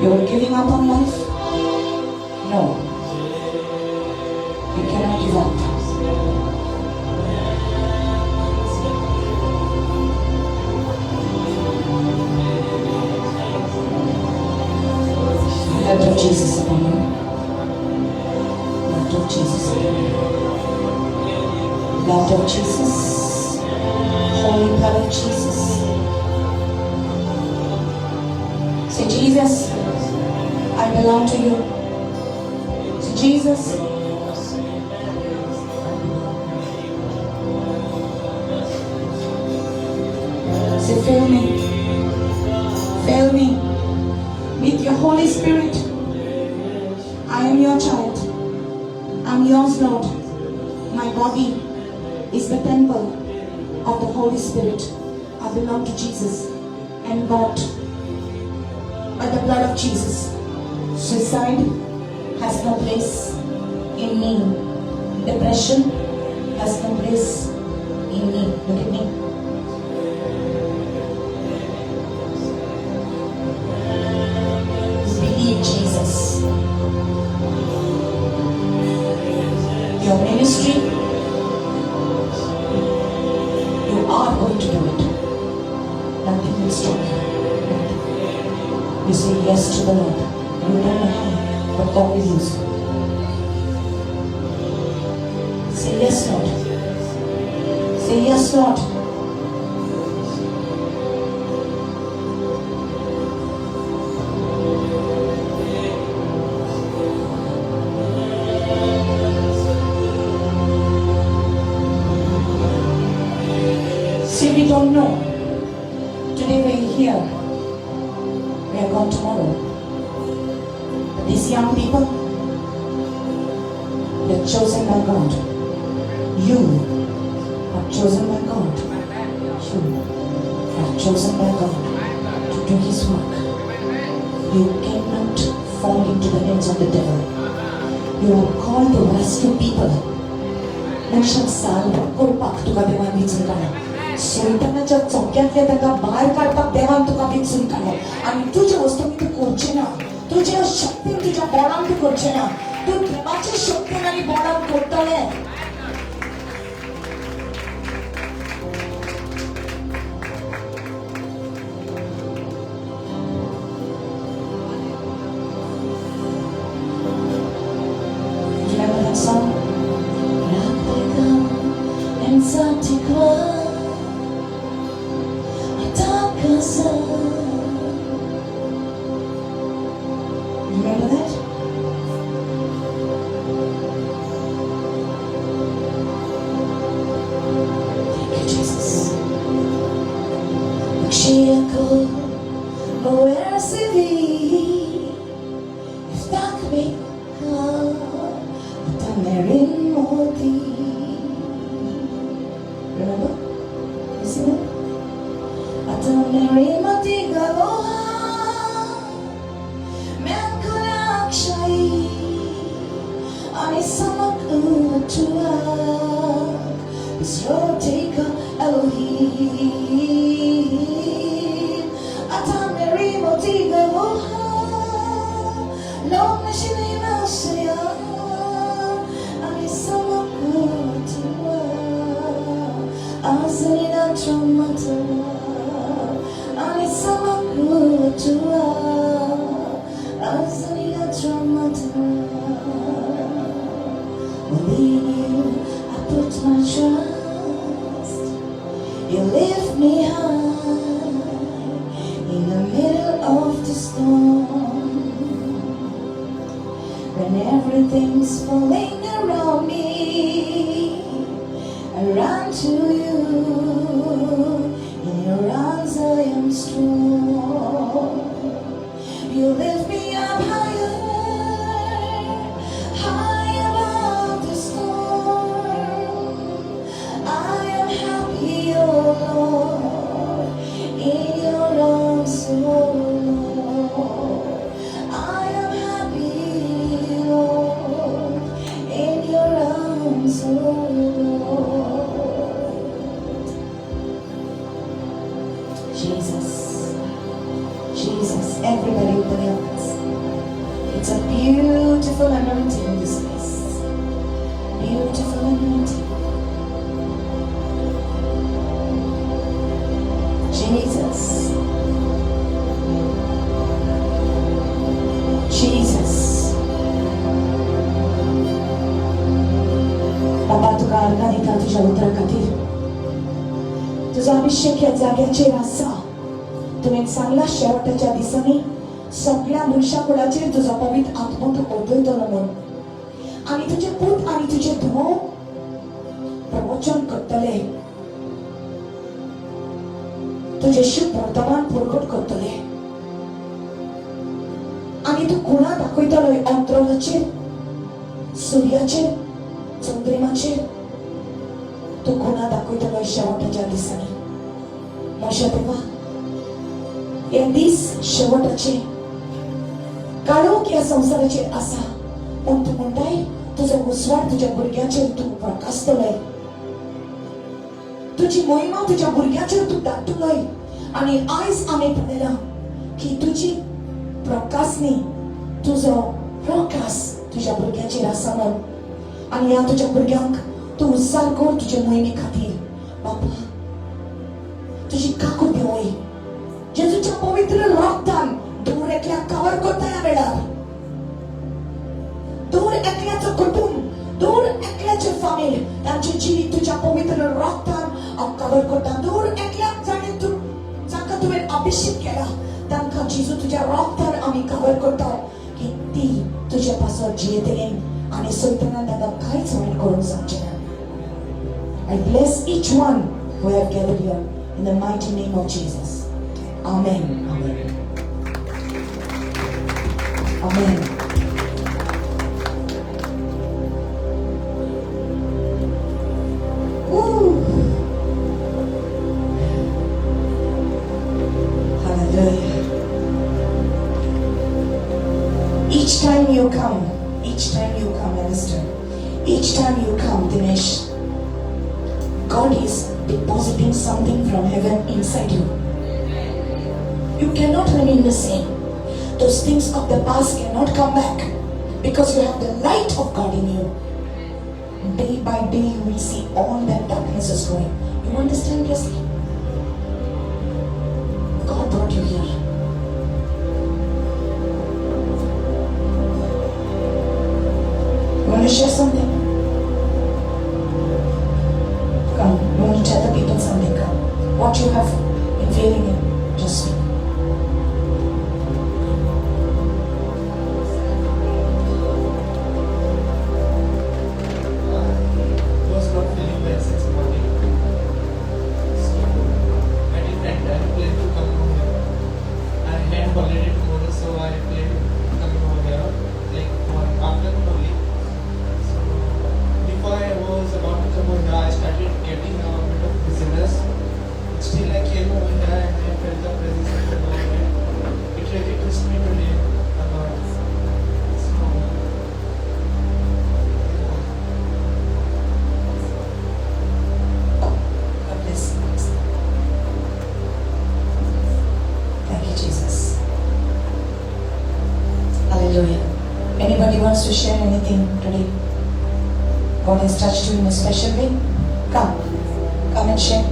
You're giving up on life? No. You cannot give up. Blood of Jesus upon you. Blood of Jesus upon you. Blood of Jesus. Holy blood of Jesus. Say, Jesus, I belong to you. Say, Jesus. Say, fill me. Fill me with your Holy Spirit. I am your child. I'm yours, Lord. My body is the temple of the Holy Spirit. I belong to Jesus and bought by the blood of Jesus. Suicide has no place in me. Depression has no place in me. Look at me. Believe Jesus. Your ministry, you are going to do it. Nothing will stop you. Nothing. You say yes to the Lord. You don't know how, but God will use you. Say yes, Lord. Say yes, Lord. See, we don't know. Today we are here. We are gone tomorrow. But these young people, they're chosen by God. You are chosen by God. You are chosen by God to do His work. You cannot fall into the hands of the devil. You are called to rescue people. मनशाक साल करपाक तुका देवान विचून काडला. सैतानाच्या चोक्यांतल्या ताका भायर काडपाक देवान तुका विचून काडला आनी तुजे वस्तूंनी तूं करचें ना. तुज्या शक्तीन, तुज्या बोळान तूं करचें ना. तूं देवाच्या शक्तीन आनी बोळान करतलें. Remember that song? Remember that? Thank you, Jesus. כשיכול בוער סביבי, יפתח בך, אתה מרים אותי. Remember? You see that? אתה מרים אותי גבוה מעל כל הקשיים. אני סמק ובטוח בזרועותיך אלוהים. אתה מרים אותי גבוה, לא משנה מה שהיה. אני סמק ובטוח. Azalina traumatala, Alisama kutua, Azalina traumatala. Only in you I put my trust. You lift me high in the middle of the storm. When everything's falling around me, I run to you. In your arms I am strong. You lift me up higher, high above the storm. I am happy, oh Lord, in your arms, oh Lord. I am happy, Lord, in your arms, oh Lord. Jesus, Jesus, everybody open your eyes. It's a beautiful anointing in this place. Beautiful anointing. Jesus. Jesus. बाबा, तुका अर्गां दिता तुज्या उतरा खातीर. तुजो अभिषेक ह्या जाग्याचेर आसा. तुवें सांगला, शेवटाच्या दिसांनी सगळ्या मनशा कुळाचेर तुजो पवित्र आत्मो तूं ओतयतलो म्हूण आनी तुजे पूत आनी तुजे धुवो प्रवचन करतले, तुजे शुभ वर्तमान प्रकट करतले आनी तूं खुणा दाखयतलो अंतराळाचेर, सुर्याचेर, चंद्रिमाचेर. तूं खुणा दाखयतलो शेवटाच्या दिसांनी. म्हज्या देवा, हे दीस शेवटाचे, काळोख ह्या संवसाराचेर आसा, पूण तूं म्हणटाय, तुजो उजवाड तुज्या भुरग्याचेर तूं प्रकाशतलोय, तुजी मोहिमा तुज्या भुरग्याचेर तूं धाडटलोय. आनी आयज आमी पळयलां की तुजी प्रकाशनी, तुजो प्रकाश तुज्या भुरग्याचेर आसा म्हूण. आनी ह्या तुज्या भुरग्यांक तूं उजार कर तुजे मोहिमे खातीर. बापा, तुजी काकूट देवय. जेजूच्या पवित्र रक्तान दर एकल्याक कवर करता. ह्या वेळार दर एकल्याचो कुटुंब, दर एकल्याचे फामील, तांचे जिवीत तुज्या पवित्र रक्तान हांव कवर करता. दर एकल्याक जाणें तूं, जाका तुवें अभिषेक केला, तांकां जेजू तुज्या रक्तान आमी कवर करता की ती तुज्या पासत जियेतली आनी सैतानान तांकां कांयच वायट करूंक जावचें ना. I bless each one who have gathered here in the mighty name of Jesus. Amen. Amen. Amen. Ooh. Hallelujah. Each time you come, each time you come, Alistair, each time you come, Dinesh, God is depositing something from heaven inside you. You cannot remain the same. Those things of the past cannot come back because you have the light of God in you. Day by day, you will see all that darkness is going. You understand, Presley? God brought you here. You want to share something? Come. You want to tell the people something? Come. What you have been feeling in, just speak. I was not feeling well since morning. So I didn't plan to come over here. I had holiday tomorrow, so I planned to come over here like for afternoon only. So before I was about to come over here, I started getting a bit of dizziness. Still I came over here and I felt the presence of the Lord, and it really touched me today a lot. So yeah. God bless you. Thank you, Jesus. Hallelujah. Anybody wants to share anything today? God has touched you in a special way? Come. Come and share.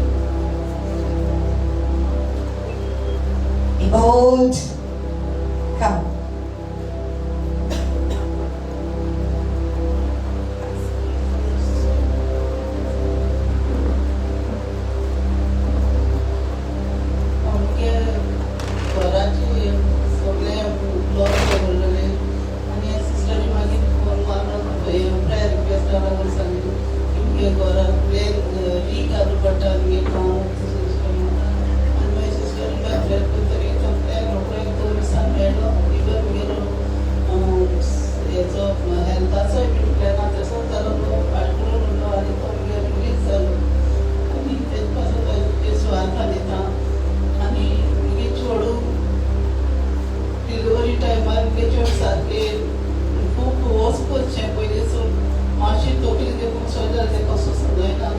Be bold. Come. आमगे घराची सगळे block दवरलेले आनी सिस्टरी मागीर phone मारून prayer request लागून सांगली की मुगे घराक प्लेन लीक घालूं पडटा आमगे काम सिस्टम. आनी मागीर सिस्टरी मागीर प्रेयर करतकीर तो प्लेन रोखडो एक 2 दिसान मेळ्ळो. इवन मुगेलो हेचो हेल्थाचोय बीन प्लॅन आहा तसोच जालो, तो फाटकून उरलो आनी तो मुगे रिलीज जालो. आनी तेजे पासून जेजू दिता. आनी मुगे चेडूं डिलिवरी टायमार मुगे चेडूं सारकें खूब वच करचें पयलींसून मातशी तकली देखून सो जालें तें कसो समजायना.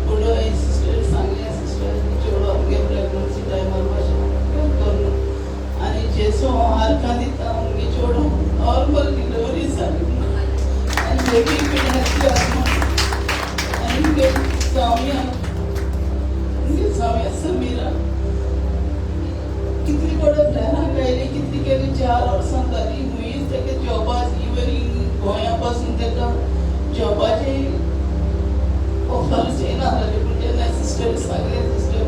पूण सिस्टर सांगलें, सिस्टर चेडूं आमगे प्रेग्नन्सी टायमार मातशें करून आनी जेजू हांव आर्कां दिता, मुगे चेडूं नॉर्मल डिलिवरी जाली आनी बेबी बीन हेल्दी आसा. आनी मुगे जावया, मुगे जावया समीरा कितली कडेन प्लॅनाक आयली, कितली केली, 4 वर्सां जाली हुंयच तेका जॉबाक, इवन गोंया पासून तेका जॉबाचे ऑफर्स येयनासलेले. पूण तेन्ना सिस्टर सांगलें, सिस्टर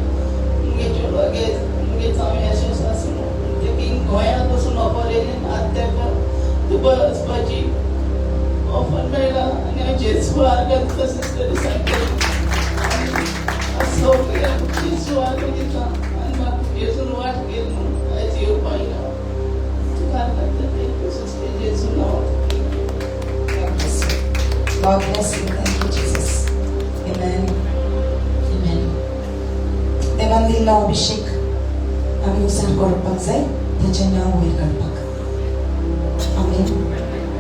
मुगे चेडवागे मुगे जावंय अशें अशें आसा म्हणून तेका गोंया पासून ऑफर येयलें. आतां तेका दुबय वचपाची ऑफर मेळ्ळा आनी हांव जेजू आर्गां दिता सिस्टरी सांगलें. सगळ्यांक जेजू आर्गां दिता आनी म्हाका जेजून वाट केली म्हणून आयज येवपाक येयला. तुका आर्गां दिता. Thank you sister, जेजू नांव. God bless you. God bless you. Thank you, Jesus. Amen. Amen. देवान दिल्लो अभिषेक आमी उसार करपाक जाय, ताचें नांव वयर काडपाक. आमेन.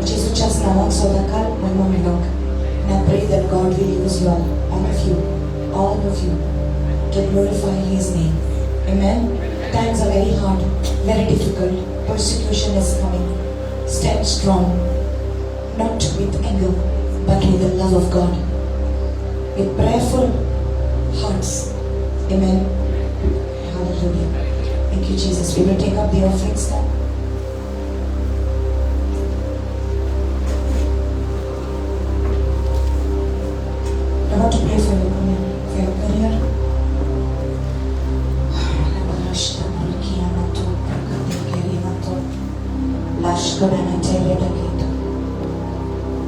जेजूच्याच नांवाक सदांकाल महिमा मेळोंक. And I pray that God will use you all, all of you, all of you, to glorify His name. Amen. Times are very hard, very difficult. Persecution is coming. Stand strong, not with anger, but with the love of God, with prayerful hearts. Amen. Hallelujah. Thank you, Jesus. We will take up the offerings now. I want to pray for your career. For your career.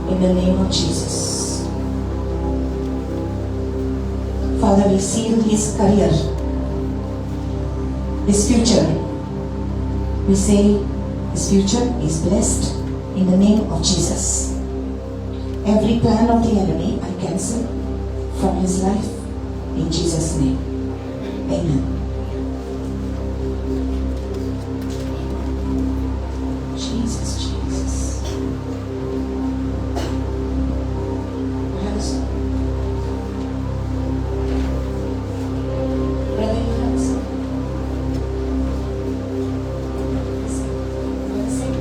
In the name of Jesus. Father, we seal his career, his future. We say his future is blessed in the name of Jesus. Every plan of the enemy I cancel from his life in Jesus' name. Amen. Jesus, Jesus. You have a song? Brother, you have a song? You want to sing?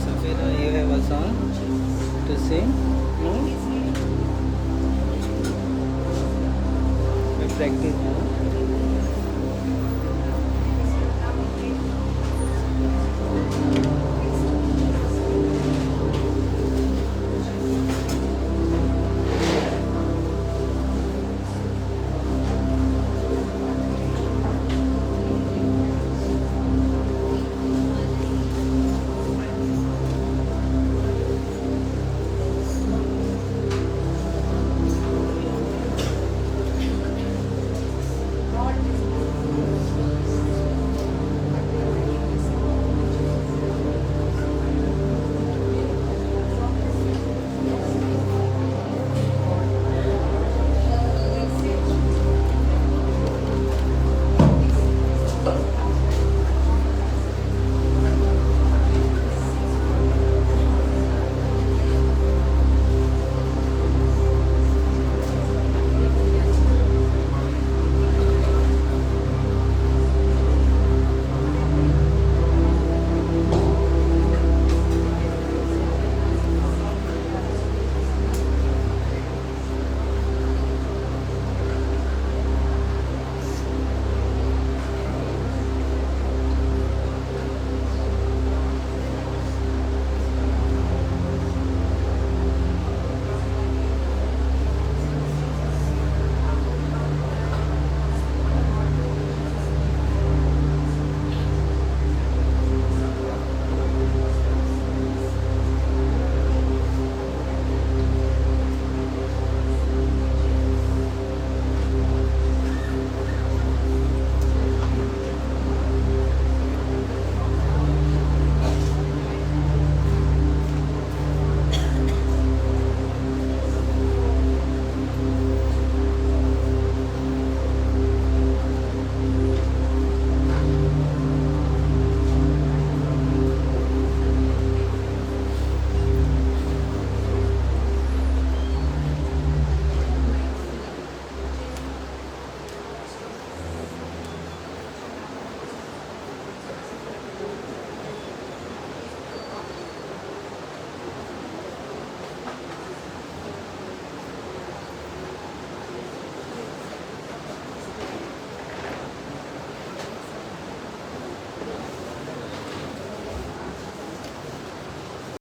Safira, you have a song to sing? No? We practice now.